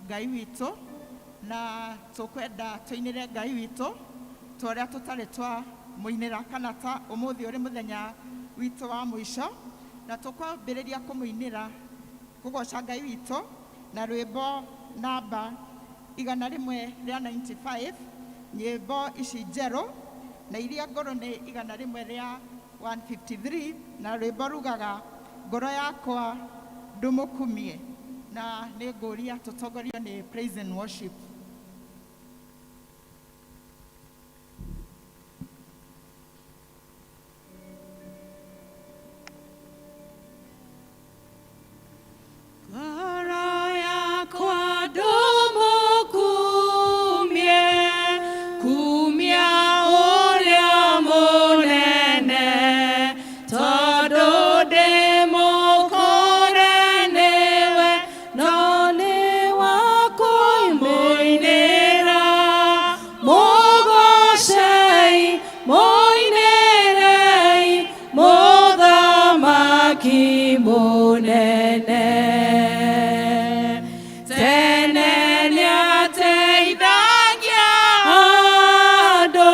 Ngai witũ, na tũkwenda tũinĩre Ngai witũ ta ũrĩa tũtarĩ twamũinĩra kana ta ũmũthĩ ũrĩ mũthenya witũ wa mũico, na tũkwambĩrĩria kũmũinĩra kũgoca Ngai witũ na rwĩmbo namba 195, nyĩmbo ici njerũ, na iria ngũrũ nĩ 153, na rwĩmbo rugaga ngoro yakwa ndũmũkumie, na nĩ ngũria tũtongorio nĩ praise and worship. Ngoro yakwa ndũmũkumie, kumia ũrĩa mũnene, tondũ ndĩ mũkũre nĩwe, no nĩ wa kũmũinĩra. Mũgocei, mũinĩrei, mũthamaki mũnene. Tene nĩateithagia andũ,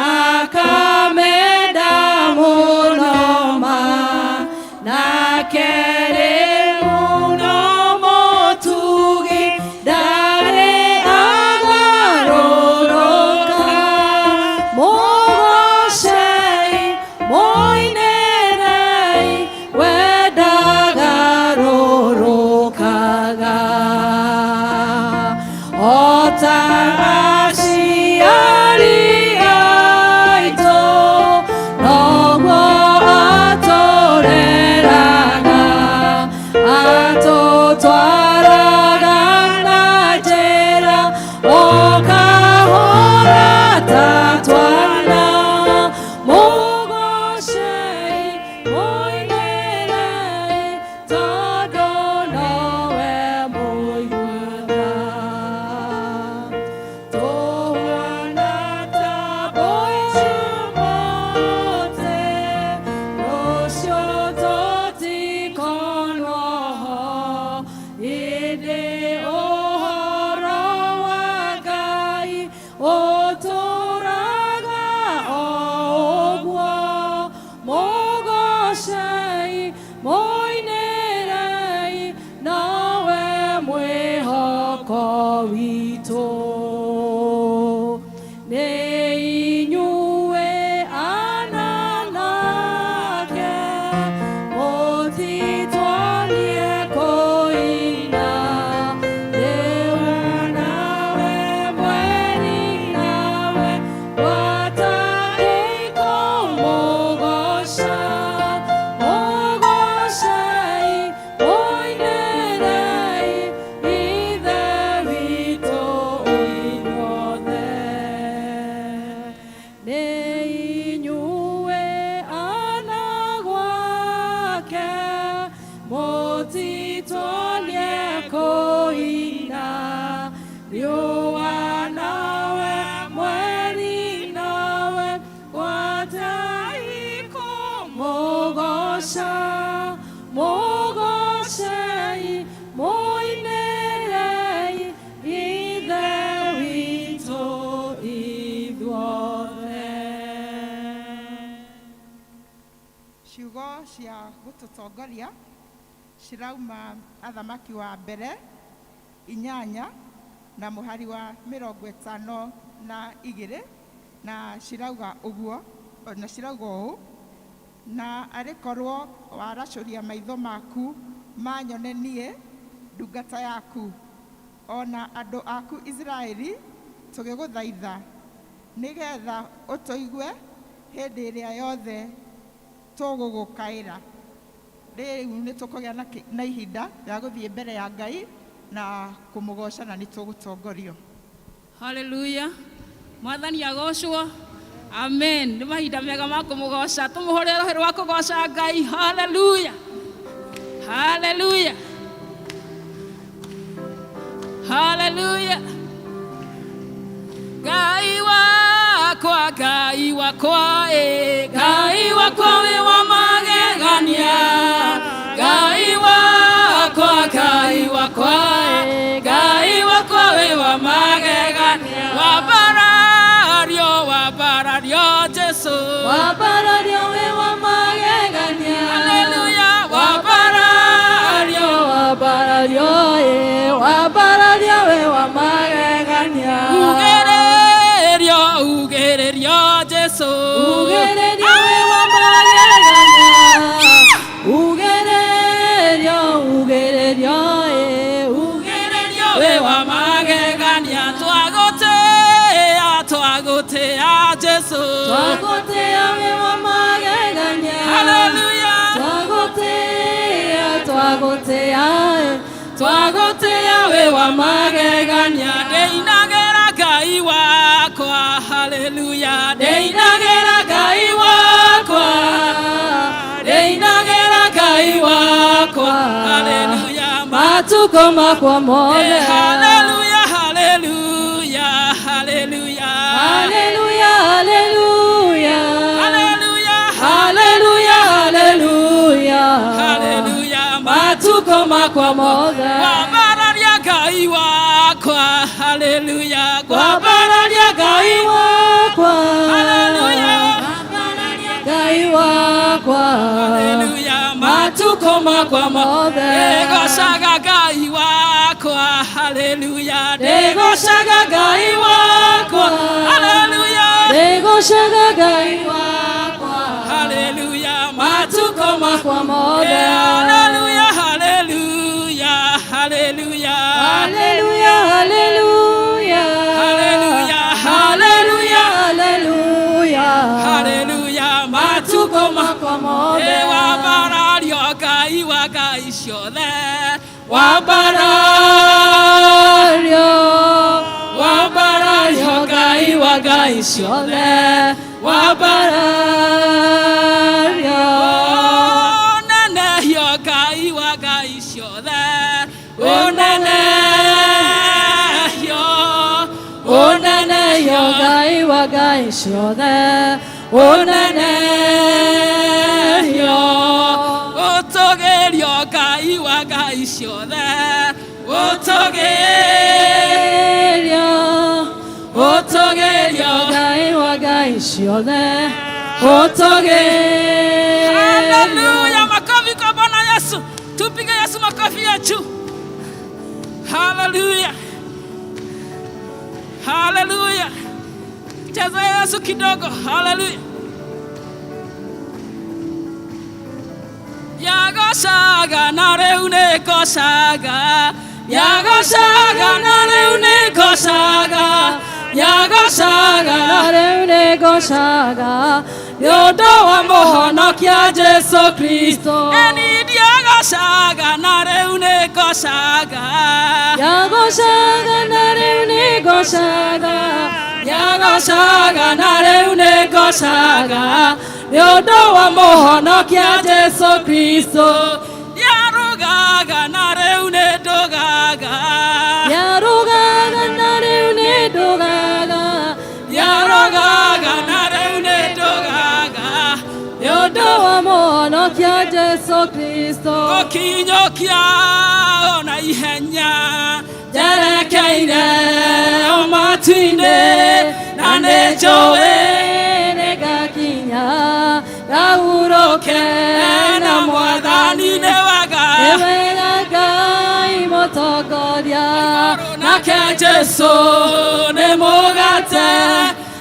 akamenda mũno ma, nake rĩu no mũtugi, ndarĩ agarũrũka. Mũgocei, mũinĩrei, we ndagarũrũkaga. O ta aciari aitũ, noguo atũreraga, atũtwaraga na njĩra o kahora ta twana. Mũgocei, mũinĩrei, tondũ nowe mũiguaga. Tũhuana ta mbũi mũtĩ, rũciũ tũtikonwo ho, ĩndĩ ũhoro wa Ngai ũtũũraga o ũguo. Mũgocei, mũinĩrei, nowe mwĩhoko witũ. Nĩ inyuĩ ananake, mũtitwonie kũina, rĩu nawe mweri nawe gwata kũmũgoca. Mũgocei, mũinĩrei, Ithe witũ inyuothe. Nĩ inyuĩ ana gwake, mũtitwonie kũina, riũa nawe mweri nawe gwatai kũmũgoca. Mũgocei, mũinĩrei, Ithe witũ ithuothe. Ciugo cia gũtũtongoria cirauma Athamaki wa Mbere 8 na mũhari wa 52, na cirauga ũguo, na cirauga ũũ: na arĩ korwo waracũria maitho maku manyone niĩ ndungata yaku, o na andũ aku Isiraeli tũgĩgũthaitha, nĩgetha ũtũigue hĩndĩ ĩrĩa yothe tũgũgũkaĩra. Rĩu nĩ tũkũgĩa na ihinda rĩa gũthiĩ mbere ya Ngai na kũmũgoca, na nĩ tũgũtongorio. Haleluya, Mwathani agocwo. Amen. Nĩ mahinda mega ma kũmũgoca, tũmũhũrĩre rũhĩ rwa kũgoca Ngai. Haleluya, haleluya, haleluya. Ngai wakwa, Ngai wakwa, ĩ Ngai wakwa wĩ wa magegania. Ngai wakwa, Ngai wakwa, ĩ. Jesu. Wambarario wĩ wa magegania. Haleluya, wambarario. Wambarario, ĩ, wambarario wĩ wa magegania. Ugĩrĩrio, ugĩrĩrio Jesu. Ugĩrĩrio wĩ wa magegania. Ugĩrĩrio, ugĩrĩrio, ĩ, Ugĩrĩrio wĩ wa magegania. Twagũtĩĩa, twagũtĩĩa Jesu. Twagũtĩĩa wĩ wa magegania. Haleluya. Twagũtĩĩa, twagũtĩĩa, ĩ, twagũtĩĩa wĩ wa magegania. Ndĩinagĩra Ngai wakwa, haleluya. Ndĩinagĩra Ngai wakwa, ndĩinagĩra Ngai wakwa. Haleluya. Matukũ makwa mothe. Haleluya, haleluya, haleluya. Haleluya, haleluya. Haleluya, Haleluya, haleluya. haleluya. Matukũ makwa mothe. Kwambararia Ngai wakwa, haleluya. Kwambararia Ngai wakwa. Haleluya. Ngai wakwa. Haleluya. Matukũ makwa mothe. Ndĩgocaga Ngai wakwa, haleluya. Ndĩgocaga Ngai wakwa. Haleluya. Ndĩgocaga Ngai wakwa. Haleluya. Matukũ makwa mothe. Haleluya, haleluya, haleluya. Haleluya, haleluya. Haleluya, Haleluya, haleluya. Haleluya. Matukũ makwa mothe. Wambarario Ngai wa Ngai ciothe. Wambarario, wambarario Ngai wa Ngai ciothe. Wambarario. Ũnenehio Ngai wa Ngai ciothe. Ũnenehio, Ũnenehio Ngai wa Ngai ciothe. Ũnenehio. Ũtũgĩrio Ngai wa Ngai ciothe. Ũtũgĩrio, ũtũgĩrio. Ngai wa Ngai ciothe. Ũtũgĩrio. Haleluya, makofi kwa Bwana Yesu. Tupige Yesu makofi ya juu. Haleluya. Haleluya. Cheza Yesu kidogo. Haleluya. Yagocaga na rĩu nĩngocaga. Yagocaga na rĩu nĩngocaga. Yagocaga Na rĩu nĩngocaga nĩ ũndũ wa mũhonokia Jesũ Kristo. Eni ndiagocaga na rĩu nĩngocaga. Yagocaga na rĩu nĩngocaga. Yagocaga na rĩu nĩngocaga. Nĩ ũndũ wa mũhonokia Jesũ Kristo. Ndiarũgaga na rĩu nĩndũgaga. Yarũgaga na rĩu nĩndũgaga. Ndiarũgaga na rĩu nĩndũgaga. Nĩ ũndũ wa mũhonokia Jesũ Kristo. Gũkinyũkia ona ihenya njerekeire o matu-inĩ na nĩnjũĩ nĩngakinya ngahurũke na Mwathani nĩ wega. Nĩ wega Ngai mũtongoria. Nake Jesũ nĩ mũgate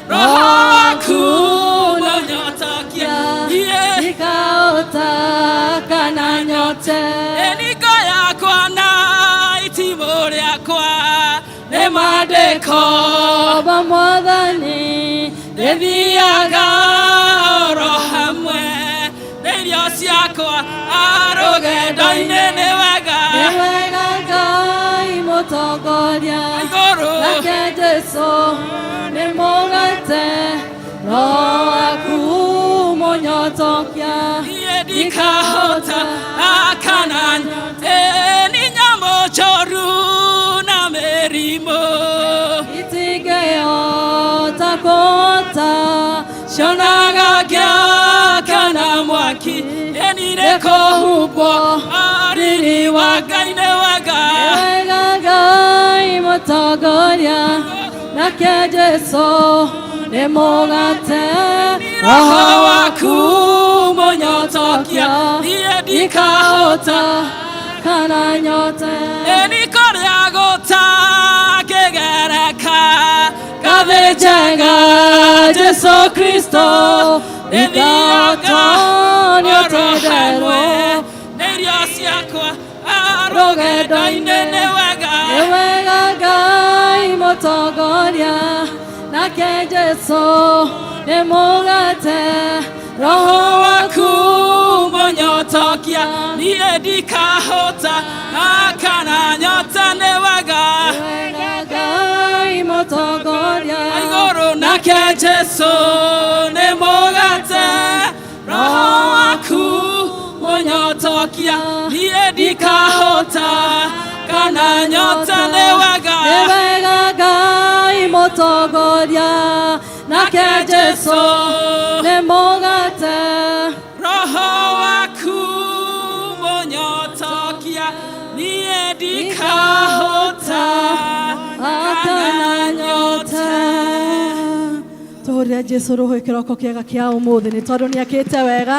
roho waku mũnyotokia iye Ndikahota kana nyote. Ĩningo yakwa na itimũ rĩakwa nĩ maandĩko. Baba Mwathani Ndĩthiaga oro hamwe nĩ irio ciakwa rũgendo-inĩ nĩ wega. Nĩ wega Ngai mũtongoria. Igũrũ. Nake Jesũ nĩ mũgate roho waku mũnyotokia. Niĩ ndikahota kana nyote nĩ nyamũ njũru na mĩrimũ. Itingĩhota kũhota Cionaga ngĩakana mwaki ĩnire kũhumbwo riri wa Ngai nĩ wega. Nĩ wega Ngai mũtongoria. Nake Jesu nĩ mũgate. Roho waku mũnyotokia, niĩ ndikahota kana nyote. Ĩni kũrĩa gũtangĩgereka. Gathĩnjenga Jesu Kristo Nĩthiaga nĩ oro hamwe ũtenderwo nĩ irio ciakwa rũgendo-inĩ nĩ wega. Nĩ wega Ngai mũtongoria, nake Jesu nĩ mũgate. Roho waku mũnyotokia, niĩ ndikahota kana nyota, nĩ wega. Nĩ wega Ngai mũtongoria. Igũrũ nake Jesu nĩ mũgate. Roho waku mũnyotokia, niĩ ndikahota kana nyota, nĩ wega. Nĩ wega Ngai mũtongoria, nake Jesu nĩ mũgate. Roho waku mũnyotokia, niĩ ndikahota kana nyote. Tũhũrĩre Jesu rũhĩ kĩroko kĩega kĩa ũmũthĩ nĩ tondũ nĩ ekĩte wega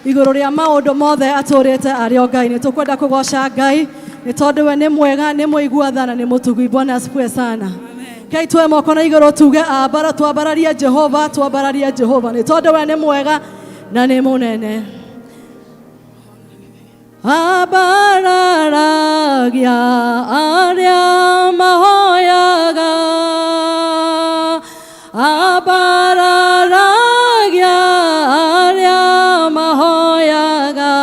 igũrũ rĩa maũndũ mothe atũrĩte arĩ o Ngai. Nĩ tũkwenda kũgoca Ngai nĩ tondũ we nĩ mwega, nĩ mũigua tha na nĩ mũtugi. Bwana asifiwe sana. Kei tuoe moko na igũrũ tuge ambara, twambararie Jehova, twambararie Jehova nĩ tondũ we nĩ mwega na nĩ mũnene. Ambararagia arĩa mahoyaga, ambararagia arĩa mahoyaga,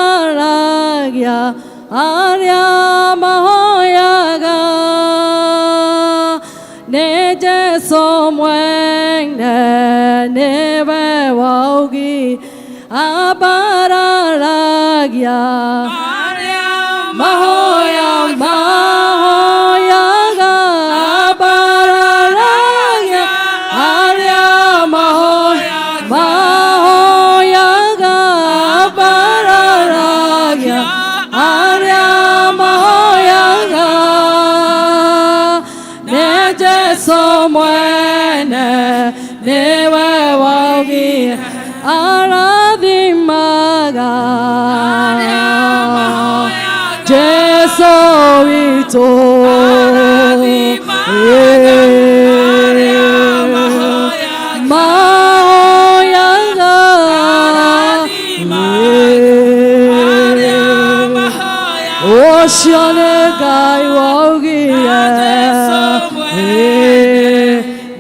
ambararagia arĩa mahoyaga, nĩ Jesu mwene nĩwe waugi ambararagia arĩa mahoya mahoyaga, ambararagia arĩa mahoyaga, ambararagia arĩa mahoyaga, nĩ Jesu mwene nĩwe waugire arathimaga Jesu witũ. Mahoyaga. Ũcio nĩ Ngai waugire,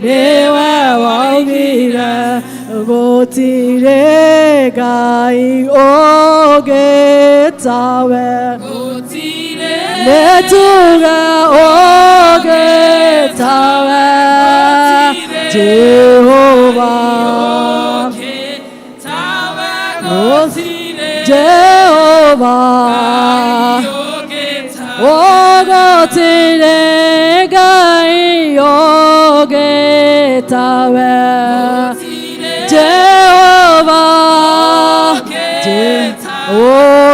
nĩwe waugire gũtirĩ Ngai ũngĩ tawe, nĩtuge ũngĩ tawe Jehova, Jehova, gũtirĩ Ngai ũngĩ tawe Jehova,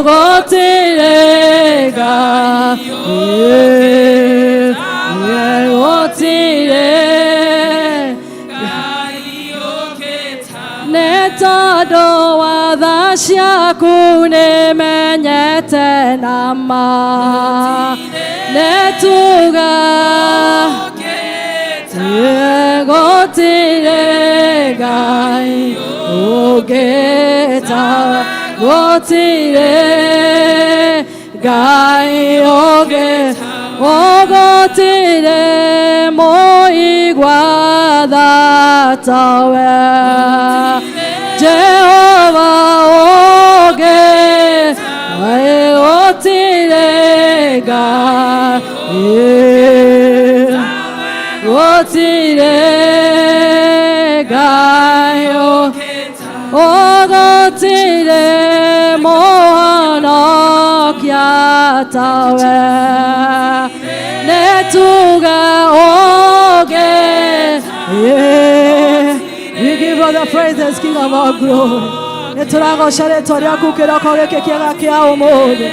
gũtirĩ Ngai, gũtirĩ, nĩ tondũ wa tha ciaku nĩmenyete nama, nĩtuga gũtirĩ Ngai ũngĩ tawe, gũtirĩ Ngai ũngĩ, gũtirĩ mũigua tha tawe Jehova ũngĩ, gũtirĩ Ngai, gũtirĩ Ngai, gũtirĩ mũhonokia tawe, nĩtuge ũngĩ. We give all the praises, King of all glory. Nĩtũragoca rĩtwa rĩaku kĩroko gĩkĩ kĩega kĩa ũmũthĩ.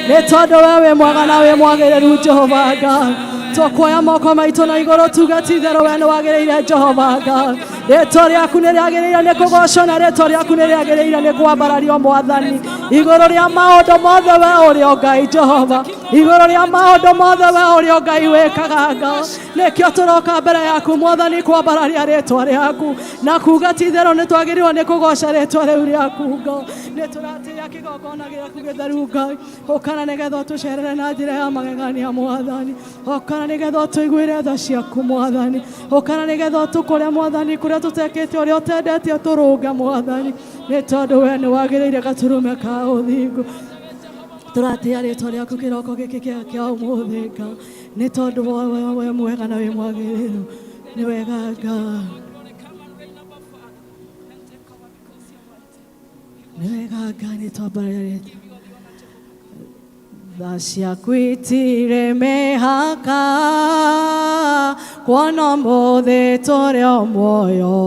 Nĩ tondũ we wĩ mwega na wĩ mwagĩrĩru Jehova Ngai. Tũkuoya moko maitũ na igũrũ tuge ti itherũ we nĩ wagĩrĩire Jehova Ngai. Rĩtwa rĩaku nĩ rĩagĩrĩire nĩ kũgocwo na rĩtwa rĩaku nĩ rĩagĩrĩire nĩ kwambarario Mwathani. Igũrũ rĩa maũndũ mothe we ũrĩ o Ngai Jehova. Igũrũ rĩa maũndũ mothe we ũrĩ o Ngai wĩkaga Ngai. Nĩkĩo tũroka mbere yaku Mwathani kwambararia rĩtwa rĩaku na kuga ti itherũ nĩ twagĩrĩirwo nĩ kũgoca rĩtwa rĩu rĩaku Ngai. Nĩ tũratĩĩa kĩgongona gĩaku gĩtheru Ngai. Ũkana nĩgetha ũtũcerere na njĩra ya magegania Mwathani. Ũkana nĩgetha ũtũiguĩre tha ciaku Mwathani. Ũkana nĩgetha ũtũkũre Mwathani kũrĩa tũtekĩte ũrĩa ũtendete ũtũrũnge Mwathani. Nĩ tondũ we nĩ wagĩrĩire gatũrũme ka ũthingu. Tũratĩĩa rĩtwa rĩaku kĩroko gĩkĩ kĩa kĩa ũmũthĩ Ngai. Nĩ tondũ we we mwega na wĩ mwagĩrĩru. Nĩ wega Ngai. Nĩ wega Ngai nĩ twambararia rĩtwa. Tha ciaku itirĩ mĩhaka kuona ũmũthĩ tũrĩ o muoyo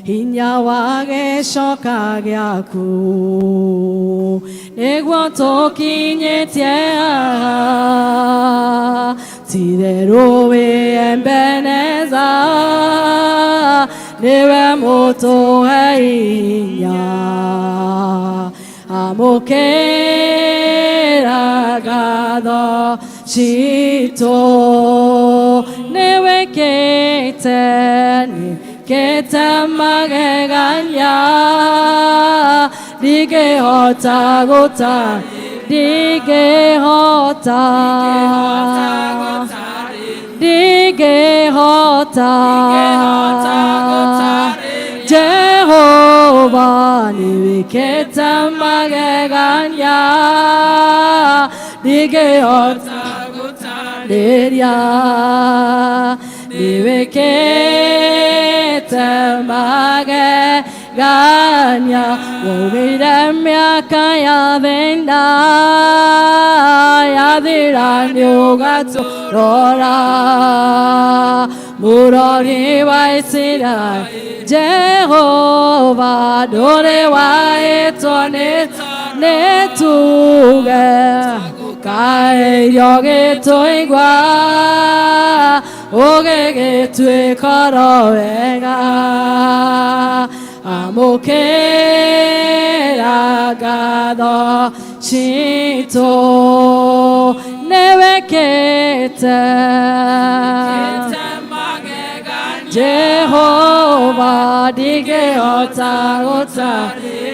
hinya wa gĩcoka gĩaku nĩguo tũkinyĩtie haha ti-itherũ wĩ Ebeneza nĩwe mũtũhe hinya amũkĩra ngatho citũ nĩwĩkĩte nĩkĩte magegania ndingĩhota gũta ndingĩhota ndingĩhota Jehova nĩwĩkĩte magegania ndingĩhota gũtarĩria nĩwĩkĩte magegania waumĩire mĩaka ya thĩna yathira nĩũgatũrora mũrori wa Isiraeli Jehova ndũrĩ wahĩtwo nĩ nĩ tuge kaĩrio gĩtũigua ũgĩgĩtuĩka oro wega amũkĩra ngatho citũ nĩwĩkĩte Jehova ndingĩhota gũta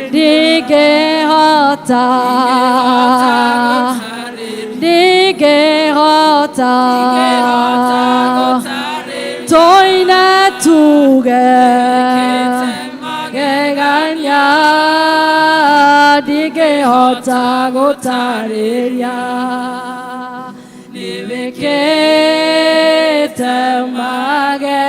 ndingĩhota ndingĩhota tũine tuge magegania ndingĩhota gũtarĩria nĩwĩkĩte magegania.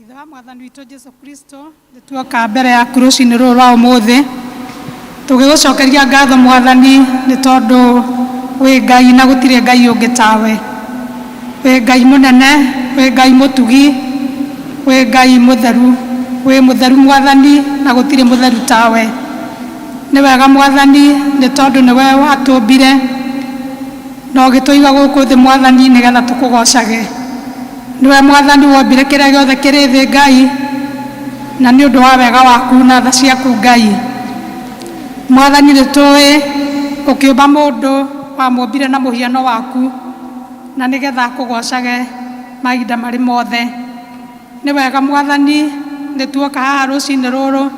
Ithe wa Mwathani witũ Jesu Kristo, nĩ tuoka mbere yaku rũcinĩ rũrũ rwa ũmũthĩ tũgĩgũcokeria ngatho Mwathani nĩ tondũ wĩ Ngai na gũtirĩ Ngai ũngĩ tawe. Wĩ Ngai mũnene, wĩ Ngai mũtugi, wĩ Ngai mũtheru, wĩ mũtheru Mwathani na gũtirĩ mũtheru tawe. Nĩ wega Mwathani nĩ tondũ nĩwe watũmbire na ũgĩtũiga gũkũ thĩ Mwathani nĩgetha tũkũgocage. Nĩwe Mwathani wombire kĩrĩa gĩothe kĩrĩ thĩ Ngai, na nĩ ũndũ wa wega waku na tha ciaku Ngai. Mwathani nĩ tũĩ ũkĩũmba mũndũ wamũmbire na mũhiano waku na nĩgetha akũgocage mahinda marĩ mothe. Nĩ wega Mwathani nĩ tuoka haha rũcinĩ rũrũ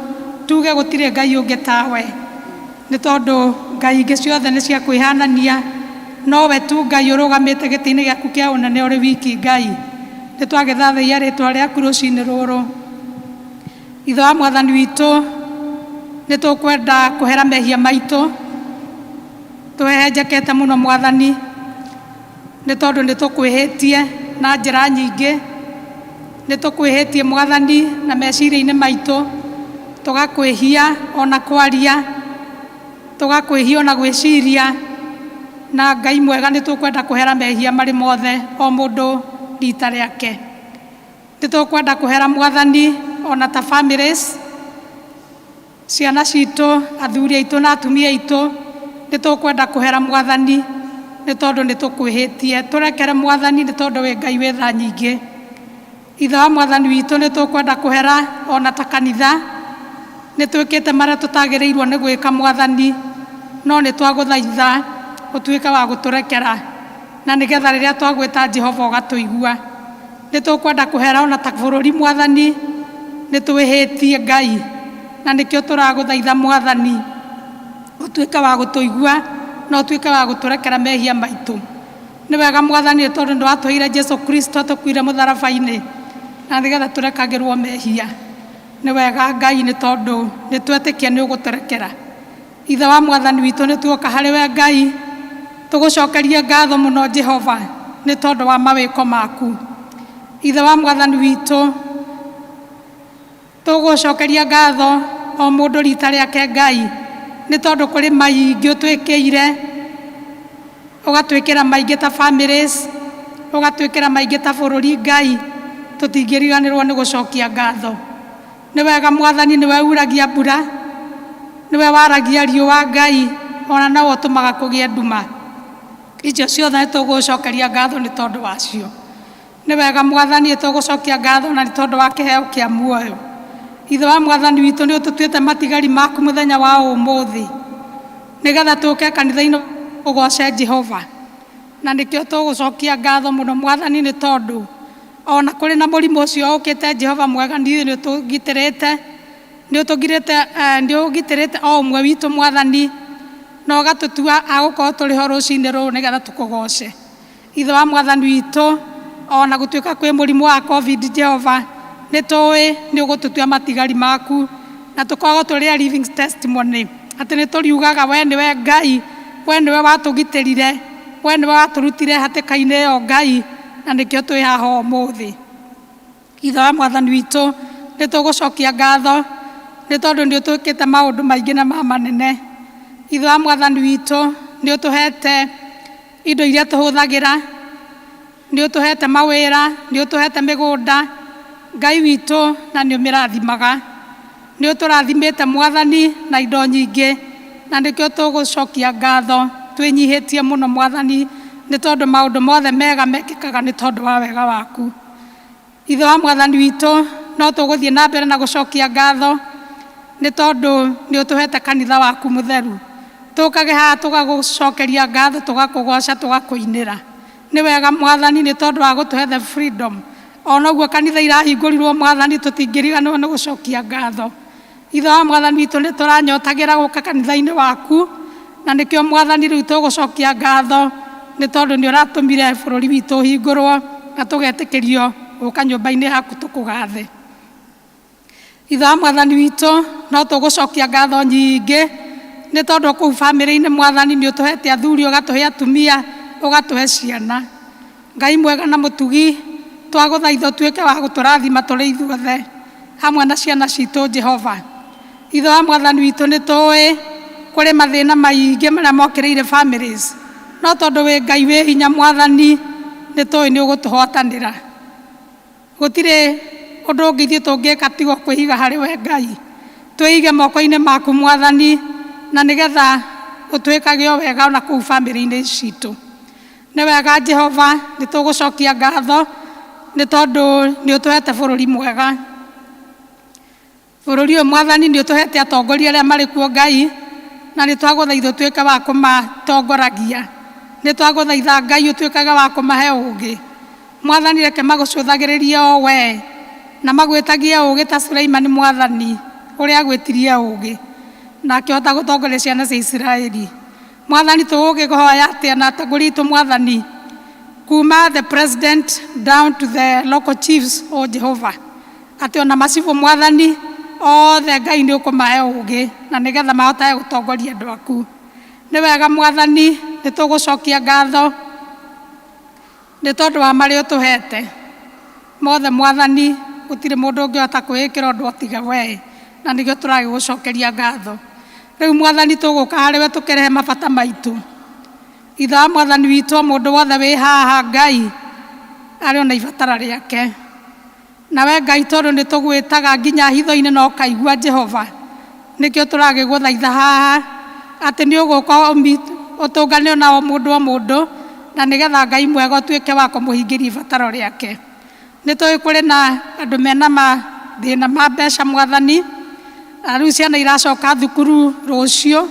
tuge gũtirĩ Ngai ũngĩ tawe, nĩ tondũ ngai ingĩ ciothe nĩ cia kwĩhanania, nowe tu Ngai ũrũgamĩte gĩtĩ-inĩ gĩaku kĩa ũnene ũrĩ wiki Ngai. Nĩ twagĩthathaiya rĩtwa rĩaku rũcinĩ rũrũ. Ithe wa Mwathani witũ, nĩ tũkwenda kũhera mehia maitũ, tũhehenjekete mũno Mwathani, nĩ tondũ nĩ tũkwĩhĩtie na njĩra nyingĩ. Nĩ tũkwĩhĩtie Mwathani na meciria-inĩ maitũ, tũgakwĩhia ona kwaria, tũgakwĩhia ona gwĩciria, na Ngai mwega nĩ tũkwenda kũhera mehia marĩ mothe o mũndũ rita rĩake. Nĩ tũkwenda kũhera Mwathani ona ta families, ciana citũ, athuri aitũ na atumia aitũ, nĩ tũkwenda kũhera Mwathani nĩ tondũ nĩ tũkwĩhĩtie. Tũrekere Mwathani nĩ tondũ wĩ Ngai wĩ tha nyingĩ. Ithe wa Mwathani witũ nĩ tũkwenda kũhera ona ta kanitha, nĩ twĩkĩte marĩa tũtagĩrĩirwo nĩ gwĩka Mwathani, no nĩ twagũthaitha ũtuĩke wa gũtũrekera, na nĩgetha rĩrĩa twagwĩta Jehova ũgatũigua. Nĩ tũkwenda kũhera ona ta bũrũri Mwathani, nĩ twĩhĩtie Ngai, na nĩkĩo tũragũthaitha Mwathani ũtuĩke wa gũtũigua na ũtuĩke wa gũtũrekera mehia maitũ. Nĩ wega Mwathani nĩ tondũ nĩ watũheire Jesu Kristo atũkuire mũtharaba-inĩ na nĩgetha tũrekagĩrwo mehia. Nĩ wega Ngai nĩ tondũ nĩ twetĩkia nĩ ũgũtũrekera. Ithe wa Mwathani witũ nĩ tuoka harĩ we Ngai, tũgũcokerie ngatho mũno Jehova nĩ tondũ wa mawĩko maku. Ithe wa Mwathani witũ tũgũcokeria ngatho o mũndũ rita rĩake Ngai, nĩ tondũ kũrĩ maingĩ ũtwĩkĩire, ũgatwĩkĩra maingĩ ta families, ũgatwĩkĩra maingĩ ta bũrũri Ngai, tũtingĩriganĩrwo nĩ gũcokia ngatho. Nĩ wega Mwathani nĩwe uragia mbura, nĩwe waragia riũa Ngai, ona nowe ũtũmaga kũgĩe nduma. Icio ciothe nĩ tũgũcokeria ngatho nĩ tondũ wacio. Nĩ wega Mwathani tũgũcokia ngatho na nĩ tondũ wa kĩheo kĩa muoyo. Ithe wa Mwathani witũ nĩ ũtũtuĩte matigari maku mũthenya wa ũmũthĩ, nĩgetha tũke kanitha-inĩ ũgoce Jehova. Na nĩkĩo tũgũcokia ngatho mũno Mwathani nĩ tondũ ona kũrĩ na mũrimũ ũcio ũkĩte Jehova mwega nĩ ũtũgitĩrĩte, nĩ ũtũgirĩte, nĩ ũgitĩrĩte o ũmwe witũ Mwathani, na ũgatũtua a gũkorwo tũrĩ ho rũcinĩ rũrũ nĩgetha tũkũgoce. Ithe wa Mwathani witũ, ona gũtuĩka kwĩ mũrimũ wa COVID Jehova, nĩ tũĩ nĩ ũgũtũtua matigari maku, na tũkoragwo tũrĩ a living testimony atĩ nĩ tũriugaga we nĩwe Ngai, we nĩwe watũgitĩrire, we nĩwe watũrutire hatĩka-inĩ ĩyo Ngai, na nĩkĩo twĩ haha ũmũthĩ. Ithe wa Mwathani witũ nĩ tũgũcokia ngatho nĩ tondũ nĩ ũtwĩkĩte maũndũ maingĩ na ma manene. Ithe wa Mwathani witũ nĩ ũtũhete indo iria tũhũthagĩra, nĩ ũtũhete mawĩra, nĩ ũtũhete mĩgũnda, Ngai witũ, na nĩ ũmĩrathimaga. Nĩ ũtũrathimĩte Mwathani na indo nyingĩ, na nĩkĩo tũgũcokia ngatho twĩnyihĩtie mũno Mwathani, nĩ tondũ maũndũ mothe mega mekĩkaga nĩ tondũ wa wega waku. Ithe wa Mwathani witũ no tũgũthiĩ na mbere na gũcokia ngatho nĩ tondũ nĩ ũtũhete kanitha waku mũtheru. Tũkage haha tũgagũcokeria ngatho, tũgakũgoca, tũgakũinĩra. Nĩ wega Mwathani nĩ tondũ wa gũtũhe the freedom. Ona ũguo kanitha irahingũrirwo Mwathani tũtingĩriganĩrwo nĩ gũcokia ngatho. Ithe wa Mwathani witũ nĩ tũranyotagĩra gũka kanitha-inĩ waku, na nĩkĩo Mwathani rĩu tũgũcokia ngatho nĩ tondũ nĩ ũratũmire bũrũri witũ ũhingũrwo na tũgetĩkĩrio gũka nyũmba-inĩ yaku tũkũgathe. Ithe wa Mwathani witũ no tũgũcokia ngatho nyingĩ nĩ tondũ kũu bamĩrĩ-inĩ Mwathani nĩ ũtũhete athuri, ũgatũhe atumia, ũgatũhe ciana. Ngai mwega na mũtugi, twagũthaitha ũtuĩke wa gũtũrathima tũrĩ ithuothe hamwe na ciana citũ Jehova. Ithe wa Mwathani witũ nĩ tũĩ kũrĩ mathĩna maingĩ marĩa mokĩrĩire families, no tondũ wĩ Ngai wĩ hinya Mwathani, nĩ tũĩ nĩ ũgũtũhotanĩra. Gũtirĩ ũndũ ũngĩ ithuĩ tũngĩka tiga kwĩhiga harĩ we Ngai. Twĩige moko-inĩ maku Mwathani, na nĩgetha ũtwĩkage o wega ona kũu bamĩrĩ-inĩ citũ. Nĩ wega Jehova, nĩ tũgũcokia ngatho nĩ tondũ nĩ ũtũhete bũrũri mwega. Bũrũri ũyũ Mwathani nĩ ũtũhete atongoria arĩa marĩ kuo Ngai, na nĩ twagũthaitha ũtuĩke wa kũmatongoragia. Nĩ twagũthaitha Ngai ũtuĩkage wa kũmahe ũũgĩ. Mwathani reke magũcũthagĩrĩrie o we, na magwĩtagie ũũgĩ ta Suleimani Mwathani ũrĩa agwĩtirie ũũgĩ, na akĩhota gũtongoria ciana cia Isiraeli. Mwathani tũgũkĩhoya atĩa na atongoria aitũ Mwathani, kuma the president down to the local chiefs, o Jehova, atĩ ona macibũ Mwathani othe Ngai nĩ ũkũmahe ũũgĩ na nĩgetha mahotage gũtongoria andũ aku. Nĩ wega Mwathani, nĩ tũgũcokia ngatho. Nĩ tondũ wa marĩa ũtũhete mothe Mwathani, gũtirĩ mũndũ ũngĩhota kwĩĩkĩra ũndũ tiga we, na nĩkĩo tũragĩgũcokeria ngatho. Rĩu Mwathani tũgũka harĩ we tũkĩrehe mabata maitũ. Ithe wa Mwathani witũ, mũndũ wothe wĩ haha Ngai arĩ ona ibatara rĩake. Nawe Ngai tondũ nĩ tũgwĩtaga nginya hitho-inĩ na ũkaigua Jehova, nĩkĩo tũragĩgũthaitha haha atĩ nĩ ũgũka ũtũngane ona o mũndũ o mũndũ, na nĩgetha Ngai mwega ũtuĩke wa kũmũhingĩria ibataro rĩake. Nĩ tũĩ kũrĩ na andũ mena mathĩna ma mbeca Mwathani, na rĩu ciana iracoka thukuru rũciũ.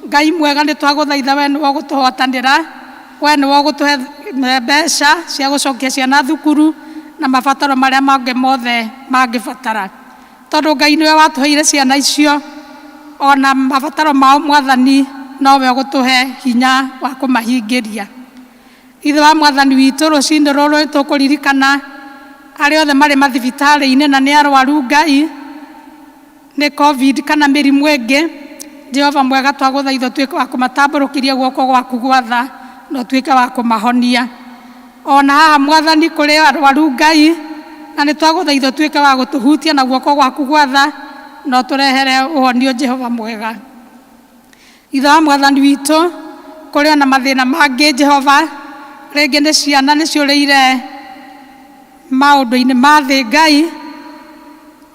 Ngai mwega nĩ twagũthaitha we nĩwe ũgũtũhotanĩra, we nĩwe ũgũtũhe mbeca cia gũcokia ciana thukuru na mabataro marĩa mangĩ mothe mangĩbatara. Tondũ Ngai nĩwe watũheire ciana icio, ona mabataro mao Mwathani nowe ũgũtũhe hinya wa kũmahingĩria. Ithe wa Mwathani witũ, rũcinĩ rũrũ tũkũririkana arĩa othe marĩ mathibitarĩ-inĩ na nĩ arwaru Ngai nĩ COVID kana mĩrimũ ĩngĩ. Jehova mwega twagũthaitha ũtuĩke wa kũmatambũrũkĩria guoko gwaku gwa tha na ũtuĩke wa kũmahonia. Ona haha Mwathani kũrĩ arwaru Ngai, na nĩ twagũthaitha ũtuĩke wa gũtũhutia na guoko gwaku gwa tha na ũtũrehere ũhonio Jehova mwega. Ithe wa Mwathani witũ, kũrĩ ona mathĩna mangĩ Jehova, rĩngĩ nĩ ciana nĩ ciũrĩire maũndũ-inĩ ma thĩ Ngai,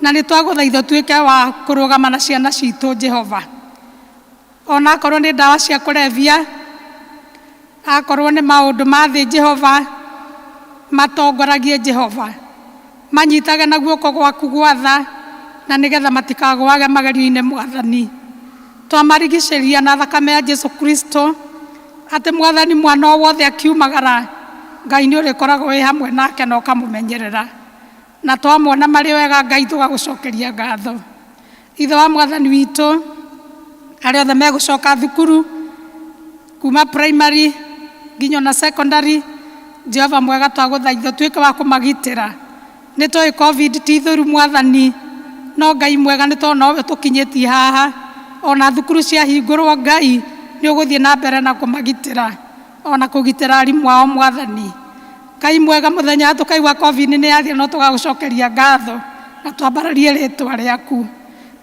na nĩ twagũthaitha ũtuĩke wa kũrũgama na ciana citũ Jehova. Ona akorwo nĩ ndawa cia kũrebia, akorwo nĩ maũndũ ma thĩ Jehova, matongoragie Jehova, manyitage na guoko gwaku gwa tha, na nĩgetha matikagũage magerio-inĩ Mwathani. Twamarigicĩria na thakame ya Jesu Kristo atĩ Mwathani mwana o wothe akiumagara Ngai nĩ ũrĩkoragwo wĩ hamwe nake na ũkamũmenyerera, na twamona marĩ wega Ngai tũgagũcokeria ngatho. Ithe wa Mwathani witũ, arĩa othe megũcoka thukuru kuma primary nginya ona secondary, Jehova mwega twagũthaitha ũtuĩke wa kũmagitĩra. Nĩ tũĩ COVID ti thũru Mwathani, no Ngai mwega nĩ tondũ nowe ũtũkinyĩtie haha. Ona thukuru ciahingũrwo Ngai nĩ ũgũthiĩ na mbere na kũmagitĩra, ona kũgitĩra arimũ ao Mwathani. Ngai mwega mũthenya tũkaigua COVID nĩ yathira no tũgagũcokeria ngatho na twambararie rĩtwa rĩaku.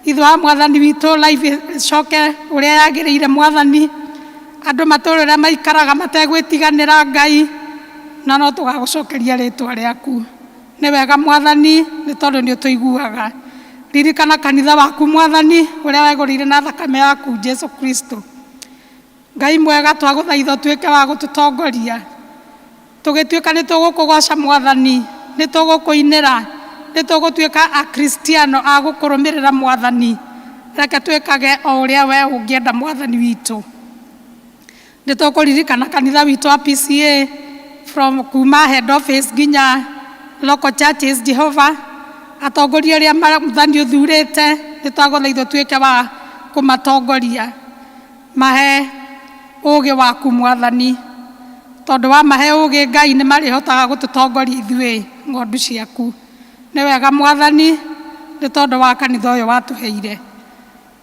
Ithe wa Mwathani witũ, life ĩcoke ũrĩa yagĩrĩire Mwathani, andũ matũũre ũrĩa maikaraga mategwĩtiganĩra Ngai, na no tũgagũcokeria rĩtwa rĩaku. Nĩ wega Mwathani nĩ tondũ nĩ ũtũiguaga. Ririkana kanitha waku Mwathani ũrĩa wegũrĩire na thakame yaku Jesu Kristo. Ngai mwega twagũthaitha ũtuĩke wa gũtũtongoria, tũgĩtuĩka nĩ tũgũkũgoca Mwathani, nĩ tũgũkũinĩra, nĩ tũgũtuĩka akristiano a gũkũrũmĩrĩra Mwathani. Reke twĩkage o ũrĩa we ũngĩenda Mwathani witũ. Nĩ tũkũririkana kanitha witũ wa PCA from kuma head office nginya local churches Jehova, atongoria arĩa Mwathani ũthurĩte nĩ twagũthaitha ũtuĩke wa kũmatongoria, mahe ũũgĩ waku Mwathani, tondũ wa mahe ũũgĩ Ngai nĩ marĩhotaga gũtũtongoria ithuĩ ng'ondu ciaku. Nĩ wega Mwathani nĩ tondũ wa kanitha ũyũ watũheire.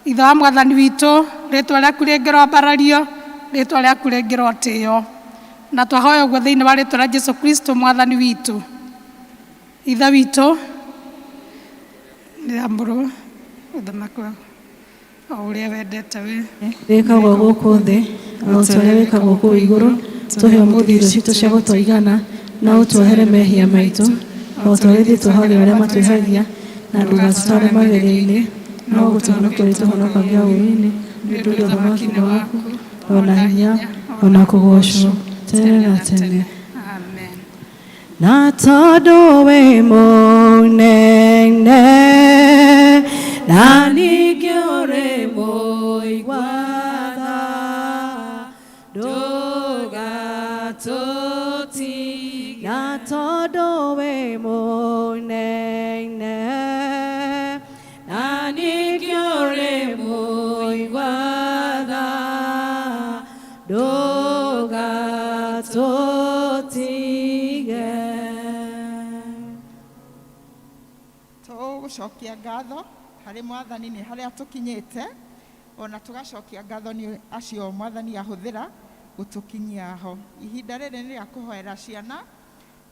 Ithe wa Mwathani witũ, rĩtwa rĩaku rĩngĩroambarario, rĩtwa rĩaku rĩngĩrotĩo, na twahoya ũguo thĩinĩ wa rĩtwa rĩa Jesu Kristo Mwathani witũ. Ithe witũ nĩ amũrwo ũthamaki waku o ũrĩa wendete we wĩkagwo gũkũ thĩ o ta ũrĩa wĩkagwo kũu igũrũ. Tũhe ũmũthĩ irio citũ cia gũtũigana, na ũtuohere mehia maitũ o ta ũrĩa ithuĩ tuohagĩra arĩa matwĩhagia, na ndũgatũtware magerio-inĩ, no gũtũhonokia ũrĩtũhonokagia ũũru-inĩ, nĩ ũndũ ũthamaki nĩ waku, ona hinya, ona kũgoocwo tene na tene. Amen. Na tondũ wĩ mũnene na ningĩ ũrĩ mũigua tha, ndũgatũtige. Na tondũ wĩ mũnene na ningĩ ũrĩ mũigua tha, ndũgatũtige. Tũgũcokia ngatho harĩ Mwathani nĩ harĩa tũkinyĩte, ona tũgacokia ngatho nĩ acio Mwathani ahũthĩra gũtũkinyia ho. Ihinda rĩrĩ nĩ rĩa kũhoera ciana.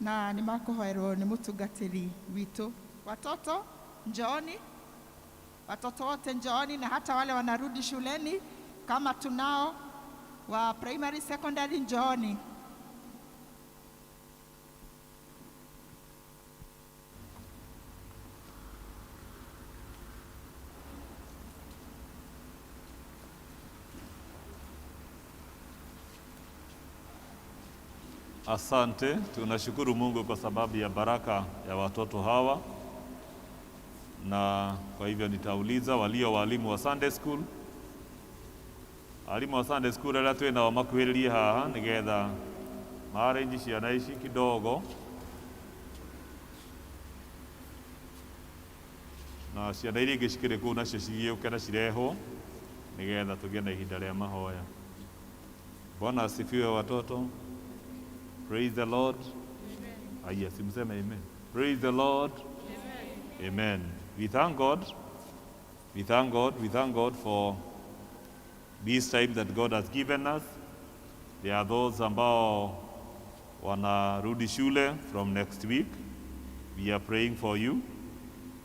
Na nĩ makũhoerwo nĩ mũtungatĩri witũ. Watoto njooni, watoto wote njooni, na hata wale wanarudi shuleni kama tunao wa primary, secondary, njooni. Asante, tunashukuru Mungu kwa sababu ya baraka ya watoto hawa, na kwa hivyo nitauliza walio walimu wa Sunday school, alimu wa Sunday school arĩa twĩ nao makuhĩrĩrie haha nĩgetha maarrange ciana ici kidogo, na ciana iria ingĩ cikĩrĩ kũu nacio cigĩũke na cirehwo nĩgetha tũgĩe na ihinda rĩa mahoya. Bwana asifiwe watoto. Praise the Lord. Amen. Si mseme amen. Praise the Lord. Amen. Amen. We thank God. We thank God. We thank God for this time that God has given us. There are those ambao wanarudi shule from next week. We are praying for you.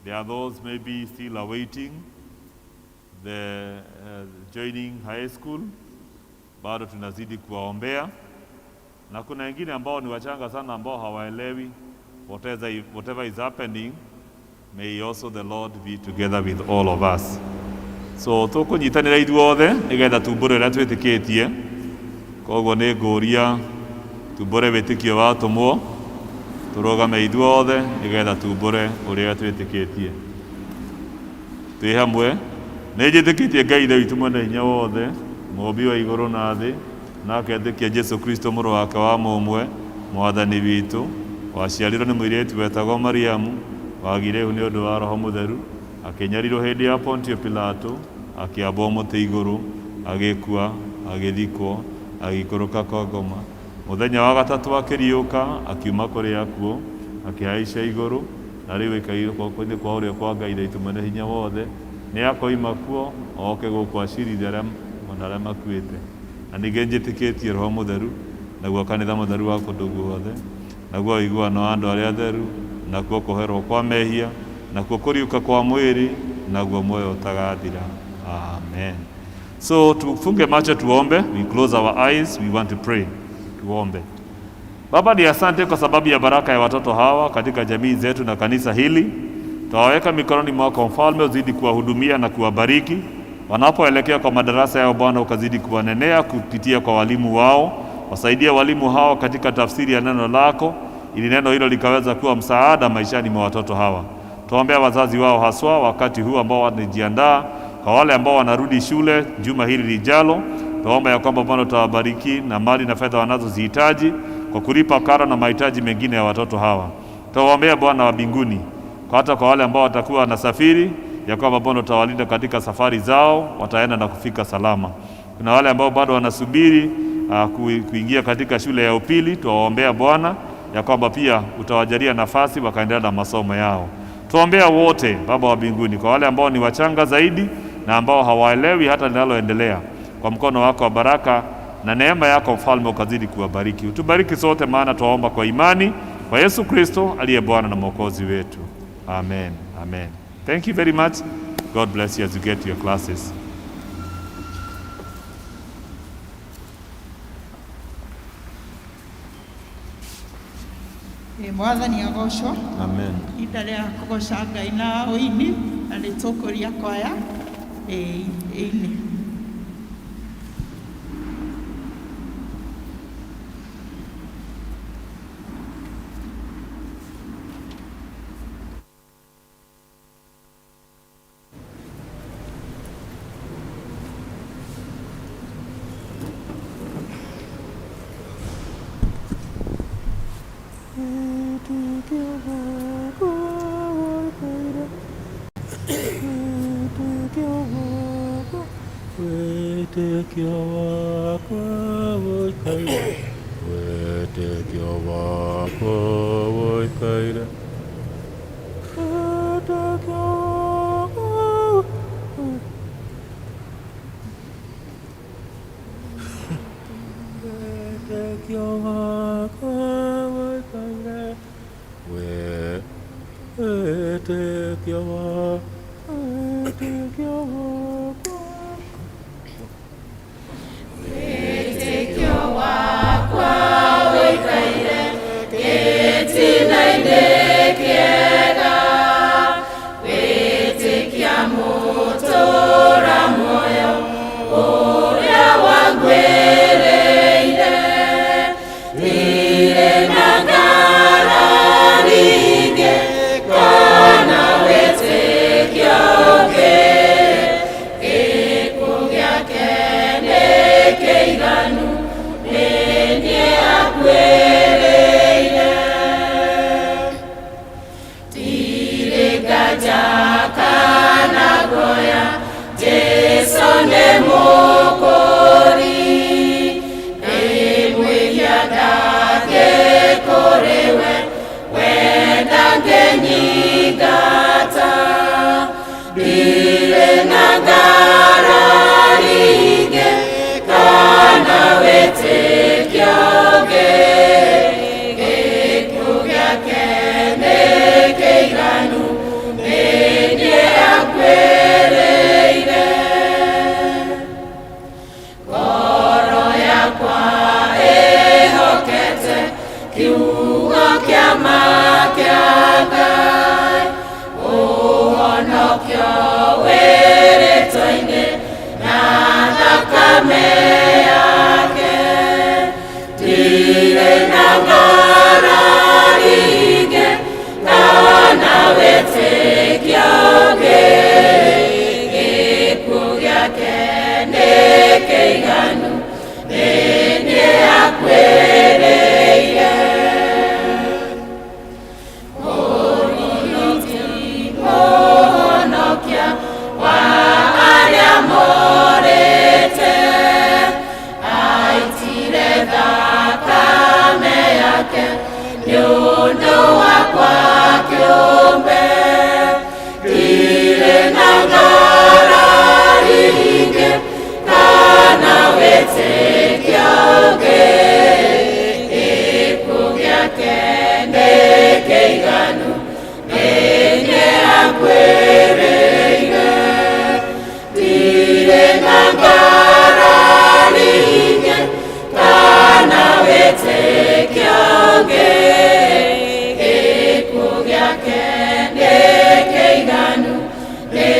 There are those maybe still awaiting the joining high school. Bado tunazidi kuwaombea, na kuna wengine ambao ni wachanga sana ambao hawaelewi whatever is happening. May also the Lord be together with all of us. So tũkũnyitanĩra ithuothe nĩgetha tumbũre ũrĩa twĩtĩkĩtie. Koguo nĩ ngũria tumbũre wĩtĩkio wa atũmwo, tũrũgame ithuothe nĩgetha tumbũre ũrĩa twĩtĩkĩtie twĩ hamwe. Nĩ njĩtĩkĩtie Ngai Ithe witũ mwene hinya wothe, mũũmbi wa igũrũ na thĩ, na agetĩkia Jesu Kristo mũrũ wake wa mũmwe, mwathani witũ, waciarirwo nĩ mũirĩtu wetagwo Mariamu, wagire ihu nĩ ũndũ wa Roho Mũtheru, akĩnyarirwo hĩndĩ ya Pontio Pilato, akĩambwo mũtĩ igũrũ, agĩkua, agĩthikwo, agĩikũrũka kwa ngoma. Mũthenya wa gatatũ akĩriũka, akiuma kũrĩ akuũ, akĩhaica igũrũ, na rĩu aikarĩire guoko-inĩ kwa ũrĩo kwa Ngai Ithe witũ mwene hinya wothe. Nĩ akoima kuo oke gũkũ acirithie arĩa ona arĩa makuĩte. Na ningĩ njĩtĩkĩtie Roho Mũtheru, naguo kanitha mũtheru wa kũndũ guothe, naguo ũiguano wa andũ arĩa atheru, nakuo kũherwo kwa mehia, nakuo kũriũka kwa mwĩrĩ, naguo muoyo ũtagathira. Amen. So tufunge macho tuombe. We close our eyes, we want to pray. Tuombe. Baba, ni asante kwa sababu ya baraka ya watoto hawa katika jamii zetu na kanisa hili. Twawaweka mikononi mwako Mfalme, uzidi kuwahudumia na kuwabariki wanapoelekea kwa madarasa yao. Bwana, ukazidi kuwanenea kupitia kwa walimu wao. Wasaidie walimu hao katika tafsiri ya neno lako, ili neno hilo likaweza kuwa msaada maishani mwa watoto hawa. Tuombea wazazi wao haswa wakati huu ambao wanajiandaa, kwa wale ambao wanarudi shule juma hili lijalo. Tuomba ya kwamba Bwana utawabariki na mali na fedha wanazozihitaji kwa kulipa karo na mahitaji mengine ya watoto hawa. Tuwaombea Bwana wa mbinguni, kwa hata kwa wale ambao watakuwa wanasafiri, ya kwamba Bwana utawalinda katika safari zao, wataenda na kufika salama. Kuna wale ambao bado wanasubiri kuingia katika shule ya upili, tuwaombea Bwana ya kwamba pia utawajalia nafasi wakaendelea na masomo yao. Tuombea wote Baba wa mbinguni, kwa wale ambao ni wachanga zaidi na ambao hawaelewi hata linaloendelea, kwa mkono wako wa baraka na neema yako Mfalme ukazidi kuwabariki. Utubariki sote, maana twaomba kwa imani kwa Yesu Kristo aliye Bwana na Mwokozi wetu. Amen. Amen. Thank you very much. God bless you as you get to your classes. Ĩ, mwathani agocwo. Amen. Ihinda rĩa kũgoca Ngai na ũini, na nĩ tũkũria kwaya ĩine. Wĩtĩkio wakwa ũikaire, wĩtĩkio wakwa ũikaire, wĩtĩkio wakwa. Wĩtĩkio wakwa ũikaire. Wĩtĩkio wa wĩtĩkio wakwa. Wĩtĩkio wakwa ũikaire gĩtina-inĩ kĩega, wĩtĩkia mũtũra muoyo ũrĩa wangwĩrĩire. Ndirĩ na ngarari ingĩ kana wĩtĩkio ũngĩ, gĩkuũ gĩake nĩ kĩiganu, nĩ niĩ akuĩrĩire. Ndirĩ nganja kana guoya, Jesũ nĩ Mũkũũri, ndĩ mwĩhia ndathiĩ kũrĩ we, we ndangĩnyingata. Ndirĩ na ngarari ingĩ kana wĩtĩkio ũngĩ, gĩkuũ gĩake nĩ kĩiganu, nĩ niĩ akuĩrĩire. Ngoro yakwa ĩhokete kiugo kĩa ma kĩa Ngai, ũhonokio wĩ rĩĩtwa-inĩ na thakame yake. Ndirĩ na ngarari ingĩ kana wĩtĩkio ũngĩ, gĩkuũ gĩake nĩ kĩiganu, nĩ niĩ akuĩrĩire. Mũhonokia wa arĩa morĩte, aitire thakame yake nĩ ũndũ wakwa kĩũmbe. Ndirĩ na ngarari ingĩ kana wĩtĩkio ũngĩ, gĩkuũ gĩake nĩ kĩiganu, nĩ niĩ akuĩrĩire. Ndirĩ na ngarari ingĩ kana wĩtĩkio ũngĩ, gĩkuũ gĩake nĩ kĩiganu, nĩ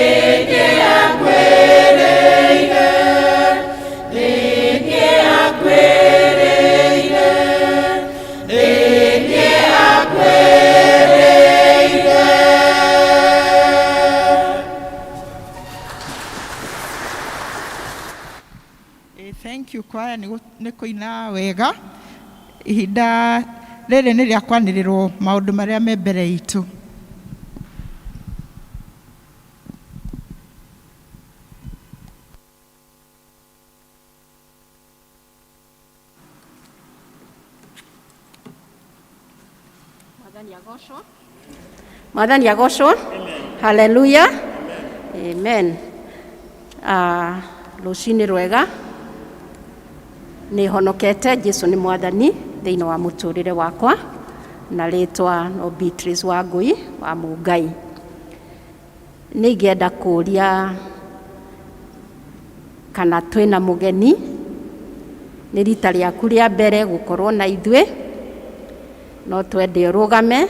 niĩ akuĩrĩire. Nĩ niĩ akuĩrĩire. Nĩ niĩ akuĩrĩire. Thank you kwaya nĩ kũina wega. Ihinda rĩrĩ nĩ rĩa kwanĩrĩrwo maũndũ marĩa me mbere itũ. Mwathani agocwo. Mwathani agocwo. Haleluya. Amen. Rũcinĩ rwega, nĩ honokete. Jesu nĩ Mwathani thĩinĩ wa mũtũrĩre wakwa, na rĩtwa no Beatrice Wangui wa Mũngai. Nĩ ingĩenda kũũria kana twĩna mũgeni, nĩ rita rĩaku rĩa mbere gũkorwo na ithuĩ, no twende ũrũgame.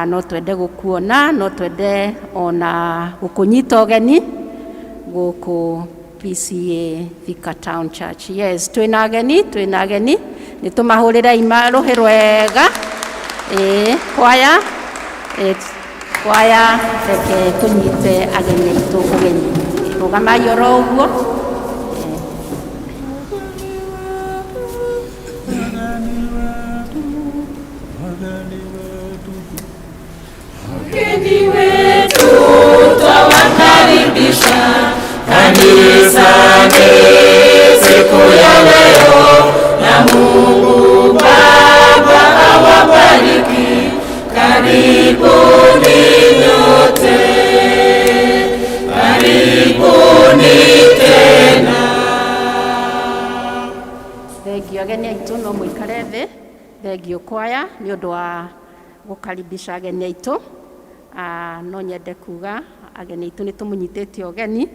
No twende gũkuona, no twende ona gũkũnyita ũgeni gũkũ PCEA Thika Town Church. Yes, twĩna ageni, twĩna ageni, nĩ tũmahũrĩre ima rũhĩ rwega. Ĩĩ, kwaya, ĩĩ, kwaya, reke tũnyite ageni aitũ ũgeni. Rũgamai oro ũguo. Ageni wetu, ageni wetu. Wageni wetu twawakaribisha kanisani siku ya leo, na Mungu Baba awabariki. Karibuni nyote, karibuni tena. Thengio ageni aitũ, no mũikare thĩ. Thengio kwaya nĩ ũndũ wa Gũkaribisha ageni aitũ, no nyende kuga ageni aitũ nĩ tũmũnyitĩte ũgeni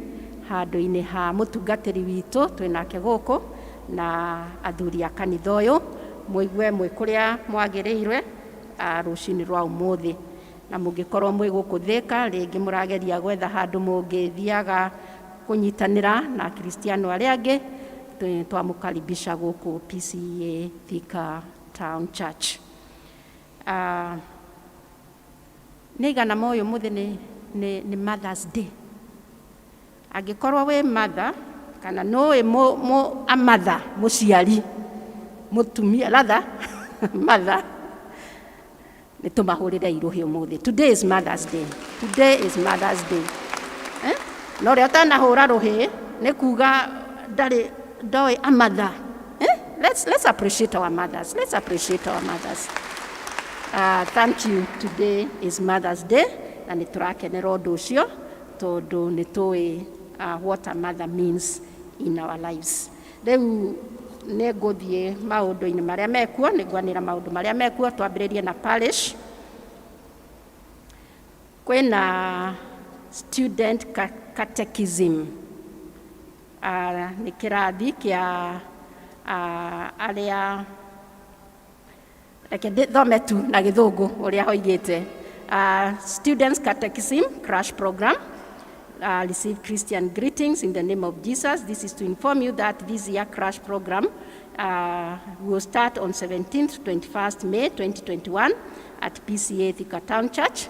handũ-inĩ ha mũtungatĩri witũ twĩnake gũkũ na athuri a kanitha ũyũ, mũigue mwĩ kũrĩa mwagĩrĩirwe rũcinĩ rwa ũmũthĩ. Na mũngĩkorwo mwĩ gũkũ Thĩka rĩngĩ mũrageria gwetha handũ mũngĩthiaga kũnyitanĩra na Akristiano arĩa angĩ, twamũkaribisha gũkũ PCEA Thika Town Church. Nĩ igana moĩ ũmũthĩ nĩ Mother's Day. Angĩkorwo wĩ mother kana nũĩ a mother, mũciari mũtumia, rather mother, nĩ tũmahũrĩre irũhĩ ũmũthĩ. Today is Mother's Day. Today is Mother's Day. Eh? No ũrĩa ũtanahũra rũhĩ nĩ kuga ndarĩ ndoĩ a mother. Eh? Let's appreciate our mothers. Let's appreciate our mothers. Thank you. Today is Mother's Day na nĩ tũrakenera ũndũ ũcio tondũ nĩ tũĩ what a mother means in our lives. Rĩu nĩ ngũthiĩ maũndũ-inĩ marĩa mekuo, nĩ ngwanĩra maũndũ marĩa mekuo, twambĩrĩrie na parish. Kwĩna student catechism. Nĩ kĩrathi kĩa arĩa, reke thome tu na Gĩthũngũ ũrĩa hoigĩte. Students Catechism Crash Program. Receive Christian greetings in the name of Jesus. This is to inform you that this year crash program will start on 17th 21st May 2021 at PCEA Thika Town Church.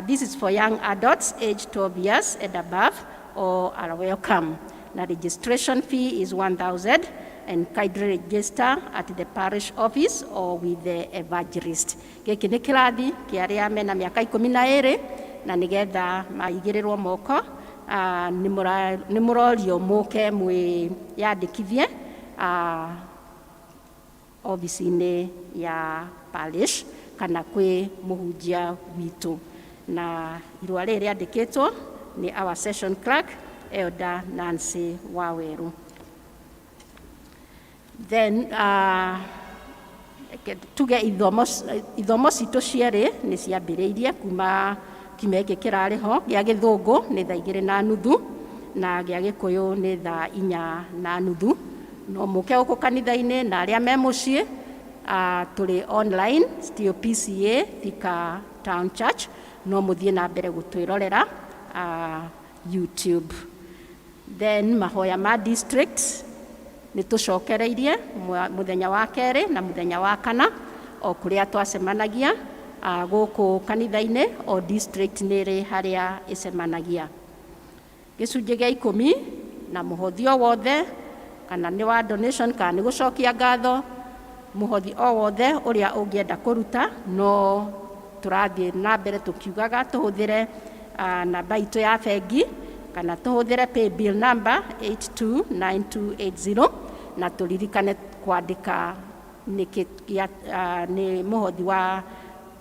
This is for young adults aged 12 years and above, or are welcome. The registration fee is 1,000 and kindly register at the parish office or with the evangelist. Gĩkĩ nĩ kĩrathi kĩa arĩa mena mĩaka 12 na nĩgetha maigĩrĩrwo moko, nĩ mũrorio mũke mwĩyandĩkithie obici-inĩ ya parish kana kwĩ mũhunjia witũ. Na irũa rĩrĩ rĩandĩkĩtwo nĩ our session clerk, Elder Nancy Waweru. Then tuge ithomo citũ cierĩ nĩ ciambĩrĩirie kuma kiumia gĩkĩ kĩrarĩ ho. Gĩa Gĩthũngũ nĩ thaa 2:30 na gĩa Gĩkũyũ nĩ thaa 4:30. No mũke gũkũ kanitha-inĩ, na arĩa me mũciĩ, tũrĩ online still, PCEA Thika Town Church, no mũthiĩ na mbere gũtwĩrorera YouTube. Then mahoya ma district nĩ tũcokereirie mũthenya wa kerĩ na mũthenya wa kana, o kũrĩa twacemanagia gũkũ kanitha-inĩ, o district nĩ ĩrĩ harĩa ĩcemanagia. Gĩcunjĩ gĩa 10 na mũhothi o wothe, kana nĩ wa donation kana nĩ gũcokia ngatho, mũhothi o wothe ũrĩa ũngĩenda kũruta, no tũrathiĩ na mbere tũkiugaga tũhũthĩre namba itũ ya bengi kana tũhũthĩre paybill number 829280, na tũririkane kwandĩka nĩkĩ nĩ mũhothi wa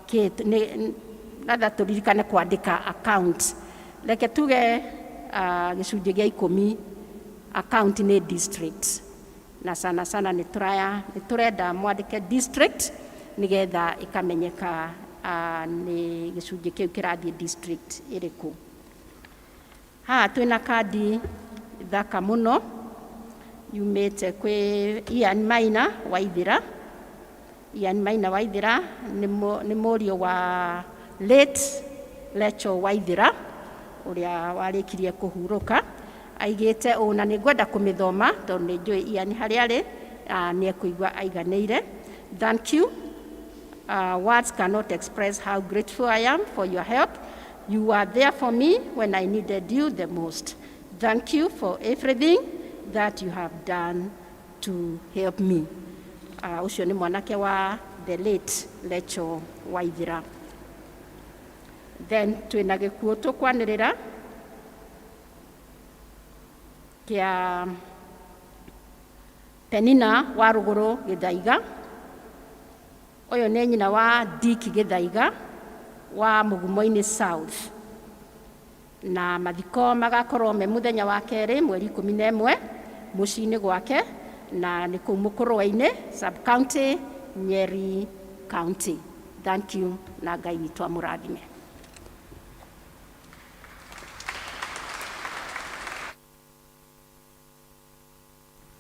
kĩ nĩ rather tũririkane kwandĩka account. Reke tuge gĩcunjĩ gĩa 10 account nĩ district, na sana sana nĩ tũraya nĩ tũrenda mwandĩke district nĩgetha ĩkamenyeka nĩ gĩcunjĩ kĩu kĩrathiĩ district ĩrĩkũ. Haha twĩna kandi thaka mũno yumĩte kwĩ Ian Maina Waithĩra. Ian Maina Waithĩra nĩ mũriũ wa late Lecho Waithĩra ũrĩa warĩkirie kũhurũka. Aigĩte ũũ, na nĩ ngwenda kũmĩthoma tondũ nĩ njũĩ Ian harĩa arĩ nĩ ekũigua aiganĩire. "Thank you. Words cannot express how grateful I am for your help. You were there for me when I needed you the most. Thank you for everything that you have done to help me." Ũcio nĩ mwanake wa the late Lecho Waithĩra. Then twĩna gĩkuũ tũkwanĩrĩra kĩa Penina wa Rũgũrũ Gĩthaiga. Ũyũ nĩ nyina wa Dick Gĩthaiga wa Mũgumo-inĩ South, na mathiko magakorwo me mũthenya wa kerĩ mweri 11 mũciĩ-inĩ gwake, na nĩ kũu Mũkũrwe-inĩ sub county, Nyeri County. Thank you, na Ngai witũ amũrathime.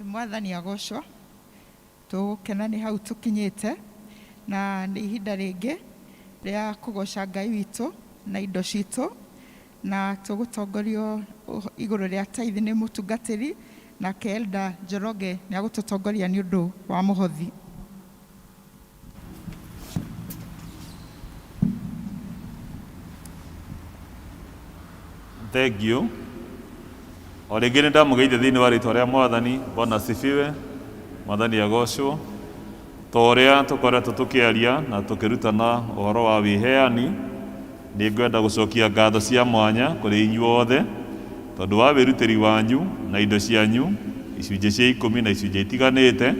Mwathani agocwo. Tũgũkena nĩ hau tũkinyĩte, na nĩ ihinda rĩngĩ rĩa kũgoca Ngai witũ na indo citũ, na tũgũtongorio igũrũ rĩa tithe nĩ mũtungatĩri, nake Elder Njoroge nĩ agũtũtongoria nĩ ũndũ wa mũhothi. Thank you. O rĩngĩ nĩ ndamũgeithia thĩinĩ wa rĩtwa rĩa Mwathani. Bwana asifiwe. Mwathani agocwo. Ta ũrĩa tũkoretwo tũkĩaria na tũkĩrutana ũhoro wa wĩheani, nĩ ngwenda gũcokia ngatho cia mwanya kũrĩ inyuothe tondũ wa wĩrutĩri wanyu na indo cianyu, icunjĩ cia ikũmi na icunjĩ itiganĩte.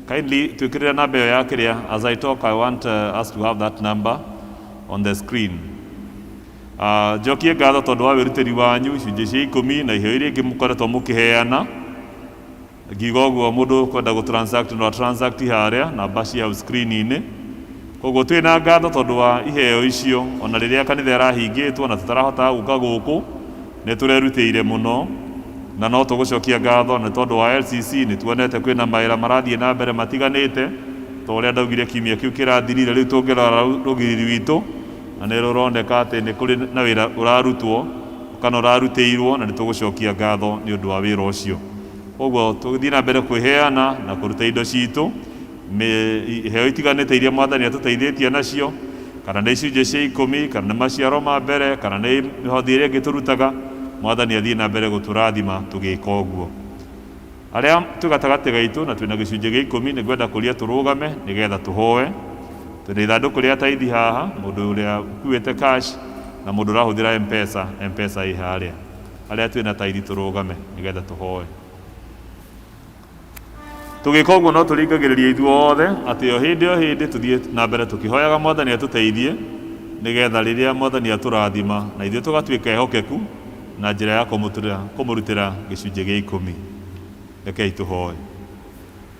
Kindly twĩkĩrĩre namba ĩyo ya kĩrĩa. As I talk, I want us to have that number on the screen. Njokie ngatho tondũ wa wĩrutĩri wanyu, icunjĩ cia ikũmi na iheo iria ingĩ mũkoretwo mũkĩheana. Ngiuga ũguo, mũndũ kwenda gũ transact no transact harĩa namba cia hau screen-inĩ. Koguo twĩna ngatho tondũ wa iheo icio, ona rĩrĩa kanitha ĩrahingĩtwo na tũtarahotaga gũka gũkũ, nĩ tũrerutĩire mũno, na no tũgũcokia ngatho nĩ tondũ wa LCC. Nĩ tuonete kwĩna mawĩra marathiĩ na mbere matiganĩte, ta ũrĩa ndaugire kiumia kĩu kĩrathirire. Rĩu tũngĩrora rũgiri rwitũ na nĩ rũroneka atĩ nĩ kũrĩ na wĩra ũrarutwo kana ũrarutĩirwo, na nĩ tũgũcokia ngatho nĩ ũndũ wa wĩra ũcio. Koguo tũgĩthiĩ na mbere kwĩheana na kũruta indo citũ, iheo itiganĩte iria Mwathani atũteithĩtie nacio, kana nĩ icunjĩ cia ikũmi, kana nĩ maciaro ma mbere, kana nĩ mĩhothi ĩrĩa ĩngĩ tũrutaga. Mwathani athiĩ na mbere gũtũrathima tũgĩka ũguo. Arĩa twĩ gatagatĩ gaitũ na twĩna gĩcunjĩ gĩa ikũmi, nĩ ngwenda kũria tũrũgame nĩgetha tũhoe. Twĩna ithandũkũ rĩa tithe haha, mũndũ ũrĩa ũkuĩte cash na mũndũ ũrahũthĩra M-Pesa, M-Pesa ĩ harĩa. Arĩa twĩna tithe tũrũgame nĩgetha tũhoe. Tũgĩka ũguo no tũringagĩrĩria ithuothe atĩ o hĩndĩ o hĩndĩ tũthiĩ na mbere tũkĩhoyaga Mwathani atũteithie, nĩgetha rĩrĩa Mwathani atũrathima na ithuĩ tũgatuĩka ehokeku na njĩra ya kũmũrutĩra gĩcunjĩ gĩa ikũmi. Rekei tũhoe.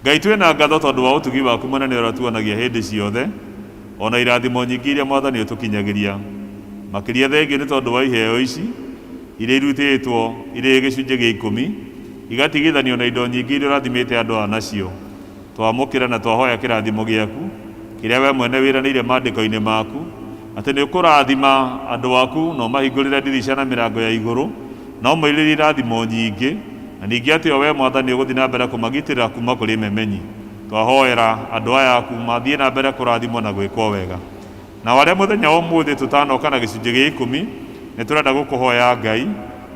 Ngai, twĩna ngatho tondũ wa ũtugi waku mũnene ũrĩa tuonagia hĩndĩ ciothe, ona irathimo nyingĩ iria Mwathani ũtũkinyagĩria. Makĩria thengiũ nĩ tondũ wa iheo ici iria irutĩtwo irĩ gĩcunjĩ gĩa ikũmi, igatigithanio na indo nyingĩ iria ũrathimĩte andũ aya nacio. Twamũkĩra na twahoya kĩrathimo gĩaku kĩrĩa we mwene wĩranĩire maandĩko-inĩ maku, atĩ nĩ ũkũrathima andũ aku na ũmahingũrĩre ndirica na mĩrango ya igũrũ, na ũmairĩrie irathimo nyingĩ, na ningĩ atĩ o we Mwathani ũgũthiĩ na mbere kũmagitĩra kuma kũrĩ memenyi. Twahoera andũ aya aku mathiĩ na mbere kũrathimwo na gwĩkwo wega. Na arĩa mũthenya wa ũmũthĩ tũtanoka na gĩcunjĩ gĩa ikũmi, nĩ tũrenda gũkũhoya Ngai,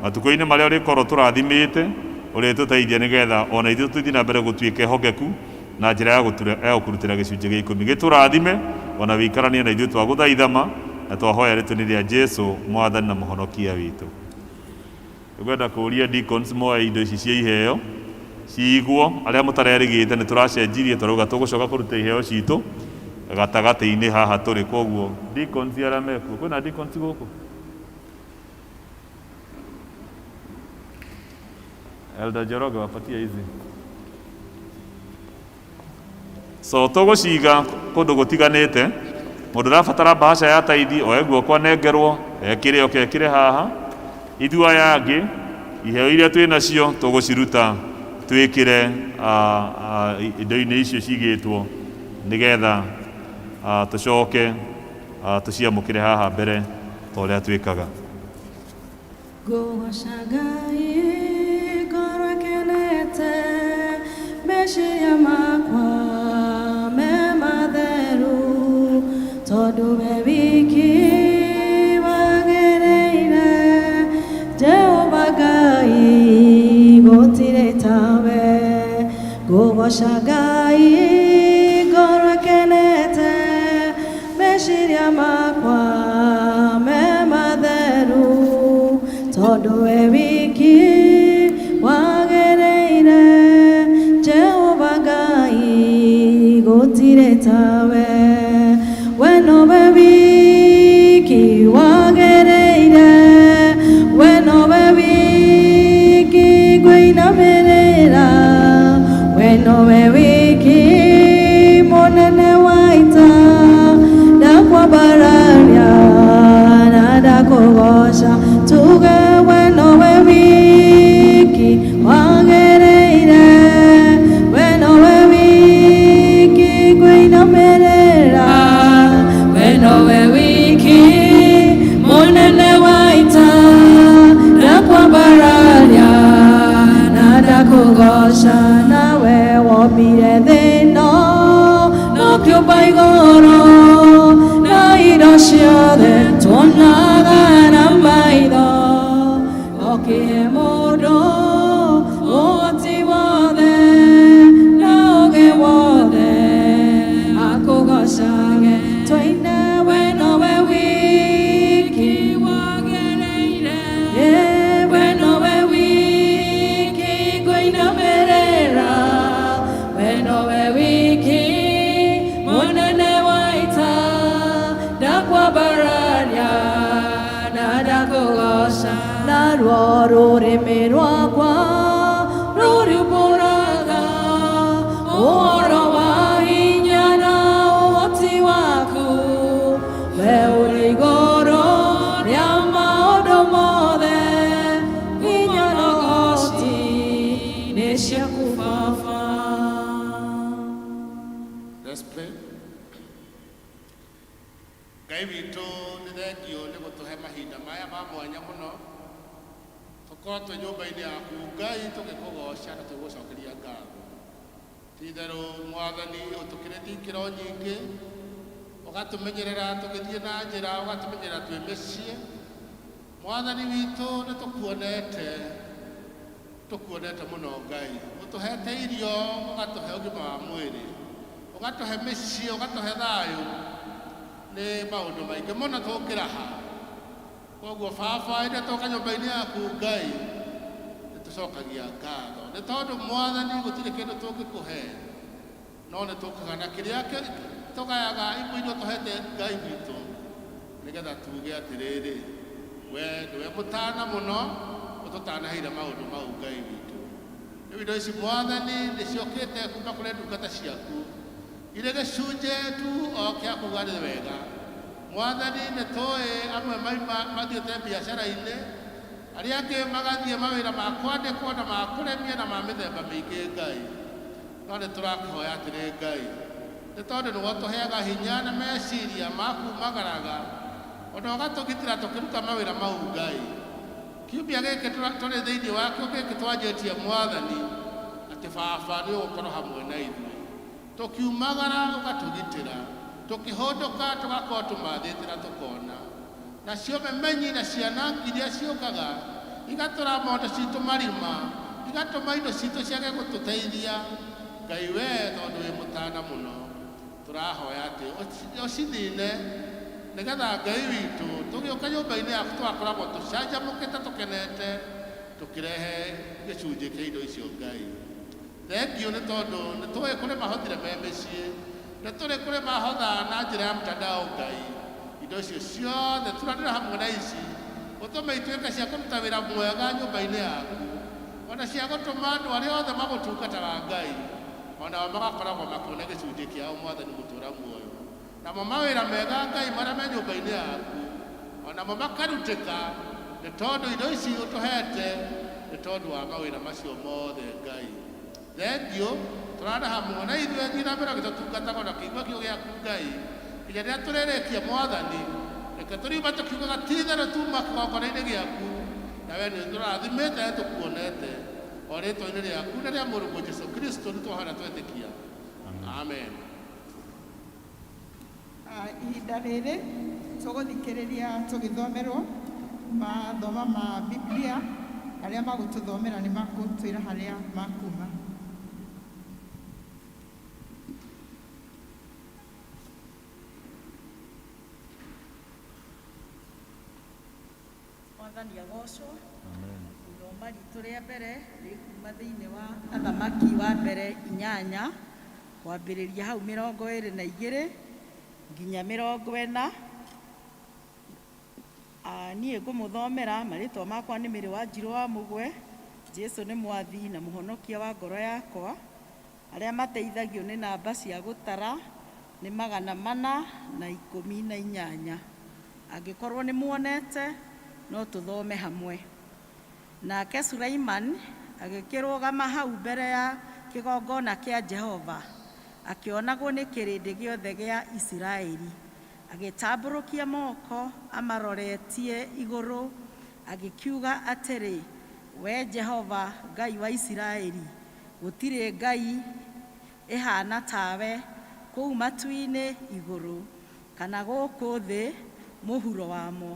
matukũ-inĩ marĩa ũrĩkorwo tũrathimĩte, ũrĩtũteithia nĩgetha ona ithuĩ tũthiĩ na mbere gũtuĩka ehokeku na njĩra ya gũkũrutĩra gĩcunjĩ gĩa ikũmi. Gĩtũrathime ona wĩikaranie na ithuĩ, twagũthaithama na twahoya rĩtwa-inĩ rĩa Jesu, Mwathani na Mũhonokia witũ. Ngwenda kũria deacons moe indo ici cia iheo ciigwo. Arĩa mũtarerĩgĩte, nĩ tũracenjirie, tũrauga tũgũcoka kũruta iheo citũ gatagatĩ-inĩ haha tũrĩ. Koguo deacons arĩa mekuo, kwĩna deacons gũkũ? Elder Njoroge, wapatie hizi. So tũgũciga kũndũ gũtiganĩte. Mũndũ ũrabatara bahasha ya tithe oe guoko anengerwo, ekĩre oke ekĩre haha. Ithuĩ aya angĩ, iheo iria twĩ nacio tũgũciruta twĩkĩre indo-inĩ icio cigĩtwo, nĩgetha tũcoke tũciamũkĩre haha mbere ta ũrĩa twĩkaga. Ngũgoca Ngai ngoro ĩkenete, meciria makwa me matheru, tondũ we wiki wagĩrĩire. Jehova Ngai, gũtirĩ tawe. Ngũgoca Ngai ngoro ĩkenete, meciria makwa me matheru, tondũ we wiki wagĩrĩire. Jehova Ngai, gũtirĩ tawe. We nowe wiki wagĩrĩire, we nowe wiki ngũinamĩrĩra, we nowe wiki. Ngũkũgoca nawe wombire thĩ ĩno na ũkĩũmba igũrũ na indo ciothe tuonaga na maitho ũkĩhe mũndũ ũhoti wothe na ũũgĩ wothe akũgocage tũine we nowe wiki wagĩrĩire we nowe wiki ngũinamĩrĩra we nowe wiki mũnene wa ita ndakwambararia na ndakũgoca naruo rũrĩmĩ rwakwa rũriumbũraga ũhoro wa hinya na ũhoti waku we ũrĩ igũrũ rĩa maũndũ mothe hinya na ũgooci nĩ ciaku baba. Let's pray. Ngai witũ nĩ thengio nĩ gũtũhe mahinda maya ma mwanya mũno tũkorwo twĩ nyũmba-inĩ yaku Ngai tũgĩkũgoca na tũgĩgũcokeria ngatho. Ti-itherũ Mwathani ũtũkĩrĩtie ikĩro nyingĩ, ũgatũmenyerera tũgĩthiĩ na njĩra, ũgatũmenyerera twĩ mĩciĩ. Mwathani witũ nĩ tũkuonete, tũkuonete mũno Ngai. Ũtũhete irio, ũgatũhe ũgima wa mwĩrĩ, ũgatũhe mĩciĩ, ũgatũhe thayũ. Nĩ maũndũ maingĩ mũno tũngĩraha. Koguo baba, rĩrĩa twoka nyũmba-inĩ yaku Ngai, nĩ tũcokagia ngatho nĩ tondũ Mwathani gũtirĩ kĩndũ tũngĩkũhe, no nĩ tũkaga na kĩrĩa tũgayaga imwe iria ũtũhete Ngai witũ, nĩgetha tuge atĩrĩrĩ, we nĩwe mũtana mũno ũtũtanaheire maũndũ mau Ngai witũ. Rĩu indo ici Mwathani nĩ ciokĩte kuma kũrĩ ndungata ciaku irĩ gĩcunjĩ tu o kĩa kuga nĩ wega. Mwathani nĩ tũĩ amwe maima mathiĩte biacara-inĩ, arĩa angĩ magathiĩ mawĩra ma kwandĩkwo na ma kũrĩmia na ma mĩthemba mĩingĩ Ngai. No nĩ tũrakũhoya atĩrĩ Ngai, nĩ tondũ nĩwe ũtũheaga hinya na meciria ma kumagaraga ona ũgatũgitĩra tũkĩruta mawĩra mau Ngai. Kiumia gĩkĩ tũrĩ thĩinĩ wakĩo gĩkĩ twanjĩtie Mwathani atĩ baba nĩ ũgũkorwo hamwe na ithuĩ. Tũkiumagara ũgatũgitĩra, tũkĩhũndũka tũgakorwo tũmathĩte na tũkona. Nacio memenyi na ciana iria ciũkaga igatũra mondo citũ marima, igatũma indo citũ ciage gũtũteithia. Ngai we tondũ wĩ mũtana mũno, tũrahoya atĩ ũcinine nĩgetha Ngai witũ tũgĩũka nyũmba-inĩ yaku tũgakoragwo tũcanjamũkĩte tũkenete tũkĩrehe gĩcunjĩ kĩa indo icio Ngai. Thengio nĩ tondũ nĩ tũĩ kũrĩ mahotire me mĩciĩ, nĩ tũrĩ kũrĩ mahotha na njĩra ya mtandao Ngai. Indo icio ciothe turanĩra hamwe na ici ũtũme ituĩke cia kũruta wĩra mwega nyũmba-inĩ yaku, ona cia gũtũma andũ arĩa othe magũtungataga Ngai onao magakoragwo makĩona gĩcunjĩ kĩao Mwathani gũtũũra muoyo. Namo mawĩra mega Ngai marĩa me nyũmba-inĩ yaku onamo makarutĩka nĩ tondũ indo ici ũtũhete nĩ tondũ wa mawĩra macio mothe Ngai. Thengio tũrarĩ hamwe na ithuĩ thiĩ na mbere ũgĩtũtungataga na kĩigua kiugo gĩaku Ngai nginya rĩrĩa tũrĩrĩkia Mwathani. Reke tũriuma tũkiugaga ti-itherũ tuma kĩgongona-inĩ gĩaku, na we nĩ ũtũrathimĩte na tũkuonete. O rĩtwa-inĩ rĩaku na rĩa Mũrũguo Jesu Kristo nĩ twahoya twetĩkia. Amen. Ihinda rĩrĩ tũgũthikĩrĩria tũgĩthomerwo mathoma ma Biblia, arĩa magũtũthomera nĩ makũtwĩra harĩa makuma. Mwathani agocwo. Ithoma ritũ rĩa mbere rĩ kuma thĩinĩ wa Athamaki wa mbere 8 kwambĩrĩria hau 22 nginya 40. Niĩ ngũmũthomera marĩtwa makwa nĩ Mĩrĩ wa Njirũ wa Mũgwe. Jesu nĩ mwathi na mũhonokia wa ngoro yakwa. Arĩa mateithagio nĩ namba cia gũtara nĩ 418. Angĩkorwo nĩ muonete no tũthome hamwe. Nake Suleiman agĩkĩrũgama hau mbere ya kĩgongona kĩa Jehova akĩonagwo nĩ kĩrĩndĩ gĩothe gĩa Isiraeli, agĩtambũrũkia moko amaroretie igũrũ, agĩkiuga atĩrĩ, We Jehova Ngai wa Isiraeli, Gũtirĩ ngai ĩhaana tawe kũu matu-inĩ igũrũ kana gũkũ thĩ mũhuro wamo.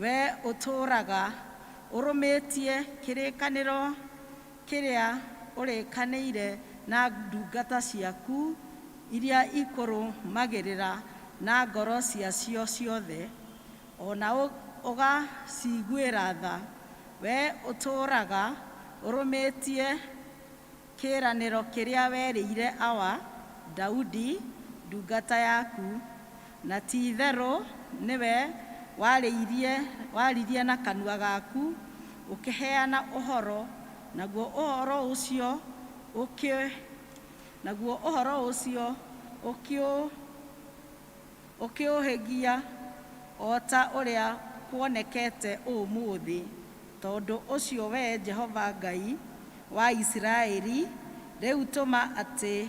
We ũtũũraga ũrũmĩtie kĩrĩkanĩro kĩrĩa ũrĩkanĩire na ndungata ciaku iria ikũrũmagĩrĩra na ngoro ciacio ciothe, o na ũgaciguĩra tha. We ũtũũraga ũrũmĩtie kĩĩranĩro kĩrĩa werĩire awa Daudi ndungata yaku, na ti-itherũ nĩwe waririe na kanua gaku ũkĩheana ũhoro, naguo ũhoro ũcio ũkĩũhĩgia o ta ũrĩa kuonekete ũmũthĩ. Tondũ ũcio wee Jehova Ngai wa Isiraeli, rĩu tũma atĩ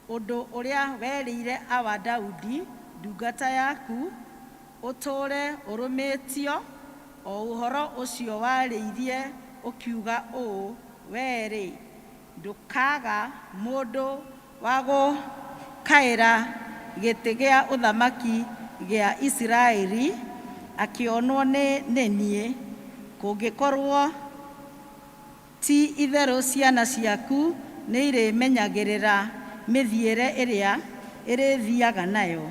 ũndũ ũrĩa werĩire awa Daudi ndungata yaku ũtũũre ũrũmĩtio, o ũhoro ũcio warĩirie ũkiuga ũũ, wee-rĩ, ndũkaaga mũndũ wa gũkaĩra gĩtĩ gĩa ũthamaki gĩa Isiraeli akĩonwo nĩ niĩ, kũngĩkorwo ti itherũ ciana ciaku nĩirĩmenyagĩrĩra mĩthiĩre ĩrĩa ĩrĩthiiaga nayo,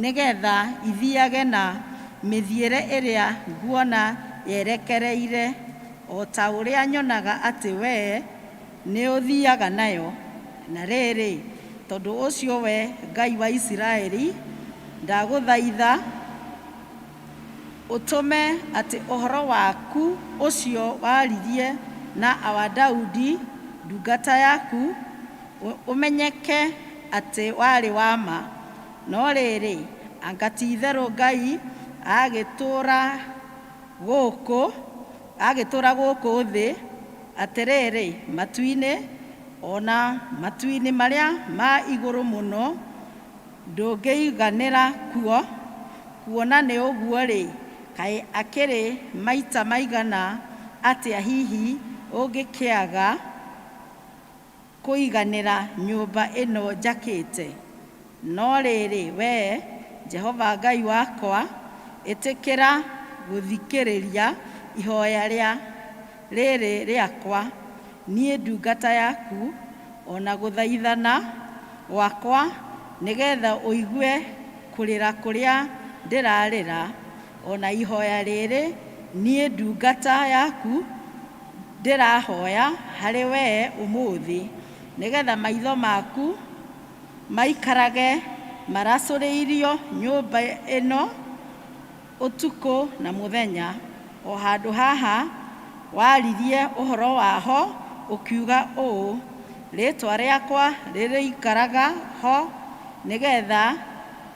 nĩgeetha ithiiage na mĩthiĩre ĩrĩa nguona yerekereire, o ta ũrĩa nyonaga atĩ wee nĩũthiiaga nayo. Na rĩrĩ, tondũ ũcio wee Ngai wa Isiraeli, ndagũthaitha ũtũme atĩ ũhoro waku ũcio waririe na awa Daudi ndungata yaku ũmenyeke atĩ warĩ wa ma. No rĩrĩ, anga ti-itherũ Ngai agĩtũũra gũkũ thĩ? Atĩrĩrĩ, matu-inĩ, o na matu-inĩ marĩa ma igũrũ mũno, ndũngĩiganĩra kuo. Kuona nĩ ũguo-rĩ, kaĩ akĩrĩ maita maigana atĩa hihi ũngĩkĩaga kũiganĩra nyũmba ĩno njakĩte? No rĩrĩ, wee Jehova Ngai wakwa, ĩtĩkĩra gũthikĩrĩria ihoya rĩrĩ rĩakwa, niĩ ndungata yaku, o na gũthaithana gwakwa, nĩgeetha ũigue kũrĩra kũrĩa ndĩrarĩra, o na ihoya rĩrĩ niĩ ndungata yaku ndĩrahoya harĩ wee ũmũthĩ, nĩgeetha maitho maku maikarage maracũrĩirio nyũmba ĩno ũtukũ na mũthenya, o handũ haha waririe ũhoro waho ũkiuga ũũ, rĩĩtwa rĩakwa rĩrĩikaraga ho, nĩgeetha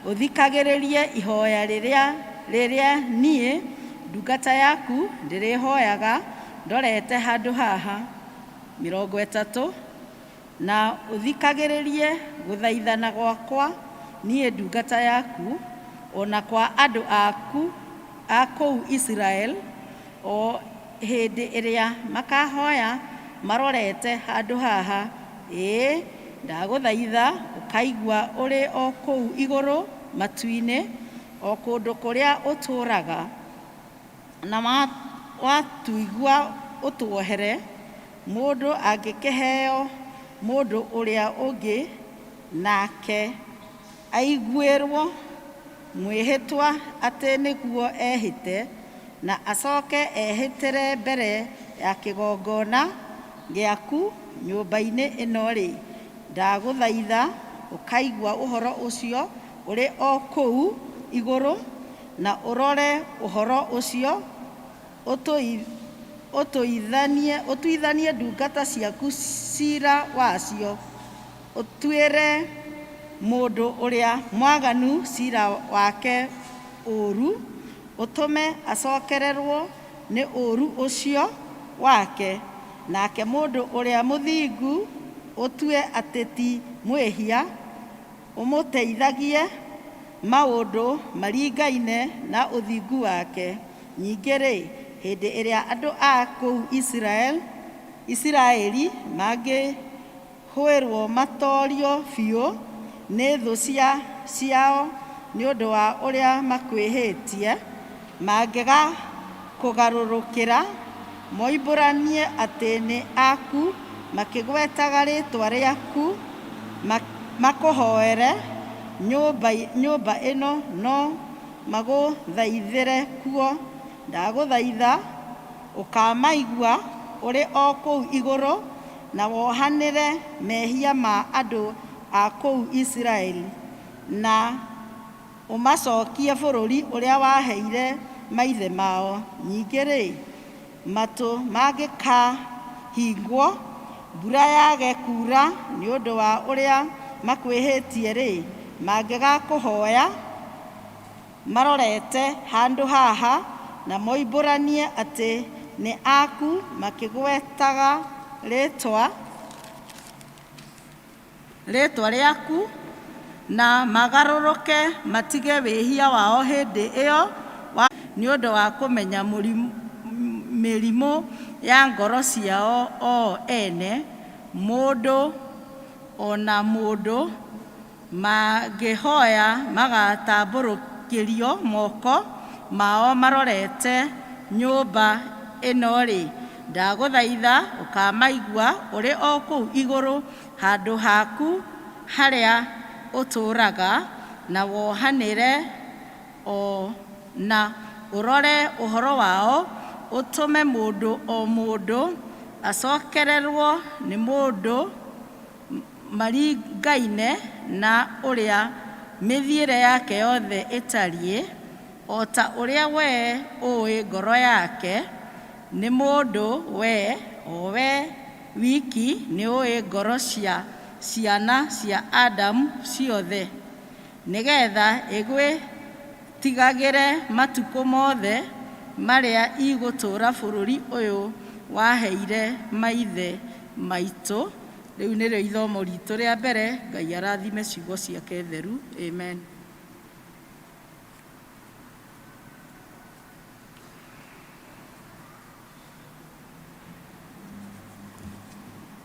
ũthikagĩrĩrie ihoya rĩrĩa niĩ ndungata yaku ndĩrĩhoyaga ndorete handũ haha. 30 na ũthikagĩrĩrie gũthaithana gwakwa niĩ ndungata yaku, o na kwa andũ aku a kũu Isiraeli, o hĩndĩ ĩrĩa makahoya marorete handũ haha. Ĩĩ, ndagũthaitha ũkaigua ũrĩ o kũu igũrũ matu-inĩ, o kũndũ kũrĩa ũtũũraga, na watuigua ũtuohere. Mũndũ angĩkĩheo mũndũ ũrĩa ũngĩ, nake aiguĩrwo mwĩhĩtwa atĩ nĩguo ehĩte, na acoke ehĩtĩre mbere ya kĩgongona gĩaku nyũmba-inĩ ĩno-rĩ, ndagũthaitha ũkaigua ũhoro ũcio ũrĩ o kũu igũrũ, na ũrore ũhoro ũcio, ũtuithanie ndungata ciaku ciira wacio, ũtuĩre mũndũ ũrĩa mwaganu ciira wake ũũru, ũtũme acokererwo nĩ ũũru ũcio wake, nake mũndũ ũrĩa mũthingu ũtue atĩ ti mwĩhia, ũmũteithagie maũndũ maringaine na ũthingu wake. Ningĩ-rĩ, hĩndĩ ĩrĩa andũ a kũu Isiraeli Isiraeli mangĩhũĩrwo matoorio biũ nĩ thũ ciao nĩ ũndũ wa ũrĩa makwĩhĩtie, mangĩgakũgarũrũkĩra moimbũranie atĩ nĩ aku makĩgwetaga rĩĩtwa rĩaku makũhoere nyũmba ĩno no magũthaithĩre kuo, ndagũthaitha ũkamaigua ũrĩ o kũu igũrũ na wohanĩre mehia ma andũ a kũu Isiraeli na ũmacokie bũrũri ũrĩa waheire maithe mao. Ningĩ-rĩ, matũ mangĩkahingwo, mbura yage kuura nĩ ũndũ wa ũrĩa makwĩhĩtie-rĩ, mangĩgakũhoya marorete handũ haha na moimbũranie atĩ nĩ aku makĩgwetaga rĩĩtwa rĩaku na magarũrũke matige wĩhia wao hĩndĩ ĩyo nĩ ũndũ wa kũmenya mĩrimũ ya ngoro ciao o ene, mũndũ o na mũndũ, mangĩhoya magatambũrũkĩrio moko mao marorete nyũmba ĩno-rĩ, ndagũthaitha ũkamaigua ũrĩ o kũu igũrũ handũ haku harĩa ũtũũraga, na wohanĩre o na ũrore ũhoro wao, ũtũme mũndũ o mũndũ acokererwo nĩ mũndũ maringaine na ũrĩa mĩthiĩre yake yothe ĩtariĩ, o ta ũrĩa wee ũĩ ngoro yake, nĩ mũndũ wee, o wee wiki, nĩũĩ ngoro cia ciana cia Adamu ciothe, nĩgetha ĩgwĩtigagĩre matukũ mothe marĩa igũtũũra bũrũri ũyũ waheire maithe maitũ. Rĩu nĩrĩo ithomo ritũ rĩa mbere. Ngai arathime ciugo ciake theru. Amen.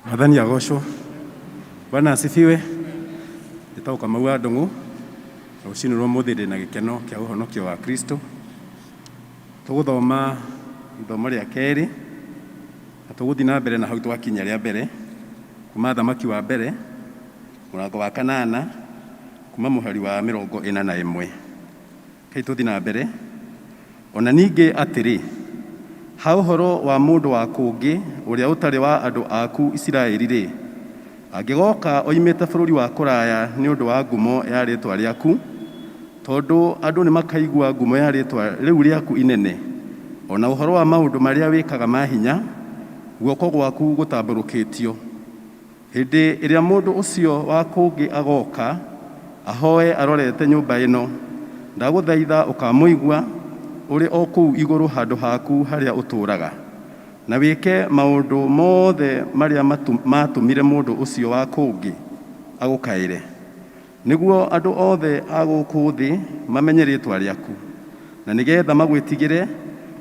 Mwathani agocwo. Bwana asifiwe. Njĩtagwo Kamau wa Ndũng'ũ. Rũcinĩ rwa ũmũthĩ ndĩ na gĩkeno kĩa ũhonokio wa Kristo. Tũgũthoma ithomo rĩa kerĩ na tũgũthiĩ na mbere na hau twakinya rĩa mbere, kuma Thamaki wa mbere mũrango wa kanana kuma mũhari wa 41. Rekei tũthiĩ na mbere. Ona ningĩ atĩrĩ, ha ũhoro wa mũndũ wa kũngĩ ũrĩa ũtarĩ wa andũ aku Isiraeli-rĩ, angĩgoka oimĩte bũrũri wa kũraya nĩ ũndũ wa ngumo ya rĩĩtwa rĩaku, tondũ andũ nĩmakaigua ngumo ya rĩĩtwa rĩu rĩaku inene, o na ũhoro wa maũndũ marĩa wĩkaga ma hinya, guoko gwaku gũtambũrũkĩtio. Hĩndĩ ĩrĩa mũndũ ũcio wa kũngĩ agoka ahoe arorete nyũmba ĩno, ndagũthaitha ũkamũigua ũrĩ o kũu igũrũ handũ haku harĩa ũtũũraga, na wĩke maũndũ mothe marĩa matũmire mũndũ ũcio wa kũngĩ agũkaĩre, nĩguo andũ othe a gũkũ thĩ mamenye rĩĩtwa rĩaku, na nĩgetha magwĩtigĩre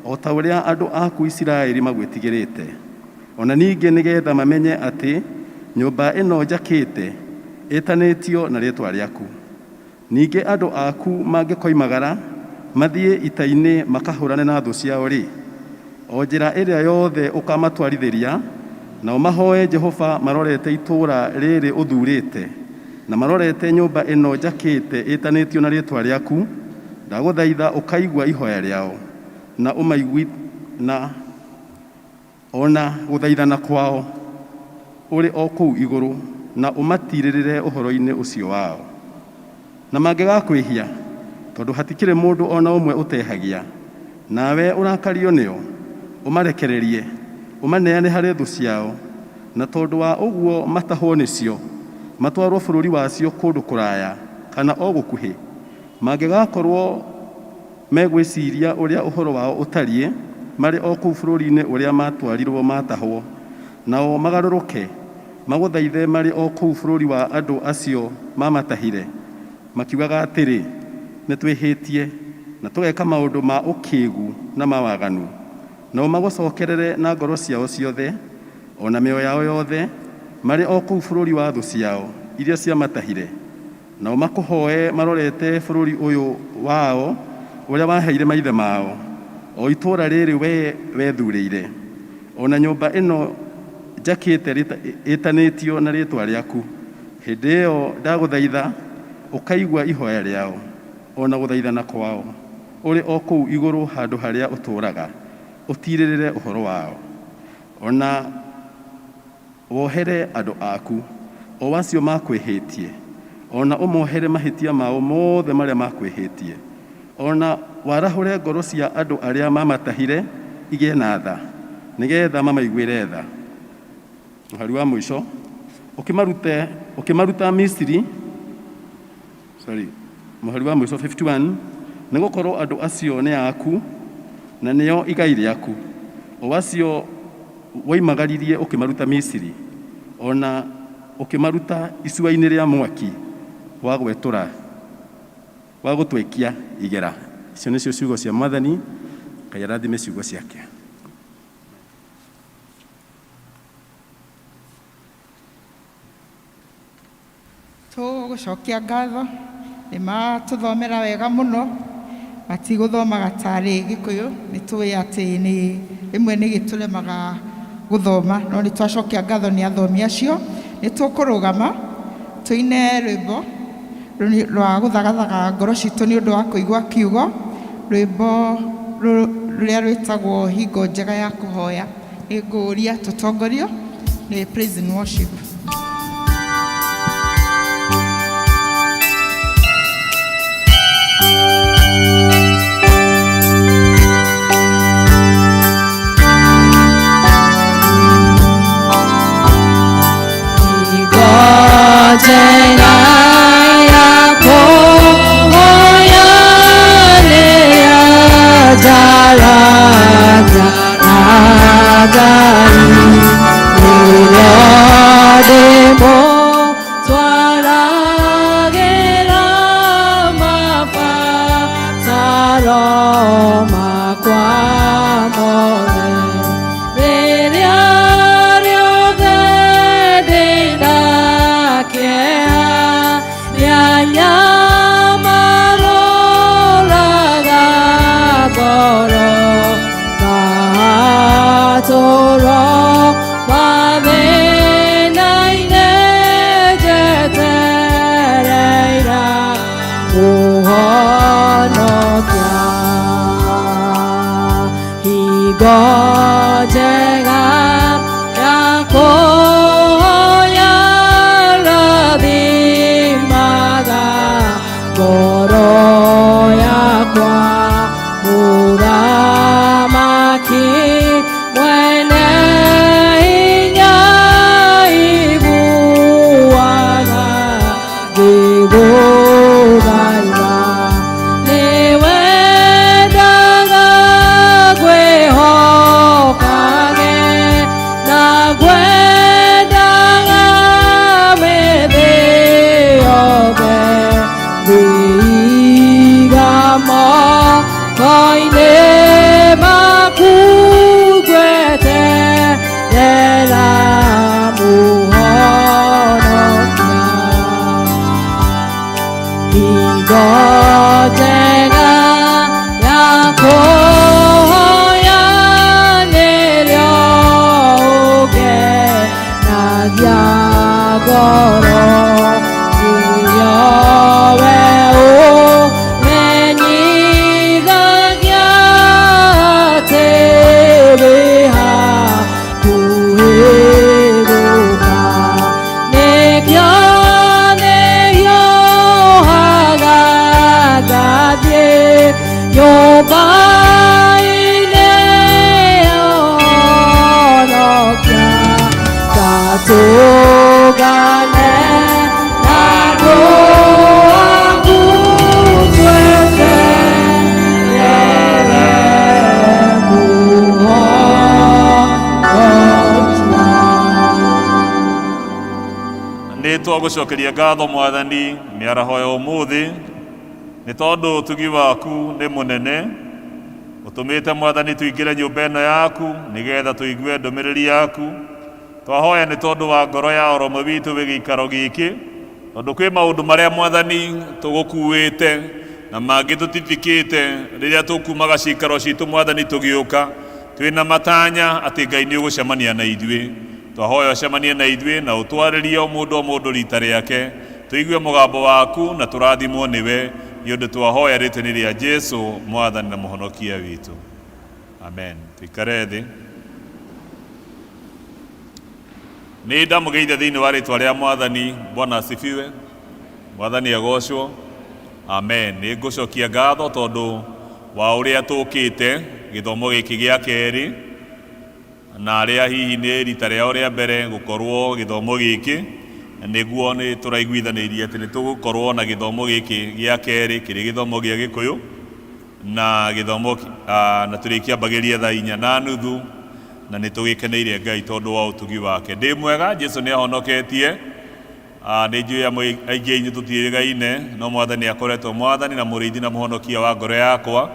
o ta ũrĩa andũ aku Isiraeli magwĩtigĩrĩte. Ona ningĩ nĩgetha mamenye atĩ nyũmba ĩno njakĩte ĩtanĩtio na rĩĩtwa rĩaku. Ningĩ andũ aku mangĩkoimagara mathiĩ ita-inĩ makahũrane na thũ ciao-rĩ, o njĩra ĩrĩa yothe ũkamatwarithĩria, nao mahoe Jehova marorete itũũra rĩrĩ ũthuurĩte, na marorete nyũmba ĩno njakĩte ĩtanĩtio na rĩĩtwa rĩaku, ndagũthaitha ũkaigua ihoya rĩao, na ũmaigui na ona gũthaithana kwao ũrĩ o kũu igũrũ, na ũmatirĩrĩre ũhoro-inĩ ũcio wao. Na mangĩgakwĩhia, tondũ hatikĩrĩ mũndũ o na ũmwe ũtehagia, nawe ũrakario nĩo, ũmarekererie, ũmaneane harĩ thũ ciao, na tondũ wa ũguo matahwo nĩcio, matwarwo bũrũri wacio kũndũ kũraya kana o gũkuhĩ, mangĩgakorwo megwĩciria ũrĩa ũhoro wao ũtariĩ marĩ o kũu bũrũri-inĩ ũrĩa matwarirwo matahwo, nao magarũrũke, magũthaithe marĩ o kũu bũrũri wa andũ acio mamatahire, makiugaga atĩrĩ, nĩtwĩhĩtie, na tũgeka maũndũ ma ũkĩgu na ma waganu. Nao magũcokerere na ngoro ciao ciothe, o na mĩoyo yao yothe, marĩ o kũu bũrũri wa thũ ciao iria ciamatahire, nao makũhoe marorete bũrũri ũyũ wao ũrĩa waheire maithe mao, o itũũra rĩrĩ wee wethurĩire, o na nyũmba ĩno njakĩte ĩtanĩtio na rĩĩtwa rĩaku, hĩndĩ ĩyo ndagũthaitha ũkaigua ihoya rĩao, o na gũthaithana kwao, ũrĩ o kũu igũrũ handũ harĩa ũtũũraga, ũtiirĩrĩre ũhoro wao. O na wohere andũ aku, o acio makwĩhĩtie, o na ũmohere mahĩtia mao mothe marĩa makwĩhĩtie, o na warahũre ngoro cia andũ arĩa mamatahire igĩe na tha, nĩgetha mamaiguĩre tha. Mũhari wa mũico, ũkĩmarute ũkĩmaruta Misiri, sorry, mũhari wa mũico 51, nĩgũkorwo andũ acio nĩ aku na nĩo igai rĩaku, o acio woimagaririe ũkĩmaruta Misiri, o na ũkĩmaruta icua-inĩ rĩa mwaki wa gwetũra wa gũtwekia igera. Icio nĩcio ciugo cia Mwathani. Ngai arathime ciugo ciake. Tũgũcokia ngatho nĩ matũthomera wega mũno, matigũthomaga tarĩ Gĩkũyũ, nĩ tũĩ atĩ nĩ rĩmwe nĩ gĩtũremaga gũthoma, no nĩ twacokia ngatho nĩ athomi acio. Nĩ tũkũrũgama tũine rwĩmbo rwa gũthagathaga ngoro citũ nĩ ũndũ wa kũigua kiugo, rwĩmbo rũrĩa rwĩtagwo hingo njega ya kũhoya. Nĩ ngũria tũtongorio nĩ praise and worship. Nĩ twagũcokeria ngatho Mwathani mĩaraho ya ũmũthĩ, nĩ tondũ ũtugi waku nĩ mũnene, ũtũmĩte Mwathani tũingĩre nyũmba ĩno yaku nĩgetha tũigue ndũmĩrĩri yaku. Twahoya nĩ tondũ wa ngoro ya oro ũmwe witũ wĩ gĩikaro gĩkĩ, tondũ kwĩ maũndũ marĩa Mwathani tũgũkuĩte na mangĩ tũtitikĩte rĩrĩa tũkumaga ciikaro citũ Mwathani tũgĩũka twĩna matanya atĩ Ngai nĩ ũgũcemania na ithuĩ. Twahoya ũcemanie na ithuĩ na ũtwarĩrie o mũndũ o mũndũ rita rĩake, tũigue mũgambo waku na tũrathimwo nĩwe, nĩ ũndũ twahoya rĩtwa-inĩ rĩa Jesu Mwathani na Mũhonokia witũ. Amen. Tũikare thĩ. Nĩ ndamũgeithia thĩinĩ wa rĩtwa rĩa Mwathani. Bwana asifiwe. Mwathani agocwo. Amen. Nĩ ngũcokia ngatho tondũ wa ũrĩa tũkĩte gĩthomo gĩkĩ gĩa kerĩ, na arĩa hihi nĩ rita rĩao rĩa mbere gũkorwo gĩthomo gĩkĩ, nĩguo nĩ tũraiguithanĩirie atĩ nĩ tũgũkorwo na gĩthomo gĩkĩ gĩa kerĩ kĩrĩ gĩthomo gĩa Gĩkũyũ, na gĩthomo na tũrĩkĩambagĩria thaa 4:30, na nĩ tũgĩkeneire Ngai tondũ wa ũtugi wake. Ndĩ mwega, Jesu nĩ ahonoketie. Nĩ njũĩ amwe aingĩ inyuĩ tũtiĩrĩgaine, no Mwathani akoretwo Mwathani na mũrĩithi na mũhonokia wa ngoro yakwa,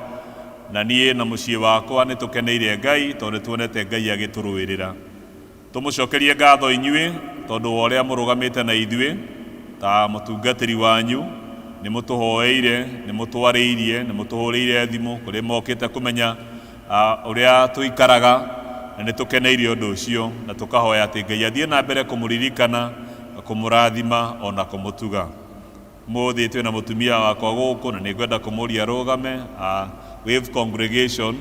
na niĩ na mũciĩ wakwa nĩ tũkeneire Ngai tondũ nĩ tuonete Ngai agĩtũrũĩrĩra. Tũmũcokerie ngatho inyuĩ tondũ wa ũrĩa mũrũgamĩte na ithuĩ ta mũtungatĩri wanyu, nĩ mũtũhoeire, nĩ mũtwarĩirie, nĩ mũtũhũrĩire thimũ kũrĩ mokĩte kũmenya ũrĩa tũikaraga, na nĩ tũkeneire ũndũ ũcio, na tũkahoya atĩ Ngai athiĩ na mbere kũmũririkana, kũmũrathima ona kũmũtuga. Mũthĩ twĩna mũtumia wakwa gũkũ na nĩ ngwenda kũmũria arũgame, Wave Congregation,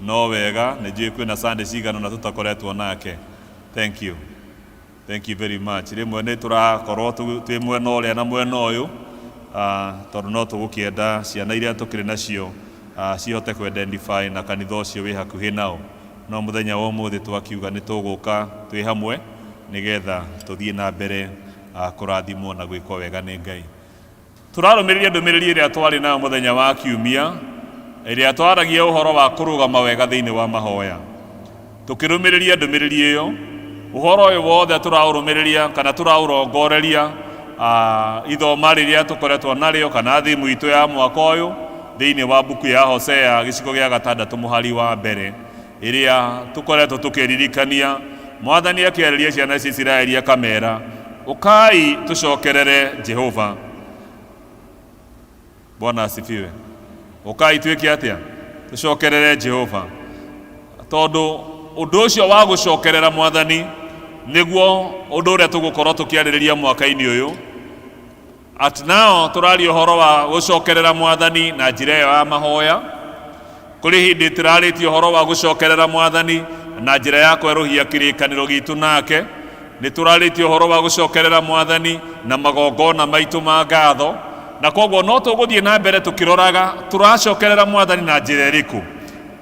no wega, nĩ njũĩ kwĩna Sunday cigana ũna tũtakoretwo nake. Thank you. Thank you very much. Rĩmwe nĩ tũrakorwo twĩ mwena ũrĩa na mwena ũyũ, tondũ no tũgũkĩenda ciana iria tũkĩrĩ nacio cihote kũ identify na kanitha ũcio wĩ hakuhĩ nao. No mũthenya wa ũmũthĩ twakiuga nĩ tũgũka twĩ hamwe nĩgetha tũthiĩ na mbere kũrathimwo na gwĩkwo wega nĩ Ngai. Tũrarũmĩrĩria ndũmĩrĩri ĩrĩa twarĩ nayo mũthenya wa kiumia, ĩrĩa twaragia ũhoro wa kũrũgama wega thĩinĩ wa mahoya. Tũkĩrũmĩrĩria ndũmĩrĩri ĩyo, ũhoro ũyũ wothe tũraũrũmĩrĩria kana tũraũrongoreria ithoma rĩrĩa tũkoretwo narĩo kana thimu itũ ya mwaka ũyũ thĩinĩ wa mbuku ya Hosea gĩcigo gĩa gatandatũ mũhari wa mbere, ĩrĩa tũkoretwo tũkĩririkania Mwathani akĩarĩria ciana cia Isiraeli akamera, ũkai tũcokerere Jehova. Bwana asifiwe. Ũkai twĩke atĩa? Tũcokerere Jehova, tondũ ũndũ ũcio wa gũcokerera Mwathani nĩguo ũndũ ũrĩa tũgũkorwo tũkĩarĩrĩria mwaka-inĩ ũyũ. At now tũraria ũhoro wa gũcokerera Mwathani na njĩra ĩyo ya mahoya. Kũrĩ hĩndĩ tũrarĩtie ũhoro wa gũcokerera Mwathani na njĩra ya kwerũhia kĩrĩkanĩro gitũ nake. Nĩ tũrarĩtie ũhoro wa gũcokerera Mwathani na magongona maitũ ma ngatho, na koguo no tũgũthiĩ na mbere tũkĩroraga tũracokerera Mwathani na njĩra ĩrĩkũ.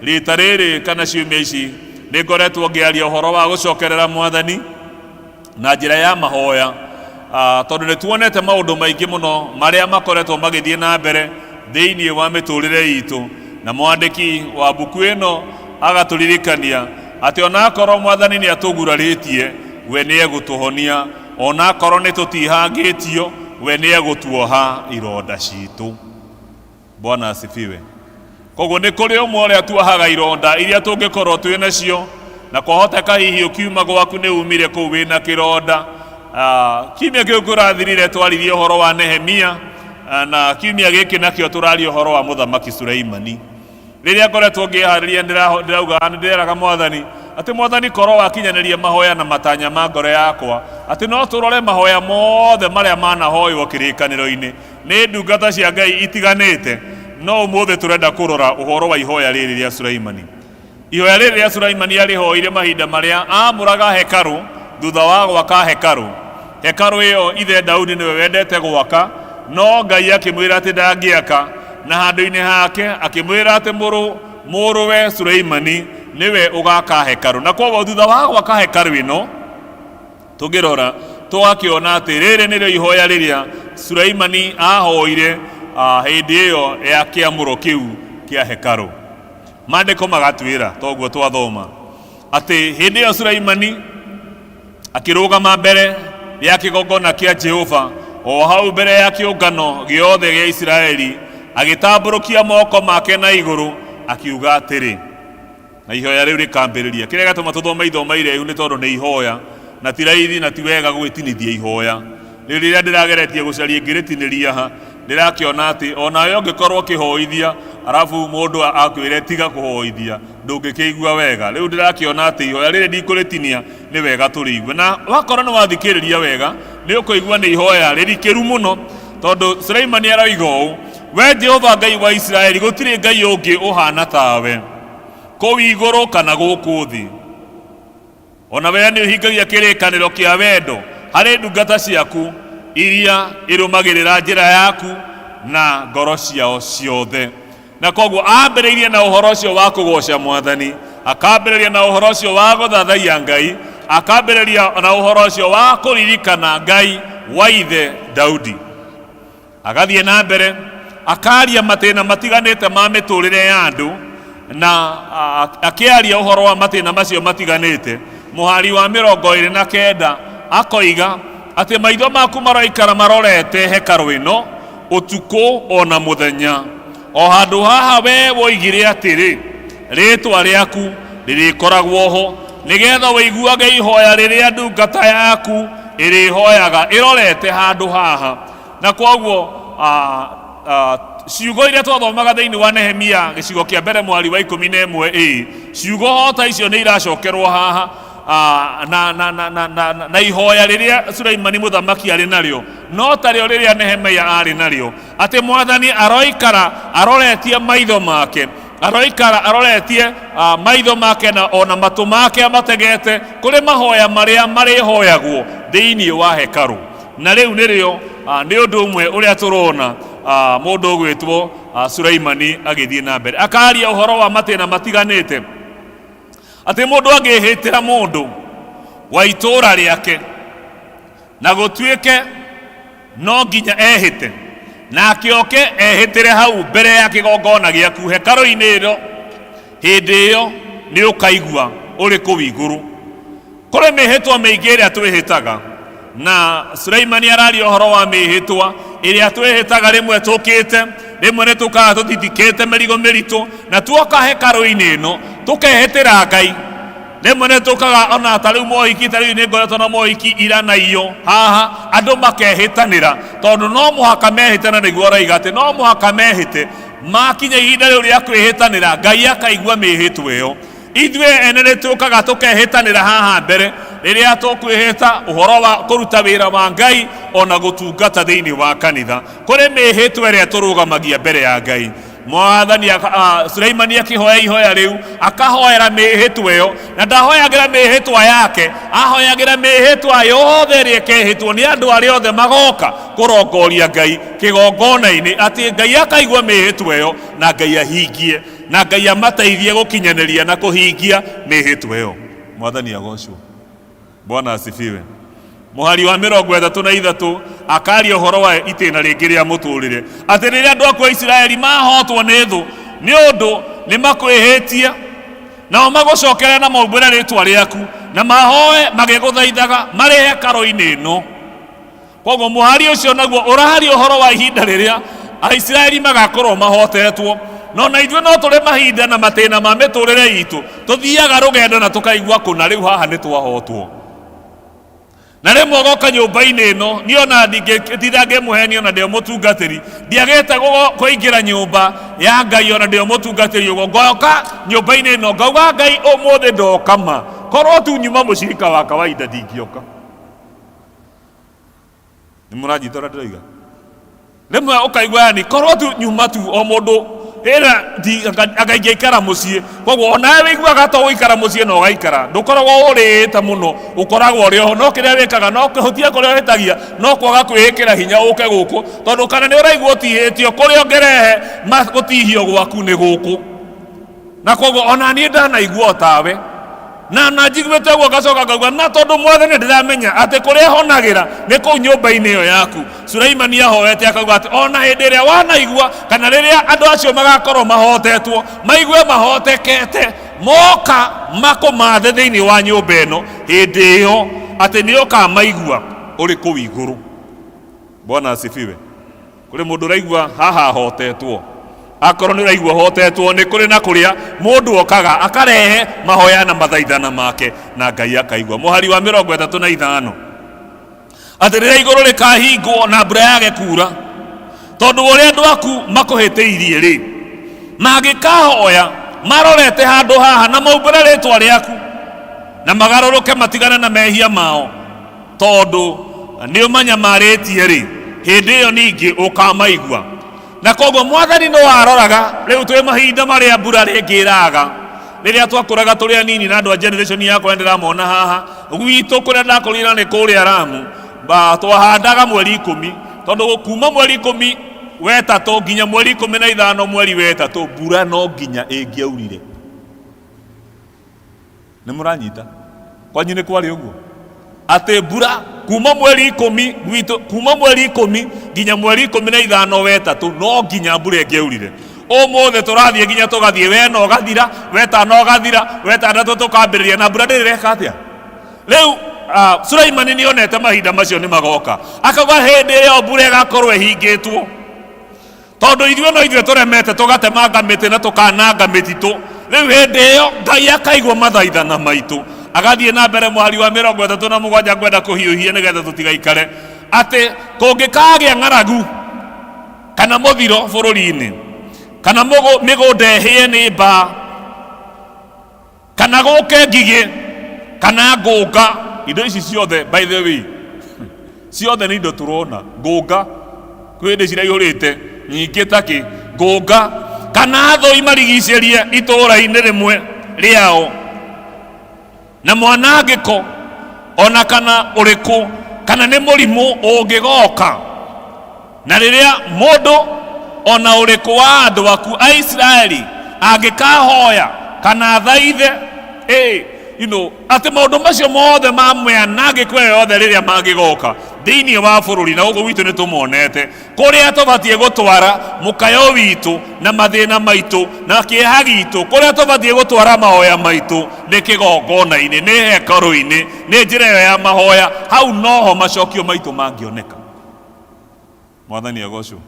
Rita rĩrĩ kana ciumia ici nĩ ngoretwo ngĩaria ũhoro wa gũcokerera Mwathani na njĩra ya mahoya, tondũ nĩ tuonete maũndũ maingĩ mũno marĩa makoretwo magĩthiĩ na mbere thĩinĩ wa mĩtũrĩre itũ, na mwandĩki wa mbuku ĩno agatũririkania atĩ onakorwo Mwathani nĩ atũgurarĩtie, we nĩ egũtũhonia, onakorwo nĩ tũtihangĩtio, we nĩ egũtuoha ironda citũ. Bwana asifiwe. Koguo nĩ kũrĩ ũmwe ũrĩa tuohaga ironda iria tũngĩkorwo twĩ nacio, na kwahoteka hihi ũkiuma gwaku nĩ umire kũu wĩna kĩronda. Kiumia kĩu kũrathirire twaririe ũhoro wa Nehemia, na kiumia gĩkĩ nakĩo tũraria ũhoro wa Mũthamaki Suleimani. Rĩrĩa ngoretwo ngĩharĩria ndĩrauga nĩ ndĩreraga Mwathani atĩ Mwathani korwo wakinyanĩria mahoya na matanya ma ngoro yakwa, atĩ no tũrore mahoya mothe marĩa manahoywo kĩrĩkanĩro-inĩ nĩ ndungata cia Ngai itiganĩte, no ũmũthĩ tũrenda kũrora ũhoro wa ihoya rĩrĩ rĩa Suleimani. Ihoya rĩrĩ rĩa Suleimani arĩhoire mahinda marĩa aamũraga hekarũ thutha wa gwaka hekarũ. Hekarũ ĩyo ithe Daudi nĩwe wendete gwaka, no Ngai akĩmwĩra atĩ ndangĩaka, na handũ-inĩ hake akĩmwĩra atĩ mũrũwe Suleimani nĩwe ũgaka hekarũ. Na koguo thutha wa gwaka hekarũ ĩno, tũngĩrora tũgakĩona atĩ rĩrĩ nĩrĩo ihoya rĩrĩa Suleimani ahoire hĩndĩ ĩyo ya kĩamũro kĩu kĩa hekarũ. Maandĩko magatwĩra toguo twathoma atĩ hĩndĩ ĩyo Suleimani akĩrũgama mbere ya kĩgongona kĩa Jehova o hau mbere ya kĩũngano gĩothe gĩa Isiraeli, agĩtambũrũkia moko make na igũrũ akiuga atĩrĩ, na ihoya rĩu rĩkambĩrĩria. Kĩrĩa gĩatũma tũthome ithoma iraihu nĩ tondũ nĩ ihoya, Na ti raithi na ti wega gwĩtinithia ihoya. Rĩu rĩrĩa ndĩrageretie gũcaria ngĩrĩtinĩria ha, ndĩrakĩona atĩ onawe ũngĩkorwo ũkĩhoithia arabu mũndũ akwĩre tiga kũhoithia, ndũngĩkĩigua wega. Rĩu ndĩrakĩona atĩ ihoya rĩrĩ ndikũrĩtinia, nĩ wega tũrĩigue. Na wakorwo nĩ wathikĩrĩria wega, nĩ ũkũigua nĩ ihoya rĩrikĩru mũno, tondũ Suleimani aroiga ũũ: we Jehova Ngai wa Isiraeli, gũtirĩ Ngai ũngĩ ũhana tawe kũu igũrũ kana gũkũ thĩ. Ona we nĩ ũhingagia kĩrĩkanĩro kĩa wendo harĩ ndungata ciaku iria irũmagĩrĩra njĩra yaku na ngoro ciao ciothe. Na koguo ambĩrĩirie na ũhoro ũcio wa kũgoca Mwathani, akambĩrĩria na ũhoro ũcio wa gũthathaiya Ngai, akambĩrĩria na ũhoro ũcio wa kũririkana Ngai wa ithe Daudi. Agathiĩ na mbere akaria matĩna matiganĩte ma mĩtũrĩre ya andũ, na akĩaria ũhoro wa matĩna macio matiganĩte. Mũhari wa 29 akoiga atĩ maitho maku maroikara marorete hekarũ ĩno ũtukũ ona mũthenya, o handũ haha we woigire atĩrĩ, rĩĩtwa rĩaku rĩrĩkoragwo ho, nĩgetha ũiguage ihoya rĩrĩa ndungata yaku ĩrĩhoyaga ĩrorete handũ haha. Na koguo ciugo iria twathomaga thĩinĩ wa Nehemia gĩcigo kĩa mbere mwari wa 11 ĩ ciugo hota icio nĩ iracokerwo haha, na, na, na, na, na, na, na ihoya rĩrĩa Suleimani mũthamaki arĩ narĩo no tarĩo rĩrĩa Nehemia arĩ narĩo, atĩ Mwathani aroikara aroretie maitho make, aroikara aroretie maitho make na ona matũ make amategete kũrĩ mahoya marĩa marĩhoyagwo thĩinĩ wa hekarũ. Na rĩu nĩrĩo nĩ ũndũ ũmwe ũrĩa tũrona mũndũ ũgwĩtwo Suleimani agĩthiĩ na mbere akaria ũhoro wa matĩna matiganĩte, atĩ mũndũ angĩhĩtĩra mũndũ wa itũũra rĩake na gũtuĩke no nginya ehĩte, na akĩoke ehĩtĩre hau mbere ya kĩgongona gĩaku hekarũ-inĩ ĩno, hĩndĩ ĩyo nĩ ũkaigua ũrĩ kũu igũrũ. Kũrĩ mĩhĩtwa mĩingĩ ĩrĩa twĩhĩtaga, na Suleimani araria ũhoro wa mĩhĩtwa ĩrĩa twĩhĩtaga rĩmwe tũkĩte, rĩmwe nĩ tũkaga tũtitikĩte mĩrigo mĩritũ, na tuoka hekarũ-inĩ ĩno tũkehĩtĩra Ngai. Rĩmwe nĩ tũkaga ona ta rĩu mohiki, ta rĩu nĩ ngoretwo na mohiki iranaiyo haha, andũ makehĩtanĩra tondũ no mũhaka mehĩte, na nĩguo aroiga atĩ no mũhaka mehĩte. Makinya ihinda rĩu rĩa kwĩhĩtanĩra, Ngai akaigua mĩhĩtwa ĩyo. Ithuĩ ene nĩ tũkaga tũkehĩtanĩra haha mbere rĩrĩa tũkwĩhĩta ũhoro wa kũruta wĩra wa Ngai ona gũtungata thĩinĩ wa kanitha. Kũrĩ mĩhĩtwa ĩrĩa tũrũgamagia mbere ya Ngai. Mwathani Suleimani akĩhoya ihoya rĩu, akahoera mĩhĩtwa ĩyo, na ndahoyagĩra mĩhĩtwa yake, ahoyagĩra mĩhĩtwa yothe ĩrĩa ĩkehĩtwo nĩ andũ arĩa othe magoka kũrongoria Ngai kĩgongona-inĩ, atĩ Ngai akaigua mĩhĩtwa ĩyo na Ngai ahingie, na Ngai amateithie gũkinyanĩria na kũhingia mĩhĩtwa ĩyo. Mwathani agocwo. Bwana asifiwe. Mũhari wa 33 akaria ũhoro wa itĩna rĩngĩ rĩa mũtũrĩre, atĩ rĩrĩa andũ aku a Isiraeli mahotwo nĩ thũ nĩ ũndũ nĩ makwĩhĩtie, nao magũcokere na maumbũre rĩtwa rĩaku na mahoe magĩgũthaithaga marĩ hekarũ-inĩ ĩno. Koguo mũhari ũcio naguo ũraria ũhoro wa ihinda rĩrĩa Aisiraeli magakorwo mahotetwo. No na ithuĩ no tũrĩ mahinda na matĩna ma mĩtũrĩre itũ, tũthiaga rũgendo na tũkaigua kũna rĩu haha nĩ twahotwo. Na rĩmwe ũgoka nyũmba-inĩ ĩno, niĩ ona ndingĩtinda ngĩmũhenia ona ndĩ o mũtungatĩri, ndiagĩte kũingĩra nyũmba ya Ngai ona ndĩ o mũtungatĩri ũguo, ngoka nyũmba-inĩ ĩno ngauga Ngai ũmũthĩ ndoka ma, korwo tu nyuma mũcirika wa kawaida ndingĩoka. Nĩ mũranyita ũrĩa ndĩroiga? Rĩmwe ũkaigua yani korwo tu nyuma tu o mũndũ ĩra anga ingĩikara mũciĩ. Koguo onawe wĩiguaga ta ũgũikara mũciĩ na ũgaikara, ndũkoragwo ũrĩĩte mũno, ũkoragwo ũrĩ oho, no kĩrĩa wĩkaga no kĩhutia kũrĩa ũhĩtagia, no kwaga kwĩĩkĩra hinya ũke gũkũ, tondũ kana nĩ ũraigua ũtihĩtio, kũrĩa ũngĩrehe gũtihio gwaku nĩ gũkũ. Na koguo ona niĩ ndanaigua o tawe, na njiguĩte ũguo ngacoka ngauga, na tondũ Mwathani ndĩramenya atĩ kũrĩa honagĩra nĩ kũu nyũmba-inĩ ĩyo yaku. Suleimani ahoete akauga atĩ ona hĩndĩ ĩrĩa wanaigua kana rĩrĩa andũ acio magakorwo mahotetwo, maigue mahotekete, moka makũmathe thĩinĩ wa nyũmba ĩno, hĩndĩ ĩyo atĩ nĩ ũkamaigua ũrĩ kũu igũrũ. Bwana asifiwe. Kũrĩ mũndũ ũraigua haha ahotetwo? Akorwo nĩ ũraigua ũhotetwo, nĩ kũrĩ na kũrĩa mũndũ okaga akarehe mahoya na mathaithana make na Ngai akaigua. Mũhari wa 35, atĩ rĩrĩa igũrũ rĩkahingwo na mbura yage kura tondũ wa ũrĩa andũ aku makũhĩtĩirie rĩ, mangĩkahoya marorete handũ haha na maumbũre rĩtwa rĩaku na magarũrũke matigane na mehia mao, tondũ nĩ ũmanyamarĩtie rĩ, hĩndĩ ĩyo ningĩ ũkamaigua. Na koguo Mwathani no aroraga. Rĩu twĩ mahinda marĩa mbura rĩngĩ ĩraga. Rĩrĩa twakũraga tũrĩ anini, na andũ a generation yakwa ndĩramona haha gwitũ kũrĩa ndakũrire nĩ kũrĩa Ramu, twahandaga mweri 10, tondũ kuma mweri 13 nginya mweri 15 mweri wa 3 mbura no nginya ĩngĩaurire. Nĩ mũranyita? Kwanyu nĩ kwarĩ ũguo, atĩ mbura kuma mweri 10 gwitũ, kuma mweri 10 nginya mweri 15 wa 3 no nginya mbura ĩngĩaurire. Ũmũthĩ tũrathiĩ nginya tũgathiĩ wena ũgathira, wetano ũgathira, wetandatũ tũkambĩrĩria na mbura ndĩrĩ ĩreka atĩa. Rĩu Sulaimani nĩ onete mahinda macio nĩ magoka, akauga hĩndĩ ĩyo mbura ĩgakorwo ĩhingĩtwo tondũ ithuĩ no ithuĩ tũremete, tũgatemanga mĩtĩ na tũkananga mĩtitũ. Rĩu hĩndĩ ĩyo Ngai akaigua mathaithana maitũ. Agathiĩ na mbere mũhari wa 37, ngwenda kũhiũhia nĩgetha tũtigaikare, atĩ kũngĩkagĩa ng'aragu kana mũthiro bũrũri-inĩ, kana mĩgũnda ĩhĩe nĩ mbaa, kana gũke ngigĩ kana ngũnga, indo ici ciothe, by the way, ciothe nĩ indo tũrona. Ngũnga kwĩ hĩndĩ ciraihũrĩte nyingĩ takĩ ngũnga, kana thũ imarigicĩrie itũũra-inĩ rĩmwe rĩao, na mwanangĩko ona kana ũrĩkũ, kana nĩ mũrimũ ũngĩgoka, na rĩrĩa mũndũ ona ũrĩkũ wa andũ aku a Isiraeli angĩkahoya kana athaithe, atĩ maũndũ macio mothe ma mĩanangĩko ĩyo yothe rĩrĩa mangĩgoka thĩinĩ wa bũrũri, na gũkũ gwitũ nĩ tũmonete, kũrĩa tũbatiĩ gũtwara mũkayo witũ na mathĩna maitũ na kĩeha gitũ, kũrĩa tũbatiĩ gũtwara mahoya maitũ nĩ kĩgongona-inĩ, nĩ hekarũ-inĩ, nĩ njĩra ĩyo ya mahoya. Hau noho macokio maitũ mangĩoneka. Mwathani agocwo.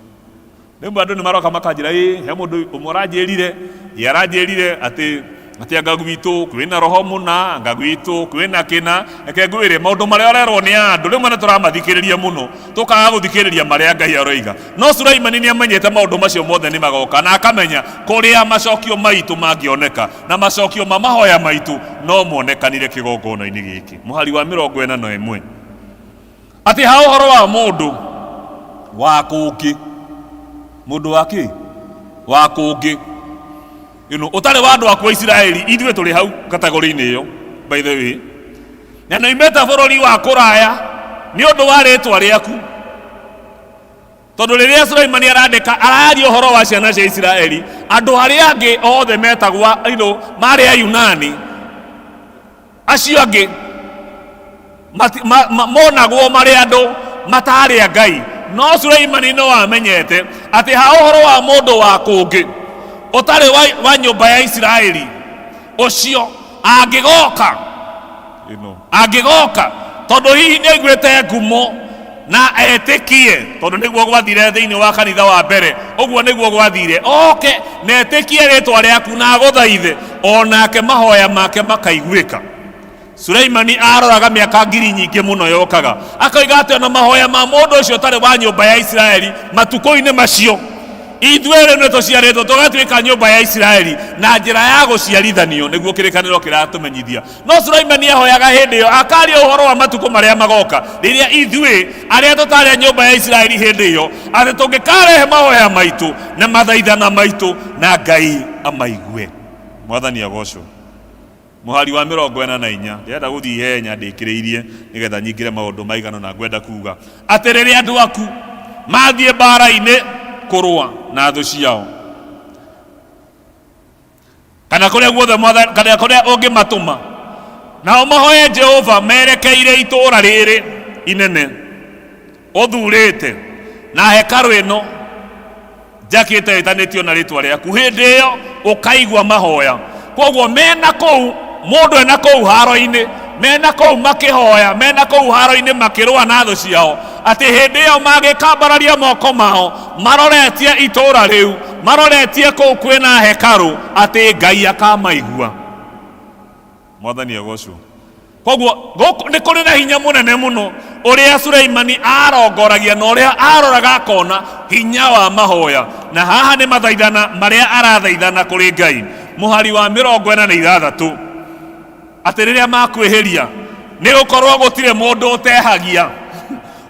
Rĩmwe andũ nĩ maroka makanjĩra, ĩ he mũndũ ũmwe ũranjĩrire, ĩ aranjĩrire atĩ anga gwitũ kwĩna roho mũna, anga gwitũ kwĩna kĩna. Reke ngwĩre, maũndũ marĩa ũrerwo nĩ andũ rĩmwe nĩ tũramathikĩrĩria mũno, tũkaga gũthikĩrĩria marĩa Ngai aroiga. No Sulaimani nĩ amenyete maũndũ macio mothe nĩ magoka, na akamenya kũrĩa macokio maitũ mangĩoneka, na macokio ma mahoya maitũ no monekanire kĩgongona-inĩ gĩkĩ. Mũhari wa 41, atĩ ha ũhoro wa mũndũ wa kũngĩ, mũndũ wa kĩ wa kũngĩ, ũtarĩ wa andũ aku a Isiraeli, ithuĩ tũrĩ hau kategori-inĩ ĩyo, by the way, na nĩoimĩte bũrũri wa kũraya nĩ ũndũ wa rĩtwa rĩaku, tondũ rĩrĩa Sulaimani arandĩka araria ũhoro wa ciana cia Isiraeli, andũ arĩa angĩ othe metagwo marĩ Ayunani, acio angĩ monagwo marĩ andũ matarĩ a Ngai. No Sulaimani no amenyete atĩ ha ũhoro wa mũndũ wa kũngĩ ũtarĩ wa nyũmba ya Isiraeli, ũcio angĩgoka, angĩgoka tondũ hihi nĩ aiguĩte ngumo na etĩkie, tondũ nĩguo gwathire thĩinĩ wa kanitha wa mbere, ũguo nĩguo gwathire, oke na etĩkie rĩtwa rĩaku na agũthaithe, onake mahoya make makaiguĩka. Sulaimani aroraga mĩaka ngiri nyingĩ mũno yokaga, akoiga atĩ ona mahoya ma mũndũ ũcio ũtarĩ wa nyũmba ya Isiraeli matukũ-inĩ macio, ithuĩ rĩu nĩ tũciarĩtwo tũgatuĩka nyũmba ya Isiraeli na njĩra ya gũciarithanio, nĩguo kĩrĩkanĩro kĩratũmenyithia. No Sulaimani ahoyaga hĩndĩ ĩyo, akaria ũhoro wa matukũ marĩa magoka, rĩrĩa ithuĩ arĩa tũtarĩ a nyũmba ya Isiraeli hĩndĩ ĩyo, atĩ tũngĩkarehe mahoya maitũ na mathaithana maitũ na Ngai amaigue. Mwathani agocwo. Mũhari wa 44, ndĩrenda gũthiĩ ihenya ndĩkĩrĩirie nĩgetha nyingĩre maũndũ maigana na ngwenda kuga atĩ rĩrĩa andũ aku mathiĩ mbara-inĩ kũrũa na thũ ciao, kana kũrĩa guothe Mwathani, kana kũrĩa ũngĩmatũma, nao mahoye Jehova merekeire itũũra rĩrĩ inene ũthurĩte na hekarũ ĩno njakĩte ĩtanĩtio na rĩtwa rĩaku, hĩndĩ ĩyo ũkaigua mahoya. Koguo mena kũu, mũndũ ena kũu haro-inĩ, mena kũu makĩhoya, mena kũu haro-inĩ makĩrũa na thũ ciao, atĩ hĩndĩ ĩyo magĩkambararia moko mao maroretie itũũra rĩu Maroretie kũu kwĩna hekarũ atĩ Ngai akamaigua. Mwathani agocwo. Koguo gũkũ nĩ kũrĩ na hinya mũnene mũno ũrĩa Suleimani arongoragia na ũrĩa aroraga akona hinya wa mahoya. Na haha nĩ mathaithana marĩa arathaithana kũrĩ Ngai. Mũhari wa 46 atĩ rĩrĩa makwĩhĩria nĩ gũkorwo gũtirĩ mũndũ ũtehagia.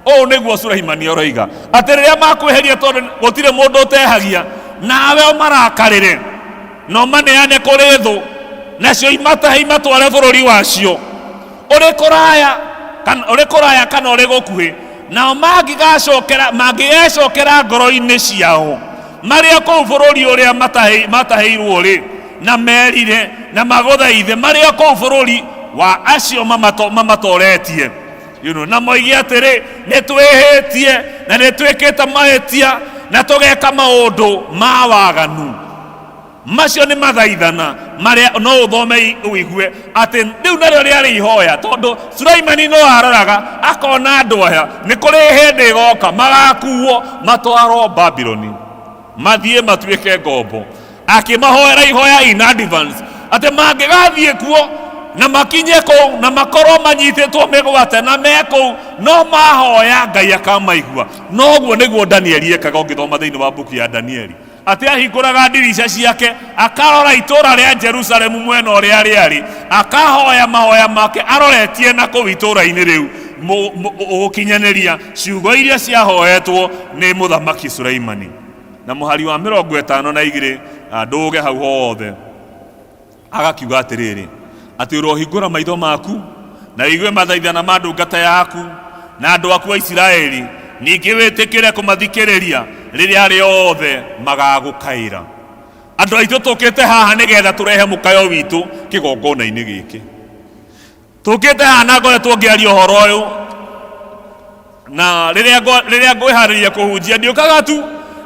Ũũ nĩguo Suleimani aroiga atĩ rĩrĩa makwĩhĩria tondũ gũtirĩ mũndũ ũtehagia, nawe ũmarakarĩre na ũmaneane kũrĩ thũ, nacio imatahe imatware bũrũri wacio ũrĩ kũraya kana ũrĩ kũraya kana ũrĩ gũkuhĩ, nao mangĩgacokera mangĩgecokera ngoro-inĩ ciao marĩ o kũu bũrũri ũrĩa matahĩirwo rĩ, na merire na magũthaithe marĩ o kũu bũrũri wa acio mamatoretie, na moige atĩrĩ, nĩ twĩhĩtie na nĩ twĩkĩte mahĩtia na tũgeka maũndũ ma waganu. Macio nĩ mathaithana marĩa no ũthome ũigue atĩ rĩu narĩo rĩarĩ ihoya, tondũ Sulaimani no aroraga akona andũ aya nĩ kũrĩ hĩndĩ ĩgoka magakuo matwarwo Babuloni mathiĩ matuĩke ngombo. Akĩmahoera ihoya in advance atĩ mangĩgathiĩ kuo na makinye kũu na makorwo manyitĩtwo mĩgwate na me kũu, no mahoya Ngai akamaigua. Noguo nĩguo Danieli ekaga ũngĩthoma thĩinĩ wa mbuku ya Danieli, atĩ ahingũraga ndirica ciake akarora itũũra rĩa Jerusalemu mwena ũrĩa rĩarĩ, akahoya mahoya make aroretie na kũu itũũra-inĩ rĩu gũkinyanĩria ciugo iria ciahoetwo nĩ mũthamaki Suleimani. Na mũhari wa 52 ndũge hau hothe agakiuga atĩrĩrĩ, atĩ ũrohingũra maitho maku na ũigue mathaithana ma ndungata yaku na andũ aku a Isiraeli, ningĩ wĩtĩkĩre kũmathikĩrĩria rĩrĩa rĩothe magagũkaĩra. Andũ aitũ tũkĩte haha nĩgetha tũrehe mũkayo witũ kĩgongona-inĩ gĩkĩ. Tũkĩte haha na ngoretwo ngĩaria ũhoro ũyũ, na rĩrĩa ngwĩharĩria kũhunjia ndiũkaga tu,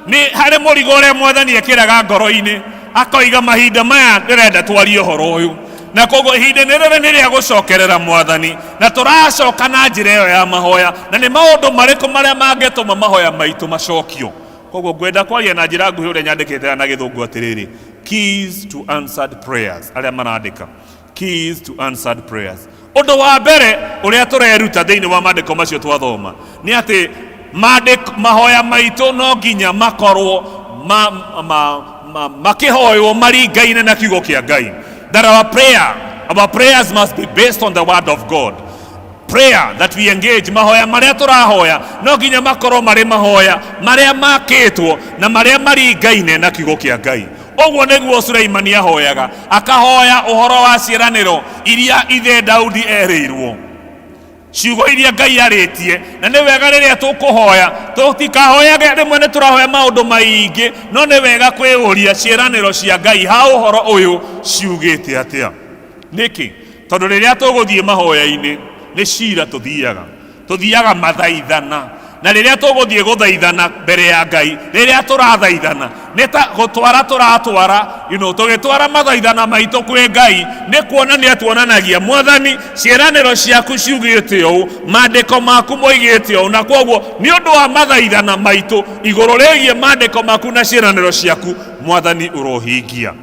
nĩ harĩ mũrigo ũrĩa Mwathani ekĩraga ngoro-inĩ akoiga mahinda maya ndĩrenda twarie ũhoro ũyũ, na koguo ihinda nĩ rĩrĩ nĩ rĩa gũcokerera Mwathani, na tũracoka na njĩra ĩyo ya mahoya. Na nĩ maũndũ marĩkũ marĩa mangĩtũma mahoya maitũ macokio? Koguo ngwenda kwaria na njĩra nguhĩ ũrĩa nyandĩkĩte na gĩthũngũ atĩrĩrĩ, keys to answered prayers. Arĩa marandĩka, keys to answered prayers. Ũndũ wa mbere ũrĩa tũreruta thĩinĩ wa maandĩko macio twathoma nĩ atĩ mahoya maitũ no nginya makorwo makĩhoywo maringaine na kiugo kĩa Ngai. That our prayers must be based on the word of God. Prayer that we engage, mahoya marĩa tũrahoya no nginya makorwo marĩ mahoya marĩa makĩtwo na marĩa maringaine na kiugo kĩa Ngai. Ũguo nĩguo Suleimani ahoyaga, akahoya ũhoro wa ciĩranĩro iria ithe Daudi erĩirwo, ciugo iria Ngai arĩtie. Na nĩ wega rĩrĩa tũkũhoya tũtikahoyage, rĩmwe nĩ tũrahoya maũndũ maingĩ, no nĩ wega kwĩyũria ciĩranĩro cia Ngai ha ũhoro ũyũ ciugĩte atĩa. Nĩkĩ? Tondũ rĩrĩa tũgũthiĩ mahoya-inĩ nĩ cira tũthiaga, tũthiaga mathaithana, na rĩrĩa tũgũthiĩ gũthaithana mbere ya Ngai, rĩrĩa tũrathaithana nĩ ta gũtwara tũratwara, tũgĩtwara mathaithana maitũ kwĩ Ngai, nĩ kuonania tuonanagia Mwathani ciĩranĩro ciaku ciugĩte ũũ, maandĩko maku moigĩte ũũ, na kwoguo nĩ ũndũ wa mathaithana maitũ igũrũ rĩgiĩ maandĩko maku na ciĩranĩro ciaku, Mwathani ũrohingia.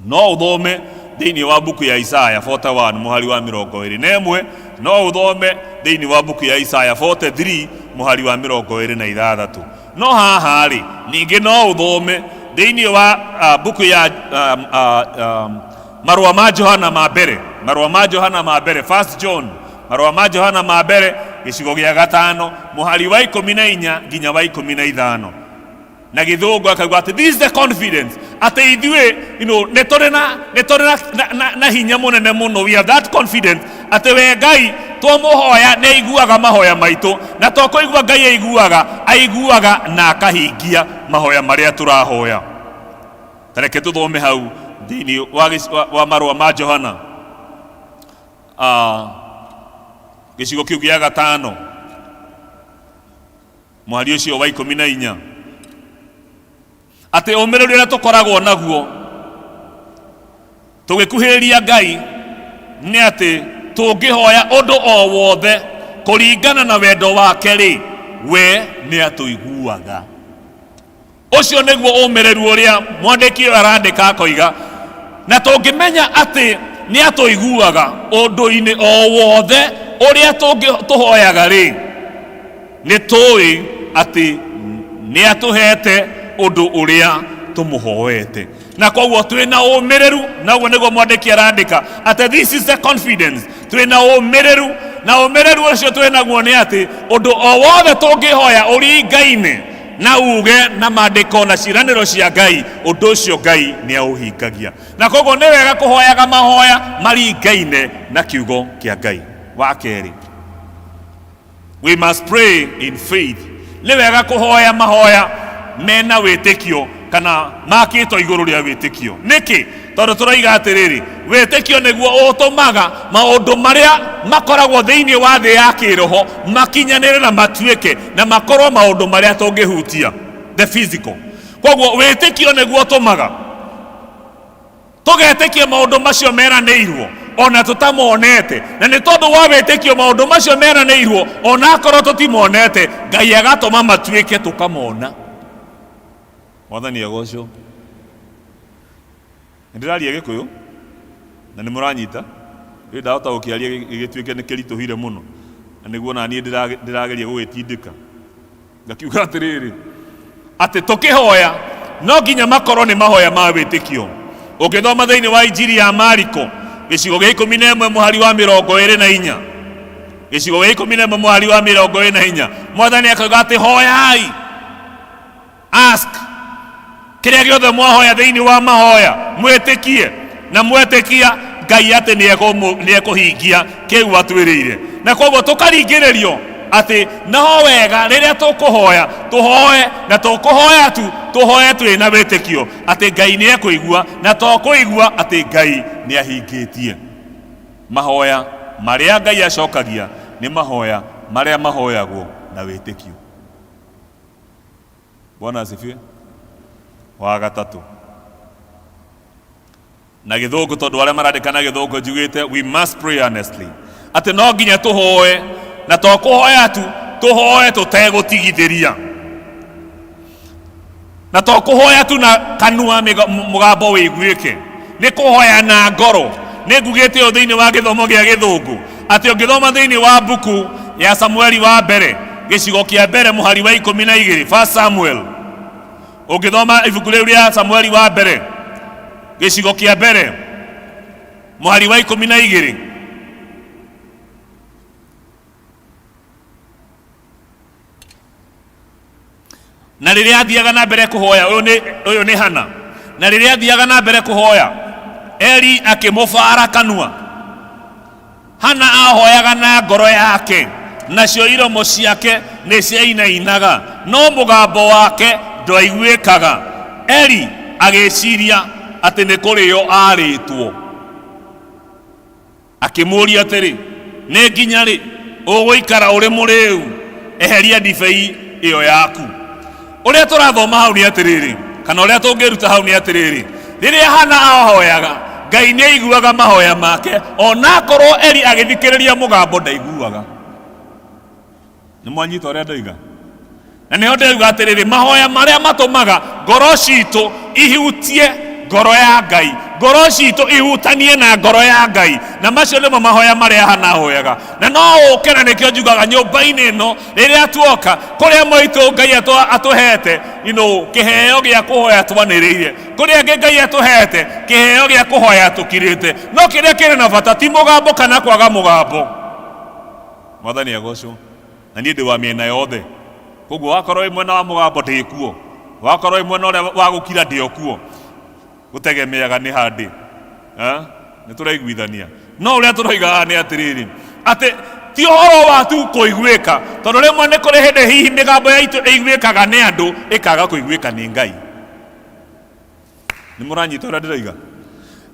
No ũthome thĩinĩ wa mbuku ya Isaya 41 mũhari wa 21, no ũthome thĩinĩ wa mbuku ya Isaya 43 mũhari wa 26. No haha rĩ, ningĩ no ũthome thĩinĩ wa mbuku ya marũa ma Johana ma mbere, marũa ma Johana ma mbere, First John, marũa ma Johana ma mbere gĩcigo gĩa 5 mũhari wa 14 nginya wa 15. Na gĩthũngũ akauga atĩ this is the confidence, atĩ ithuĩ nĩ tũrĩ na hinya mũnene mũno, we have that confidence atĩ we Ngai twamũhoya nĩ aiguaga mahoya maitũ, na to kũigua Ngai aiguaga, aiguaga na akahingia mahoya marĩa tũrahoya. Ta reke tũthome hau thĩinĩ wa marũa ma Johana, gĩcigo kĩu gĩa 5 mũhari ũcio wa 14, atĩ ũmĩrĩru ũrĩa tũkoragwo naguo tũgĩkuhĩrĩria Ngai nĩ atĩ tũngĩhoya ũndũ o wothe kũringana na wendo wake rĩ, we nĩ atũiguaga. Ũcio nĩguo ũmĩrĩru ũrĩa mwandĩki ũyũ arandĩka akoiga, na tũngĩmenya atĩ nĩ atũiguaga ũndũ-inĩ o wothe ũrĩa tũhoyaga rĩ, nĩ tũĩ atĩ nĩ atũhete ũndũ ũrĩa tũmũhoete. Na koguo twĩna ũmĩrĩru, na ũguo nĩguo mwandĩki arandĩka atĩ this is the confidence, twĩna ũmĩrĩru, na ũmĩrĩru ũcio twĩnaguo nĩ atĩ ũndũ o wothe tũngĩhoya ũringaine na uge na maandĩko na ciĩranĩro cia Ngai, ũndũ ũcio Ngai nĩ aũhingagia. Na koguo nĩ wega kũhoyaga mahoya maringaine na kiugo kĩa Ngai. Wa kerĩ, we must pray in faith. Nĩ wega kũhoya mahoya mena wĩtĩkio kana makĩtwo igũrũ rĩa wĩtĩkio. Nĩkĩ? Tondũ tũroiga atĩrĩrĩ, wĩtĩkio nĩguo ũtũmaga maũndũ marĩa makoragwo thĩinĩ wa thĩ ya kĩroho makinyanĩre na matuĩke na makorwo maũndũ marĩa tũngĩhutia, the physical. Koguo wĩtĩkio nĩguo ũtũmaga tũgetĩkia maũndũ macio meranĩirwo ona tũtamonete, na nĩ tondũ wa wĩtĩkio maũndũ macio meranĩirwo ona akorwo tũtimonete, Ngai agatũma matuĩke tũkamona. Mwathani agocwo. Nĩndĩraria Gĩkũyũ na nĩ mũranyita, rĩu ndahota gũkĩaria gĩgĩtuĩke nĩ kĩritũhire mũno, na nĩguo na niĩ ndĩrageria gũgĩtindĩka. Ngakiuga atĩrĩrĩ, atĩ tũkĩhoya no nginya makorwo nĩ mahoya ma wĩtĩkio. Ũngĩthoma thĩinĩ wa Injiri ya Mariko gĩcigo gĩa 11 mũhari wa 24, gĩcigo gĩa 11 mũhari wa 24, Mwathani akauga atĩ hoyai, ask, kĩrĩa gĩothe mwahoya thĩinĩ wa mahoya mwĩtĩkie, na mwetĩkia Ngai atĩ nĩ ekũhingia kĩu atwĩrĩire. Na koguo tũkaringĩrĩrio atĩ no wega rĩrĩa tũkũhoya tũhoe, na tũkũhoya tu tũhoe twĩna wĩtĩkio atĩ Ngai nĩ ekũigua, na to kũigua atĩ Ngai nĩ ahingĩtie. Mahoya marĩa Ngai acokagia nĩ mahoya marĩa mahoyagwo na wĩtĩkio. Bwana asifiwe. Wa gatatũ, na gĩthũngũ, tondũ arĩa marandĩka na gĩthũngũ njugĩte we must pray earnestly, atĩ no nginya tũhoe, na to kũhoya tu, tũhoe tũtegũtigithĩria, na to kũhoya tu na kanua mũgambo wĩiguĩke, nĩ kũhoya na ngoro. Nĩ ngugĩte ũũ thĩinĩ wa gĩthomo gĩa gĩthũngũ atĩ ũngĩthoma thĩinĩ wa mbuku ya Samueli wa mbere gĩcigo kĩa mbere mũhari wa 12, First Samuel, ũngĩthoma ibuku rĩu rĩa Samueli wa mbere gĩcigo kĩa mbere mũhari wa 12, na rĩrĩa athiaga na mbere kũhoya, ũyũ nĩ Hana, na rĩrĩa athiaga na mbere kũhoya, Eli akĩmũbara kanua. Hana ahoyaga na ngoro yake, nacio iromo ciake nĩ ciainainaga, no mũgambo wake ndwaiguĩkaga. Eli agĩciria atĩ nĩ kũrĩo arĩtwo. Akĩmũũria atĩrĩ, nĩ nginya rĩ ũgũikara ũrĩ mũrĩu? Eheria ndibei ĩyo yaku. Ũrĩa tũrathoma hau nĩ atĩrĩrĩ, kana ũrĩa tũngĩruta hau nĩ atĩrĩrĩ, rĩrĩa Hana ahoyaga, Ngai nĩ aiguaga mahoya make, onakorwo Eli agĩthikĩrĩria mũgambo ndaiguaga. Nĩ mwanyita ũrĩa ndoiga? Na nĩho ndĩrauga atĩrĩrĩ, mahoya marĩa matũmaga ngoro citũ ihutie ngoro ya Ngai, ngoro citũ ihutanie na ngoro ya Ngai, na macio nĩmo mahoya marĩa Hana ahoyaga. Na no ũke, na nĩkĩo njugaga nyũmba-inĩ ĩno rĩrĩa tuoka kũrĩa mwaitũ Ngai atũhete kĩheo gĩa kũhoya twanĩrĩire, kũrĩa angĩ Ngai atũhete kĩheo gĩa kũhoya tũkirĩte, no kĩrĩa kĩrĩ na bata ti mũgambo kana kwaga mũgambo. Mwathani agocwo. Na niĩ ndĩ wa mĩena yothe, koguo wakorwo wĩ mwena wa mũgambo ndĩ kuo, wakorwo wĩ mwena ũrĩa wa gũkira ndĩ o kuo, gũtegemeaga nĩ handĩ. Nĩ tũraiguithania. No ũrĩa tũroiga haha nĩ atĩrĩrĩ, atĩ ti ũhoro wa tu kũiguĩka, tondũ rĩmwe nĩ kũrĩ hĩndĩ hihi mĩgambo yaitũ ĩiguĩkaga nĩ andũ ĩkaga kũiguĩka nĩ Ngai. Nĩ mũranyita ũrĩa ndĩroiga?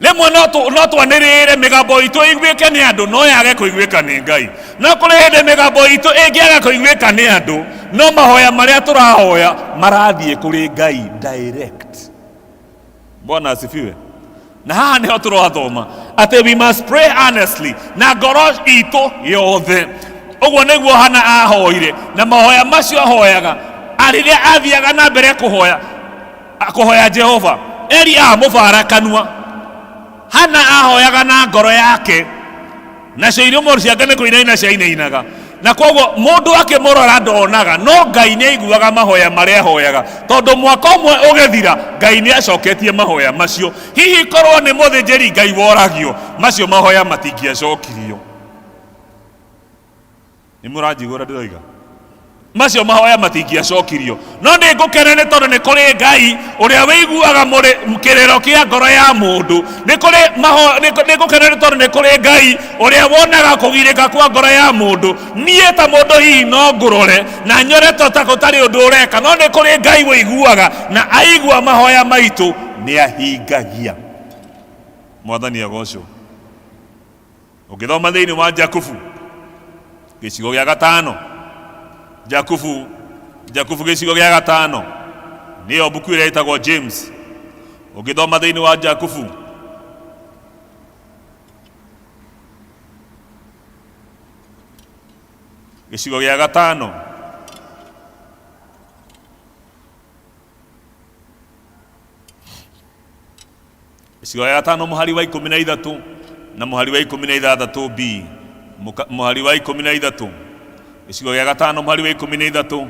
Rĩmwe no twanĩrĩre mĩgambo itũ ĩiguĩke nĩ andũ, no yage kũiguĩka nĩ Ngai. No kũrĩ hĩndĩ mĩgambo itũ ĩngĩaga kũiguĩka nĩ andũ, no mahoya marĩa tũrahoya marathiĩ kũrĩ Ngai direct. Bwana asifiwe. Na haha nĩho tũrathoma atĩ we must pray earnestly, na ngoro itũ yothe. Ũguo nĩguo Hana ahoire, na mahoya macio ahoyaga rĩrĩa athiaga na mbere kũhoya. Kũhoya Jehova. Eli amũbara kanua. Hana ahoyaga na ngoro yake, nacio iromo ciake nĩ kũinaina ciainainaga, na koguo mũndũ akĩmũrora ndonaga, no Ngai nĩ aiguaga mahoya marĩa ahoyaga, tondũ mwaka ũmwe ũgĩthira Ngai nĩ acoketie mahoya macio. Hihi korwo nĩ mũthĩnjĩri Ngai woragio, macio mahoya matingĩacokirio. Nĩ mũranjigua ũrĩa ndĩroiga? Macio mahoya matingĩacokirio. No nĩ ngũkena nĩ tondũ nĩ kũrĩ Ngai ũrĩa wĩiguaga kĩrĩro kĩa ngoro ya mũndũ. Nĩ kũrĩ maho-, nĩ nĩ ngũkena nĩ tondũ nĩ kũrĩ Ngai ũrĩa wonaga kũgirĩka kwa ngoro ya mũndũ. Niĩ ta mũndũ hihi no ngũrore na nyone ta gũtarĩ ũndũ ũreka, no nĩ kũrĩ Ngai wĩiguaga, na aigua mahoya maitũ nĩ ahingagia. Mwathani agocwo. Ũngĩthoma thĩinĩ wa Jakubu gĩcigo gĩa gatano, Jakubu gĩcigo gĩa gatano, nĩyo mbuku ĩrĩa ĩtagwo James. Ũngĩthoma thĩinĩ wa Jakubu gĩcigo gĩa gatano, gĩcigo gĩa gatano mũhari wa 13 na mũhari wa 16 b, mũhari wa 13, gĩcigo gĩa gatano mũhari wa 13,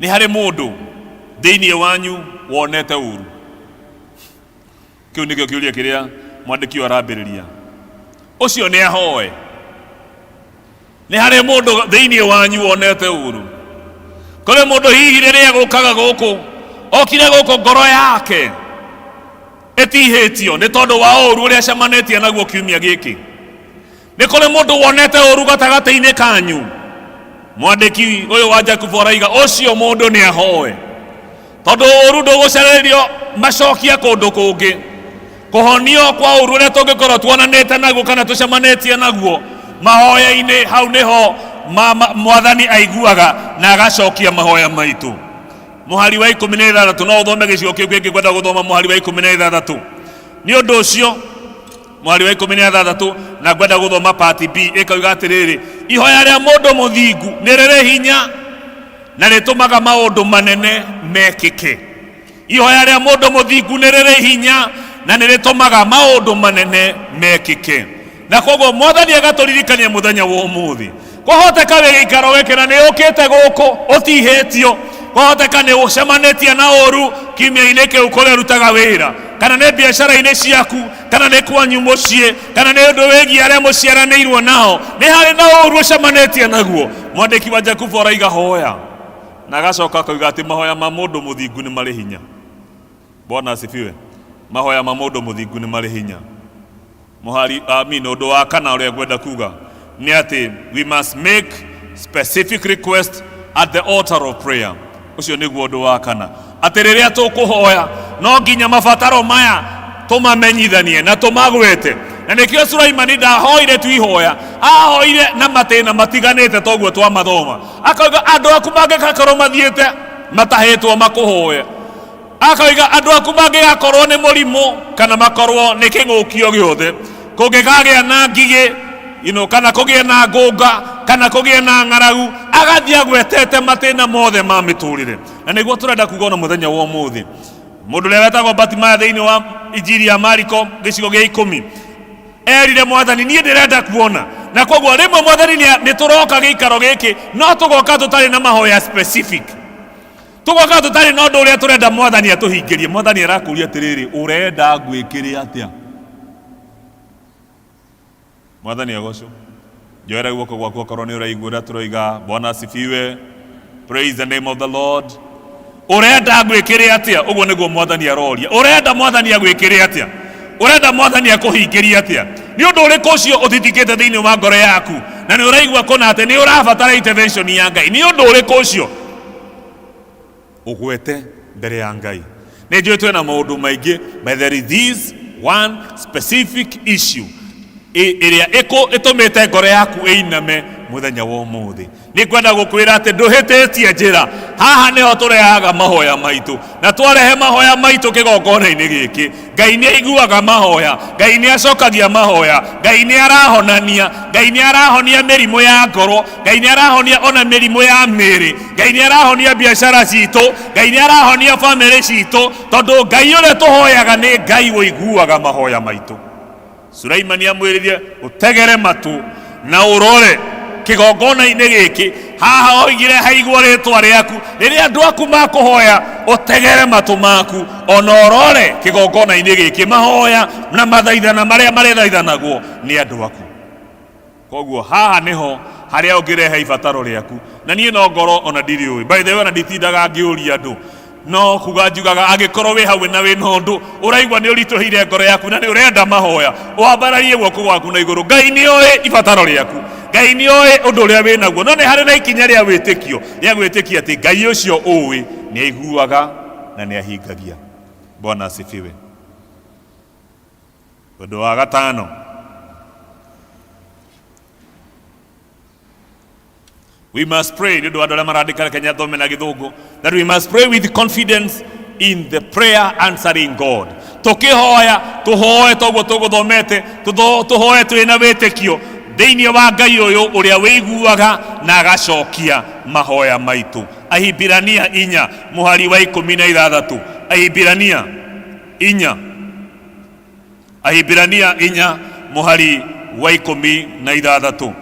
nĩ harĩ mũndũ thĩinĩ wanyu wonete ũru? Kĩu nĩkĩo kĩũria kĩrĩa mwandĩki ũyũ arambĩrĩria. Ũcio nĩ ahoe. Nĩ harĩ mũndũ thĩinĩ wanyu wonete ũru? Kũrĩ mũndũ hihi rĩrĩa gũkaga gũkũ, okire gũkũ ngoro yake ĩtihĩtio nĩ tondũ wa ũru ũrĩa acemanĩtie naguo kiumia gĩkĩ? Nĩ kũrĩ mũndũ wonete ũru gatagatĩ-inĩ kanyu? Mwandĩki ũyũ wa Jakubu araiga ũcio mũndũ nĩ ahoe, tondũ ũru ndũgũcererio macokia kũndũ kũngĩ. Kũhonio kwa ũru ũrĩa tũngĩkorwo tuonanĩte naguo kana tũcemanĩtie naguo mahoya-inĩ, hau nĩho Mwathani aiguaga na agacokia mahoya maitũ. Mũhari wa 16, no ũthome gĩcigo kĩu kĩngĩ kwenda gũthoma mũhari wa 16. Nĩ ũndũ ũcio mũhari wa 16, na ngwenda gũthoma part B, ĩkauga atĩrĩrĩ, ihoya rĩa mũndũ mũthingu nĩ rĩrĩ hinya na rĩtũmaga maũndũ manene mekĩke. Ihoya rĩa mũndũ mũthingu nĩ rĩrĩ hinya na nĩ rĩtũmaga maũndũ manene mekĩke. Na koguo Mwathani agatũririkania mũthenya wa ũmũthĩ, kwahoteka wĩ gĩikaro gĩkĩ na nĩ ũkĩte gũkũ ũtihĩtio, kwahoteka nĩ ũcemanĩtie na ũru kiumia-inĩ kĩu kũrĩa ũrutaga wĩra, kana nĩ biacara-inĩ ciaku, kana nĩ kwanyu mũciĩ, kana nĩ ũndũ wĩgiĩ arĩa mũciaranĩirwo nao, nĩ harĩ na ũru ũcemanĩtie naguo. Mwandĩki wa Jakubu araiga hoya, na agacoka akauga atĩ mahoya ma mũndũ mũthingu nĩ marĩ hinya. Bwana asifiwe. Mahoya ma mũndũ mũthingu nĩ marĩ hinya. Mũhari, amin. Ũndũ wa kana ũrĩa ngwenda kuga nĩ atĩ we must make specific request at the altar of prayer. Ũcio nĩguo ũndũ wa kana, atĩ rĩrĩa tũkũhoya no nginya mabataro maya tũmamenyithanie na tũmagwete. Na nĩkĩo Sulaimani ndahoire tu ihoya, ahoire na matĩna matiganĩte toguo twamathoma. Akauga andũ aku mangĩgakorwo mathiĩte matahĩtwo makũhoe, akauga andũ aku mangĩgakorwo nĩ mũrimũ kana makorwo nĩ kĩng'ũkio gĩothe, kũngĩkagĩa na ngigĩ kana kũgĩe na ngũnga kana kũgĩe na ng'aragu, agathiĩ agwetete matĩna mothe ma mĩtũrĩre. Na nĩguo tũrenda kuga ona mũthenya wa ũmũthĩ, mũndũ ũrĩa wetagwo Bartimayo thĩinĩ wa Injiri ya Mariko gĩcigo gĩa 10 erire Mwathani, niĩ ndĩrenda kuona. Na koguo rĩmwe Mwathani nĩ tũroka gĩikaro gĩkĩ, no tũgoka tũtarĩ na mahoya specific, tũgoka tũtarĩ na ũndũ ũrĩa tũrenda Mwathani atũhingĩrie. Mwathani arakũria atĩrĩrĩ, ũrenda ngwĩkĩre atĩa? Mwathani agocwo. Njoera guoko gwaku okorwo nĩ ũraigua ũrĩa tũroiga. Bwana asifiwe. Praise the name of the Lord. Ũrenda ngwĩkĩre atĩa? Ũguo nĩguo Mwathani aroria. Ũrenda Mwathani agwĩkĩre atĩa? Ũrenda Mwathani akũhingĩrie atĩa? Nĩ ũndũ ũrĩkũ ũcio ũthitikĩte thĩinĩ wa ngoro yaku na nĩ ũraigua kũna atĩ nĩ ũrabatara intervention ya Ngai? Nĩ ũndũ ũrĩkũ ũcio ũgwete mbere ya Ngai? Nĩ njũĩ twĩna maũndũ maingĩ, but there is this one specific issue ĩrĩa ĩtũmĩte ngoro yaku ĩiname. Mũthenya wa ũmũthĩ nĩ ngwenda gũkwĩra atĩ ndũhĩtĩtie njĩra. Haha nĩho tũrehaga mahoya maitũ, na twarehe mahoya maitũ kĩgongona-inĩ gĩkĩ, Ngai nĩ aiguaga mahoya, Ngai nĩ acokagia mahoya, Ngai nĩ arahonania, Ngai nĩ arahonia mĩrimũ ya ngoro, Ngai nĩ arahonia ona mĩrimũ ya mĩĩrĩ, Ngai nĩ arahonia biacara citũ, Ngai nĩ arahonia bamĩrĩ citũ, tondũ Ngai ũrĩa tũhoyaga nĩ Ngai ũiguaga mahoya maitũ. Sulaimani amwĩrire ũtegere matũ na ũrore kĩgongona-inĩ gĩkĩ. Haha oigire haigwo rĩtwa rĩaku. Rĩrĩa andũ aku makũhoya, ũtegere matũ maku ona ũrore kĩgongona-inĩ gĩkĩ, mahoya na mathaithana marĩa marĩthaithanagwo nĩ andũ aku. Koguo haha nĩho harĩa ũngĩrehe ibataro rĩaku. Na niĩ no ngorwo ona ndirĩ ũĩ, by the way, ona nditindaga ngĩũria andũ, no kuga njugaga angĩkorwo wĩ hau na wĩna ũndũ ũraigua nĩ ũritũhĩire ngoro yaku na nĩ ũrenda mahoya, wambararie guoko gwaku na igũrũ. Ngai nĩ oĩ ibataro rĩaku, Ngai nĩ oĩ ũndũ ũrĩa wĩ naguo, no nĩ harĩ na ikinya rĩa wĩtĩkio rĩa gwĩtĩkia atĩ Ngai ũcio ũĩ nĩ aiguaga na nĩ ahingagia. Bwana asifiwe. Ũndũ wa gatano, we must pray, nĩ ũndũ wa andũ arĩa marandĩka, reke nyathome na Gĩthũngũ, that we must pray with confidence in the prayer answering God. Tũkĩhoya, tũhoe toguo tũgũthomete, tũhoe twĩna wĩtĩkio thĩinĩ wa Ngai ũyũ ũrĩa wĩiguaga na agacokia mahoya maitũ. Ahibirania 4 mũhari wa 16. Ahibirania 4, Ahibirania 4 mũhari wa 16.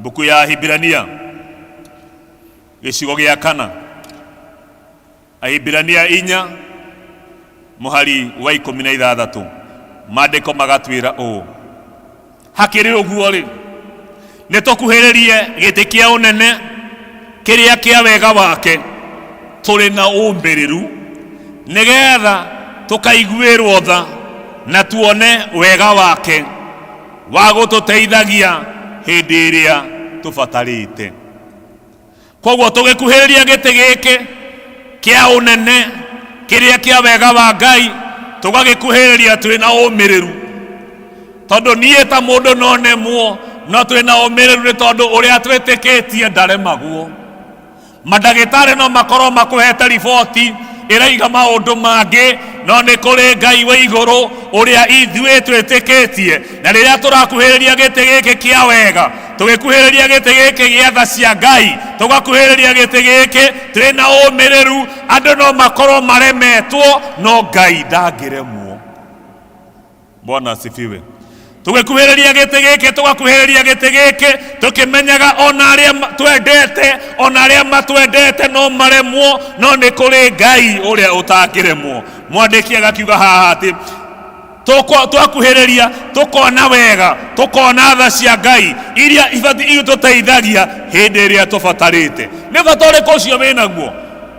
Mbuku ya Ahibirania gĩcigo gĩa kana. Ahibirania 4 mũhari wa 16, maandĩko magatwĩra ũũ: Hakĩrĩ ũguo rĩ, nĩ tũkuhĩrĩrie gĩtĩ kĩa ũnene kĩrĩa kĩa wega wake tũrĩ na ũmĩrĩru, nĩgetha tũkaiguĩrwo tha na tuone wega wake wa gũtũteithagia hĩndĩ ĩrĩa tũbatarĩte. Koguo tũgĩkuhĩrĩria gĩtĩ gĩkĩ kĩa ũnene kĩrĩa kĩa wega wa Ngai, tũgagĩkuhĩrĩria twĩna ũmĩrĩru, tondũ niĩ ta mũndũ no nemwo, no twĩna ũmĩrĩru nĩ tondũ ũrĩa twĩtĩkĩtie ndaremagwo. Mandagĩtarĩ no makorwo makũhete riboti ĩraiga maũndũ mangĩ, no nĩ kũrĩ Ngai wa igũrũ ũrĩa ithuĩ twĩtĩkĩtie. Na rĩrĩa tũrakuhĩrĩria gĩtĩ gĩkĩ kĩa wega, tũgĩkuhĩrĩria gĩtĩ gĩkĩ gĩa tha cia Ngai, tũgakuhĩrĩria gĩtĩ gĩkĩ twĩna ũmĩrĩru. Andũ no makorwo maremetwo, no Ngai ndangĩremwo. Bwana asifiwe. Tũgĩkuhĩrĩria gĩtĩ gĩkĩ, tũgakuhĩrĩria gĩtĩ gĩkĩ tũkĩmenyaga ona arĩa twendete, ona arĩa matwendete no maremwo, no nĩ kũrĩ Ngai ũrĩa ũtangĩremwo. Mwandĩki agakiuga haha atĩ twakuhĩrĩria tũkona wega, tũkona tha cia Ngai iria ibatiĩ itũteithagia hĩndĩ ĩrĩa tũbatarĩte. Nĩ bata ũrĩkũ ũcio wĩnaguo?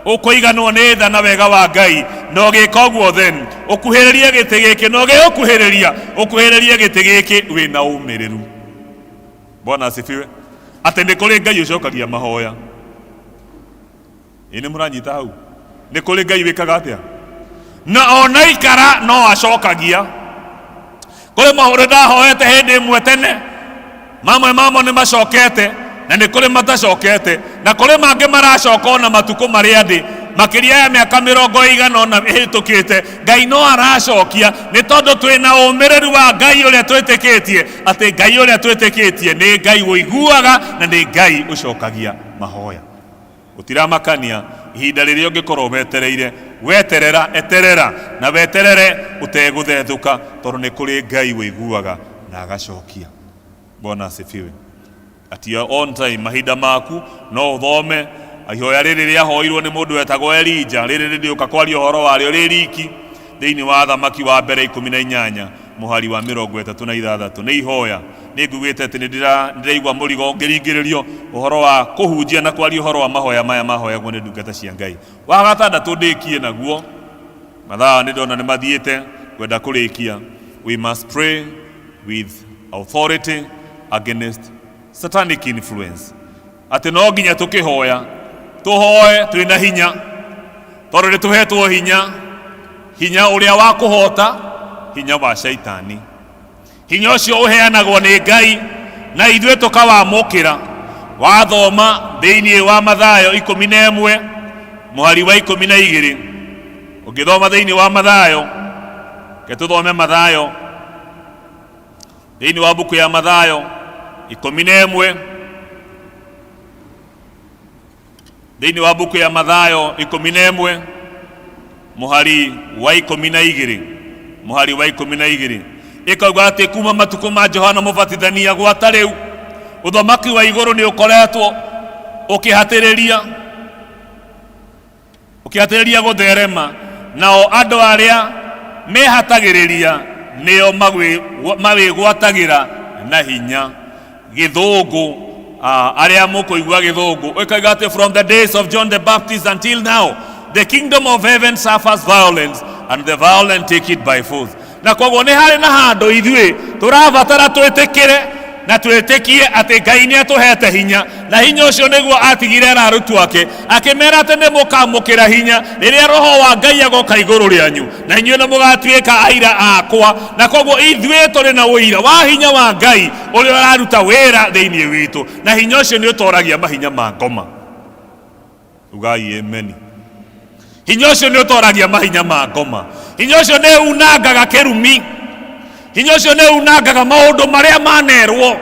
Ũkũiganwo nĩ tha na wega wa Ngai, na ũgĩka ũguo then ũkuhĩrĩrie gĩtĩ gĩkĩ, na ũgĩũkuhĩrĩria, ũkuhĩrĩrie gĩtĩ gĩkĩ wĩna ũmĩrĩru. Bwana asifiwe. Atĩ nĩ kũrĩ Ngai ũcokagia mahoya. Ĩ nĩ mũranyita hau? Nĩ kũrĩ Ngai wĩkaga atĩa? Na ona ikara no acokagia. Kũrĩ maũndũ ndahoete hĩndĩ ĩmwe tene, mamwe mamo nĩ macokete, na nĩ kũrĩ matacokete, na kũrĩ mangĩ maracoka ona matukũ marĩa ndĩ makĩria ya mĩaka 40 ĩhĩtũkĩte. Ngai no aracokia, nĩ tondũ twĩna ũmĩrĩru wa Ngai ũrĩa twĩtĩkĩtie, atĩ Ngai ũrĩa twĩtĩkĩtie nĩ Ngai ũiguaga na nĩ Ngai ũcokagia mahoya. Gũtiramakania ihinda rĩrĩa ũngĩkorwo wetereire, weterera, eterera na weterere ũtegũthethũka, tondũ nĩ kũrĩ Ngai ũiguaga na agacokia. Bwana asifiwe. At your own time, mahinda maku no ũthome ihoya rĩrĩ rĩahoirwo nĩ mũndũ wetagwo Elija. Rĩrĩ rĩrĩũka kwaria ũhoro warĩo rĩ riki thĩinĩ wa Athamaki wa Mbere 18 mũhari wa 36. Nĩ ihoya. Nĩ ngugĩte atĩ nĩ ndĩraigua mũrigo ngĩringĩrĩrio ũhoro wa kũhunjia na kwaria ũhoro wa mahoya maya mahoyagwo nĩ ndungata cia Ngai. Wa gatandatũ ndĩkie naguo, mathaa nĩ ndona nĩ mathiĩte, ngwenda kũrĩkia. We must pray with authority against satanic influence. Atĩ no nginya tũkĩhoya tũhoe twĩna hinya, tondũ nĩ tũhetwo hinya, hinya ũrĩa wa kũhota hinya wa shaitani. Hinya ũcio ũheanagwo nĩ Ngai na ithuĩ tũkawamũkĩra. Wathoma thĩinĩ wa Mathayo 11 mũhari wa 12, ũngĩthoma thĩinĩ wa Mathayo, ke tũthome Mathayo thĩinĩ wa mbuku ya Mathayo 11, thĩinĩ wa mbuku ya Mathayo 11 mũhari wa 12, mũhari wa 12 ĩkauga atĩ kuma matukũ ma Johana Mũbatithania gwata rĩu ũthamaki wa igũrũ nĩ ũkoretwo ũkĩhatĩrĩria gũtherema, nao andũ arĩa mehatagĩrĩria nĩo mawĩgwatagĩra na hinya. Gĩthũngũ, arĩa mũkũigua gĩthũngũ ĩkauga atĩ from the days of John the Baptist until now the kingdom of heaven suffers violence and the violent take it by force. Na koguo nĩ harĩ na handũ ithuĩ tũrabatara twĩtĩkĩre na twĩtĩkie atĩ Ngai nĩ atũhete hinya, na hinya ũcio nĩguo atigire arutwo ake akĩmera atĩ nĩ mũkamũkĩra hinya rĩrĩa Roho wa Ngai agoka igũrũ rĩanyu, na inyuĩ nĩ mũgatuĩka aira akwa. Na koguo ithuĩ tũrĩ na ũira wa hinya wa Ngai ũrĩa ũraruta wĩra thĩinĩ witũ, na hinya ũcio nĩ ũtoragia mahinya ma ngoma. Ugai ameni. Hinya ũcio nĩ ũtoragia mahinya ma ngoma. Hinya ũcio nĩ unangaga kĩrumi. Hinya ũcio nĩ unangaga maũndũ marĩa manerwo.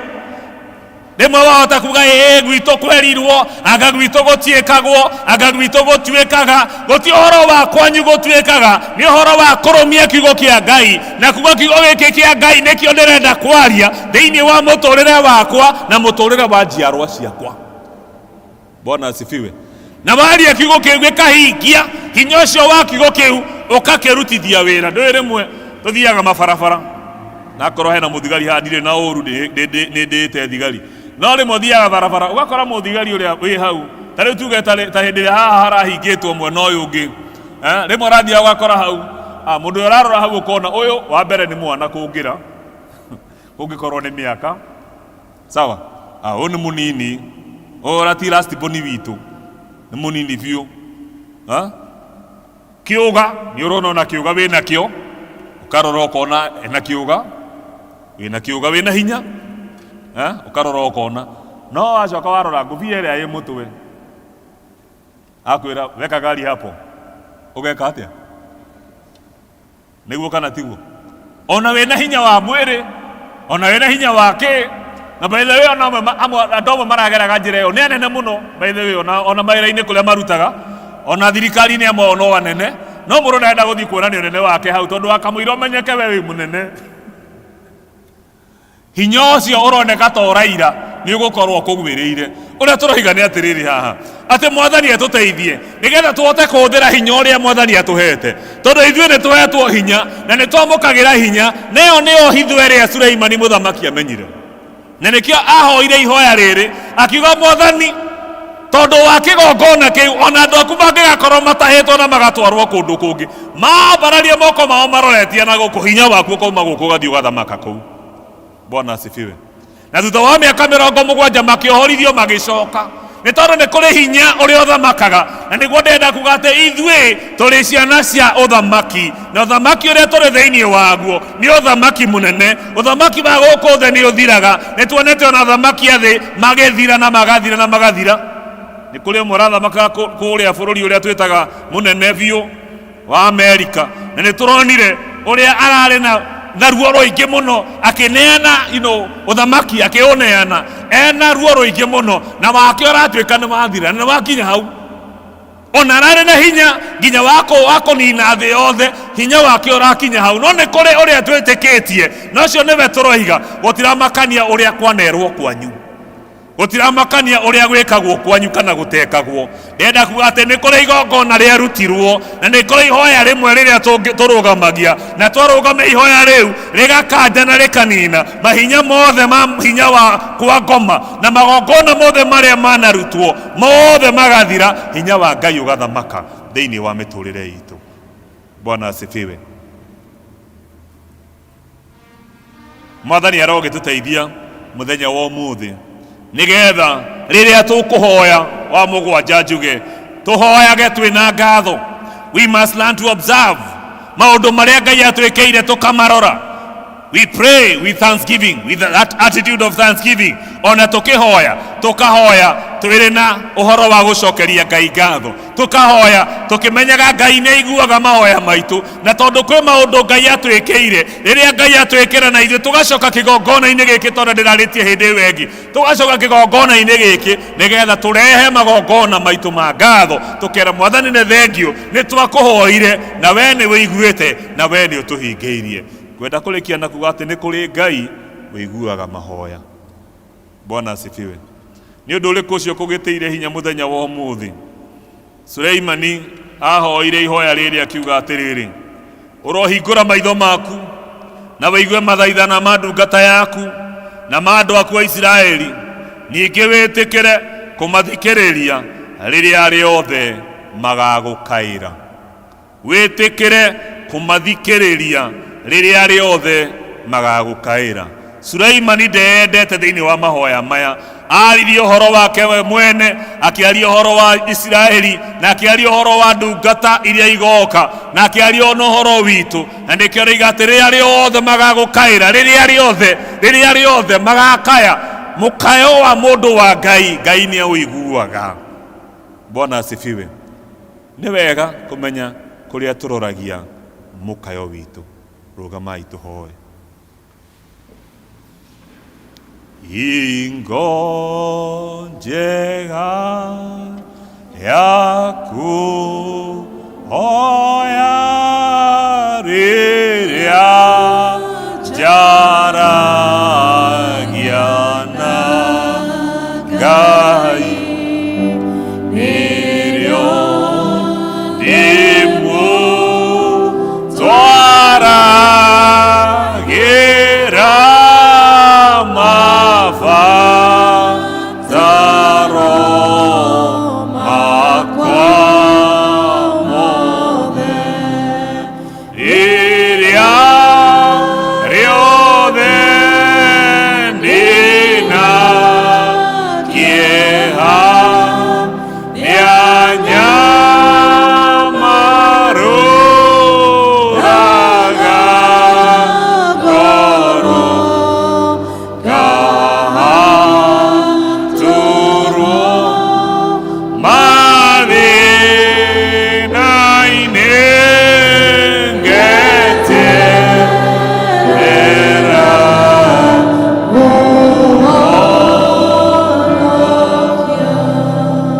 Rĩmwe wahota kuga ĩĩ gwitũ kwerirwo, anga gwitũ gũtiĩkagwo, anga gwitũ gũtuĩkaga. Gũti ũhoro wa kwanyu gũtuĩkaga, nĩ ũhoro wa kũrũmia kiugo kĩa Ngai. Na kuga kiugo gĩkĩ kĩa Ngai nĩkĩo ndĩrenda kwaria thĩinĩ wa mũtũrĩre wakwa na mũtũrĩre wa njiarwa ciakwa. Bwana asifiwe. Na waria kiugo kĩu gĩkahingia hinya ũcio wa kiugo kĩu ũgakĩrutithia wĩra. Ndũĩ rĩmwe tũthiaga mabarabara, na akorwo hena mũthigari haha ndirĩ na ũru, nĩ ndĩĩte thigari, no rĩmwe ũthiaga barabara ũgakora mũthigari ũrĩa wĩ hau, ta rĩu tuge ta hĩndĩ ĩrĩa haha harahingĩtwo mwena ũyũ ũngĩ, rĩmwe ũrathiaga ũgakora hau mũndũ ũrĩa ũrarora hau ũkona ũyũ wa mbere nĩ mwana kũngĩra kũngĩkorwo nĩ mĩaka sawa, ũyũ nĩ mũnini, ũyũ ũrĩa ti last born witũ nĩ mũnini biũ. Kĩũga nĩ ũrona ona kĩũga wĩna kĩo, ũkarora ũkona ena kĩũga, wĩna kĩũga wĩna hinya, ũkarora ũkona, no wacoka warora ngũbia ĩrĩa ĩ mũtwe akwĩra weka gari hapo, ũgeka atĩa? Nĩguo kana tiguo? Ona wĩna hinya wa mwĩrĩ, ona wĩna hinya wa kĩ, na by the way ona amwe andũ amwe marageraga njĩra ĩyo nĩ anene mũno by the way, ona mawĩra-inĩ kũrĩa marutaga, ona thirikari-inĩ amwe ao no anene, no mũndũ ndarenda gũthiĩ kuonania ũnene wake hau tondũ akamũira ũmenyeke we wĩ mũnene. Hinya ũcio ũroneka ta ũraira nĩ ũgũkorwo ũkũgwĩrĩire. Ũrĩa tũroiga nĩ atĩrĩrĩ haha, atĩ Mwathani atũteithie nĩgetha tũhote kũhũthĩra hinya ũrĩa Mwathani atũhete, tondũ ithuĩ nĩ tũhetwo hinya na nĩ twamũkagĩra hinya, na ĩyo nĩyo hitho ĩrĩa Suleimani mũthamaki amenyire, na nĩkĩo ahoire ihoya rĩrĩ akiuga, Mwathani, tondũ wa kĩgongona kĩu ona andũ aku mangĩgakorwo matahĩtwo na magatwarwo kũndũ kũngĩ, mambararie moko mao maroretie na gũkũ, hinya waku ũkauma gũkũ ũgathiĩ ũgathamaka kũu. Bwana asifiwe. Na thutha wa mĩaka 70 makĩohorithio magĩcoka, nĩ tondũ nĩ kũrĩ hinya ũrĩa ũthamakaga. Na nĩguo ndĩrenda kuga atĩ ithuĩ tũrĩ ciana cia ũthamaki, na ũthamaki ũrĩa tũrĩ thĩinĩ waguo nĩ ũthamaki mũnene. Ũthamaki wa gũkũ thĩ nĩ ũthiraga, nĩ tuonete ona athamaki a thĩ magĩthira na magathira na magathira. Nĩ kũrĩ ũmwe ũrathamakaga kũrĩa bũrũri ũrĩa twĩtaga mũnene biũ wa Amerika, na nĩ tũronire ũrĩa ararĩ na ruo rũingĩ mũno akĩneana ũthamaki, akĩũneana ena ruo rũingĩ mũno, na wake ũratuĩka nĩ wathira na nĩ wakinya hau. Ona ararĩ na hinya nginya wa kũnina thĩ yothe, hinya wake ũrakinya hau. No nĩ kũrĩ ũrĩa twĩtĩkĩtie, na ũcio nĩwe tũroiga gũtiramakania ũrĩa kwanerwo kwanyu, gũtiramakania ũrĩa gwĩkagwo kwanyu kana gũtekagwo. Ndĩrenda kuga atĩ nĩ kũrĩ igongona rĩarutirwo, na nĩ kũrĩ ihoya rĩmwe rĩrĩa tũrũgamagia, na twarũgamia ihoya rĩu rĩgakanja na rĩkanina mahinya mothe ma hinya wa kwa ngoma, na magongona mothe marĩa manarutwo mothe magathira, hinya wa Ngai ũgathamaka thĩinĩ wa mĩtũrĩre itũ. Bwana asifiwe. Mwathani arogĩtũteithia mũthenya wa ũmũthĩ, nĩgetha rĩrĩa tũkũhoya wa mũgwanja njuge tũhoyage twĩna ngatho. We must learn to observe maũndũ marĩa Ngai atwĩkĩire tũkamarora. We pray with thanksgiving, with that attitude of thanksgiving. Ona tukihoya, tukahoya twĩrĩ na ũhoro wa gũcokeria Ngai ngatho, tukahoya tukimenyaga Ngai nĩ aiguaga mahoya maitũ, na tondũ kwĩ maũndũ Ngai atwĩkĩire, rĩrĩa Ngai atwĩkĩra na ithuĩ tũgacoka kĩgongona-inĩ gĩkĩ, tondũ ndĩrarĩtie hĩndĩ ĩyo ĩngĩ, tũgacoka kĩgongona-inĩ gĩkĩ nĩgetha tũrehe magongona maitũ ma ngatho, tũkera Mwathani nĩ thengio, nĩ twakũhoire na we nĩ wĩiguĩte na we nĩ ũtũhingĩirie. Ngwenda kũrĩkia na kuga atĩ nĩ kũrĩ Ngai ũiguaga mahoya. Bwana asifiwe. Nĩ ũndũ ũrĩkũ ũcio kũgĩtĩire hinya mũthenya wa ũmũthĩ? Suleimani ahoire ihoya rĩrĩ akiuga atĩrĩrĩ, ũrohingũra maitho maku na wĩigue mathaithana ma ndungata yaku na ma andũ aku a Isiraeli, ningĩ wĩtĩkĩre kũmathikĩrĩria rĩrĩa rĩothe magagũkaĩra. Wĩtĩkĩre kũmathikĩrĩria rĩrĩa rĩothe magagũkaĩra. Suleimani ndeendete thĩinĩ wa mahoya maya, aririe ũhoro wake we mwene, akĩaria ũhoro wa Isiraeli, na akĩaria ũhoro wa ndungata iria igoka, na akĩaria ona ũhoro witũ. Na nĩkĩo aroiga atĩ rĩrĩa rĩothe magagũkaĩra, rĩrĩa rĩothe, rĩrĩa rĩothe magakaya, mũkayo wa mũndũ wa Ngai, Ngai nĩ aũiguaga. Bwana asifiwe. Nĩ wega kũmenya kũrĩa tũroragia mũkayo witũ. Rũgamai tũhoe. Hingo njega ya kũhoya rĩrĩa njaragia na Ngai, nĩrĩo ndĩmũtwaragĩra mabataro makwa mothe, rĩrĩa rĩothe ndĩna kĩeha nĩanyamarũraga ngoro ngahatũrwo mathĩna-inĩ ngeterera.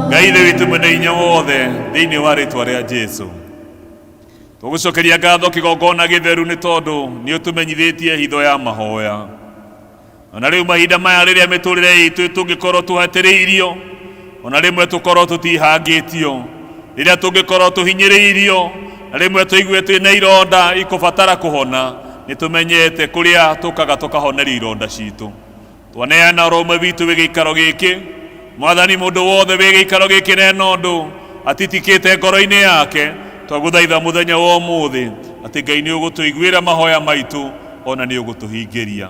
Ngai ithe witũ mwene hinya wothe, thĩinĩ wa rĩtwa rĩa Jesu tũgũcokeria ngatho kĩgongona gĩtheru nĩ tondũ nĩ ũtũmenyithĩtie hitho ya mahoya. Ona rĩu mahinda maya rĩrĩa mĩtũrĩre itũ tũngĩkorwo tũhatĩrĩirio, ona rĩmwe tũkorwo tũtihangĩtio, rĩrĩa tũngĩkorwo tũhinyĩrĩirio, na rĩmwe tũigue twĩna ironda ikũbatara kũhona, nĩ tũmenyete kũrĩa tũkaga tũkahonerio ironda citũ. Twaneana oro ũmwe witũ wĩ gĩikaro gĩkĩ, Mwathani, mũndũ wothe wĩ gĩikaro gĩkĩ na ena ũndũ atitikĩte ngoro-inĩ yake, twagũthaitha mũthenya wa ũmũthĩ atĩ Ngai nĩ ũgũtũiguĩra mahoya maitũ, ona nĩ ũgũtũhingĩria.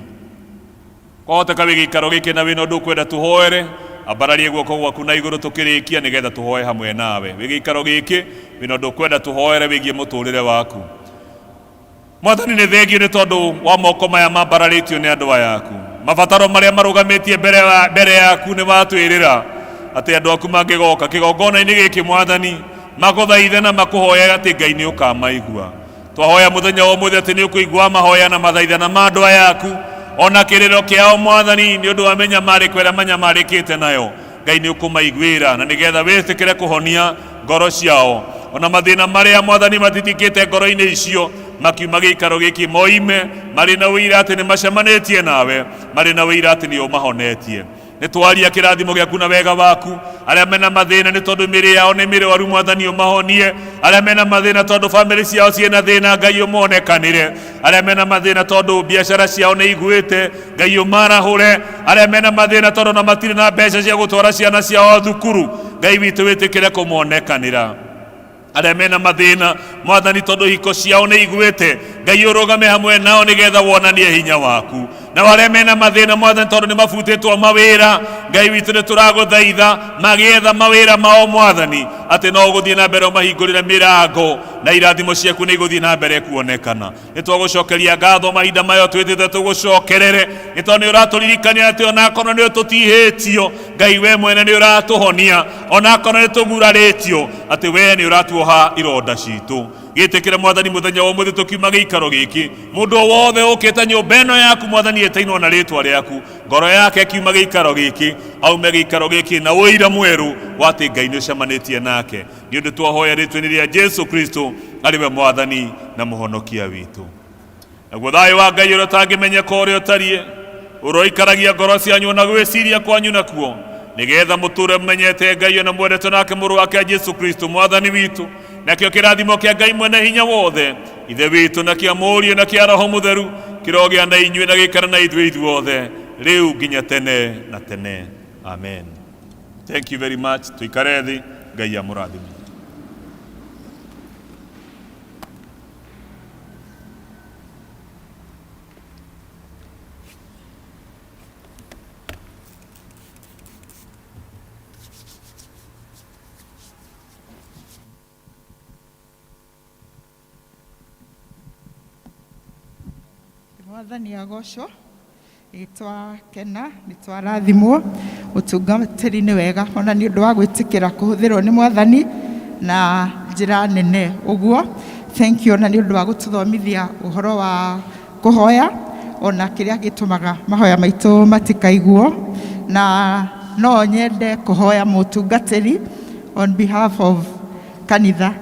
Kwahoteka wĩ gĩikaro gĩkĩ na wĩna ũndũ ũkwenda tũhoere, ambararie guoko gwaku na igũrũ tũkĩrĩkia nĩgetha tũhoe hamwe nawe. Wĩ gĩikaro gĩkĩ wĩna ũndũ ũkwenda tũhoere wĩgiĩ mũtũrĩre waku. Mwathani, nĩ thengio nĩ tondũ wa moko maya mambararĩtio nĩ andũ aya aku. Mabataro marĩa marũgamĩtie mbere yaku nĩ watwĩrĩra atĩ andũ aku mangĩgoka kĩgongona-inĩ gĩkĩ, Mwathani, magũthaithe na makũhoe atĩ Ngai nĩ ũkamaigua. Twahoya mũthenya wa ũmũthĩ atĩ nĩ ũkũigua mahoya na mathaithana ma andũ aya aku, ona kĩrĩro kĩao, Mwathani, nĩ ũndũ wa mĩnyamarĩko ĩrĩa manyamarĩkĩte nayo. Ngai nĩ ũkũmaiguĩra na nĩgetha wĩtĩkĩre kũhonia ngoro ciao, ona mathĩna marĩa, Mwathani, matitikĩte ngoro-inĩ icio, makiuma gĩikaro gĩkĩ moime marĩ na ũira atĩ nĩ macemanĩtie nawe, marĩ na ũira atĩ nĩ ũmahonetie. Nĩ twaria kĩrathimo gĩaku na wega waku. Arĩa mena mathĩna nĩ tondũ mĩrĩ yao nĩ mĩrwaru, Mwathani, ũmahonie. Arĩa mena mathĩna tondũ bamĩrĩ ciao ciĩna thĩna, Ngai, ũmonekanĩre. Arĩa mena mathĩna tondũ biacara ciao nĩ iguĩte, Ngai, ũmarahũre. Arĩa mena mathĩna tondũ na matirĩ na mbeca cia gũtwara ciana ciao thukuru, Ngai witũ, wĩtĩkĩre kũmonekanĩra. Arĩa mena mathĩna, Mwathani, tondũ hiko ciao nĩ iguĩte, Ngai, ũrũgame hamwe nao nĩgetha wonanie hinya waku. Na arĩa mena mathĩna, Mwathani, tondũ nĩ mabutĩtwo mawĩra, Ngai witũ, nĩ tũragũthaitha magĩetha mawĩra mao, Mwathani, Atĩ no ũgũthiĩ na mbere ũmahingũrĩre mĩrango na irathimo ciaku nĩ igũthiĩ na mbere kuonekana. Nĩ twagũcokeria ngatho mahinda maya twĩtĩte tũgũcokerere, nĩ tondũ nĩ ũratũririkania atĩ onakorwo nĩ tũtihĩtio, Ngai we mwene nĩ ũratũhonia, onakorwo nĩ tũgurarĩtio, atĩ we nĩ ũratuoha ironda citũ. Gĩtĩkĩre Mwathani mũthenya wa ũmũthĩ tũkiuma gĩikaro gĩkĩ, mũndũ o wothe ũkĩte nyũmba ĩno yaku Mwathani ĩtainwo na rĩtwa rĩaku, ngoro yake akiuma gĩikaro gĩkĩ aume gĩikaro gĩkĩ na ũira mwerũ wa atĩ Ngai nĩ ũcemanĩtie nake. Nĩ ũndũ twahoya rĩtwa-inĩ rĩa Jesu Kristo arĩ we Mwathani na Mũhonokia witũ. Naguo thayũ wa Ngai ũrĩa ũtangĩmenyeka ũrĩa ũtariĩ, ũroikaragia ngoro cianyu na gwĩciria kwanyu nakuo, nĩgetha mũtũre mũmenyete Ngai ona mwendetwo nake mũrũ wake Jesu Kristo Mwathani witũ. Nakĩo kĩrathimo kĩa Ngai mwene hinya wothe, Ithe witũ, na kĩa Mũriũ na kĩa Roho Mũtheru, kĩrogĩa na inyuĩ na gĩikare na ithuĩ ithuothe rĩu nginya tene na tene. Amen. Thank you very much. Tuikare thĩ, Ngai amũrathime. Mwathani agocwo. Nĩ twakena, nĩ twarathimwo. Ũtungatĩri nĩ wega ona nĩ ũndũ wa gwĩtĩkĩra kũhũthĩrwo nĩ Mwathani na njĩra nene ũguo. Thank you ona nĩ ũndũ wa gũtũthomithia ũhoro wa kũhoya ona kĩrĩa gĩtũmaga mahoya maitũ matikaiguo. Na no nyende kũhoya mũtungatĩri on behalf of kanitha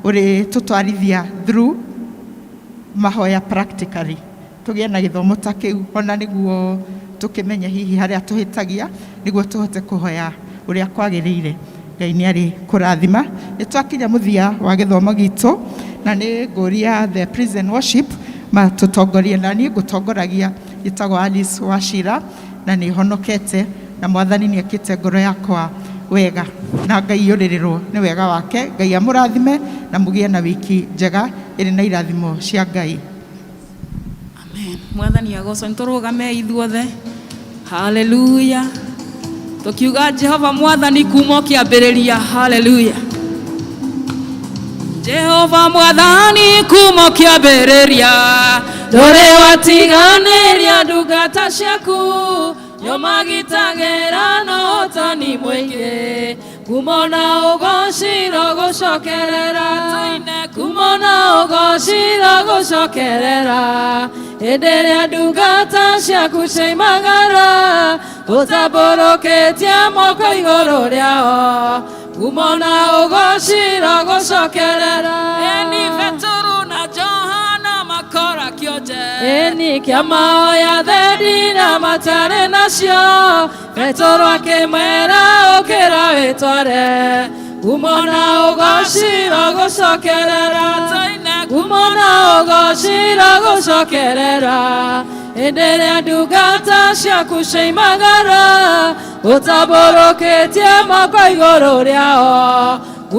ũrĩ tũtwarithia through mahoya practically, tũgĩe na gĩthomo ta kĩu ona nĩguo tũkĩmenye hihi harĩa tũhĩtagia, nĩguo tũhote kũhoya ũrĩa kwagĩrĩire. Ngai nĩ arĩ kũrathima. Nĩ twakinya mũthia wa gĩthomo gitũ, na nĩ ngũria the prison worship matũtongorie, na niĩ ngũtongoragia njĩtagwo Alice Wachira, na nĩ honokete na Mwathani nĩ ekĩte ngoro yakwa wega na ngaiyũrĩrĩrwo nĩ wega wake. Ngai amũrathime na mũgĩe na wiki njega ĩrĩ na irathimo cia Ngai. Amen. Mwathani agocwo. Nĩ tũrũgame ithuothe. Haleluya. Tũkiuga Jehova Mwathani kuma ũkĩambĩrĩria. Haleluya. Jehova Mwathani kuma ũkĩambĩrĩria, ndũrĩ watiganĩria ndungata ciaku, nyũmagitagĩra na ũhotani mũingĩ, kuma na ũgociro gũcokerera, kuma na ũgociro gũcokerera, hĩndĩ ĩrĩa ndungata ciaku ciaimagara, ũtambũrũkĩtie moko igũrũ rĩao, kuma na ũgociro gũcokerera. Eni Petero na Johana makora kĩonje, eni kĩamaoya thendi na matarĩ nacio, Petero akĩmwĩra ũkĩra wĩtware, kuma na ũgociro gũcokerera, kuma na ũgociro gũcokerera, hĩndĩ ĩrĩa ndungata ciaku ciaimagara, ũtambũrũkĩtie moko igũrũ rĩao,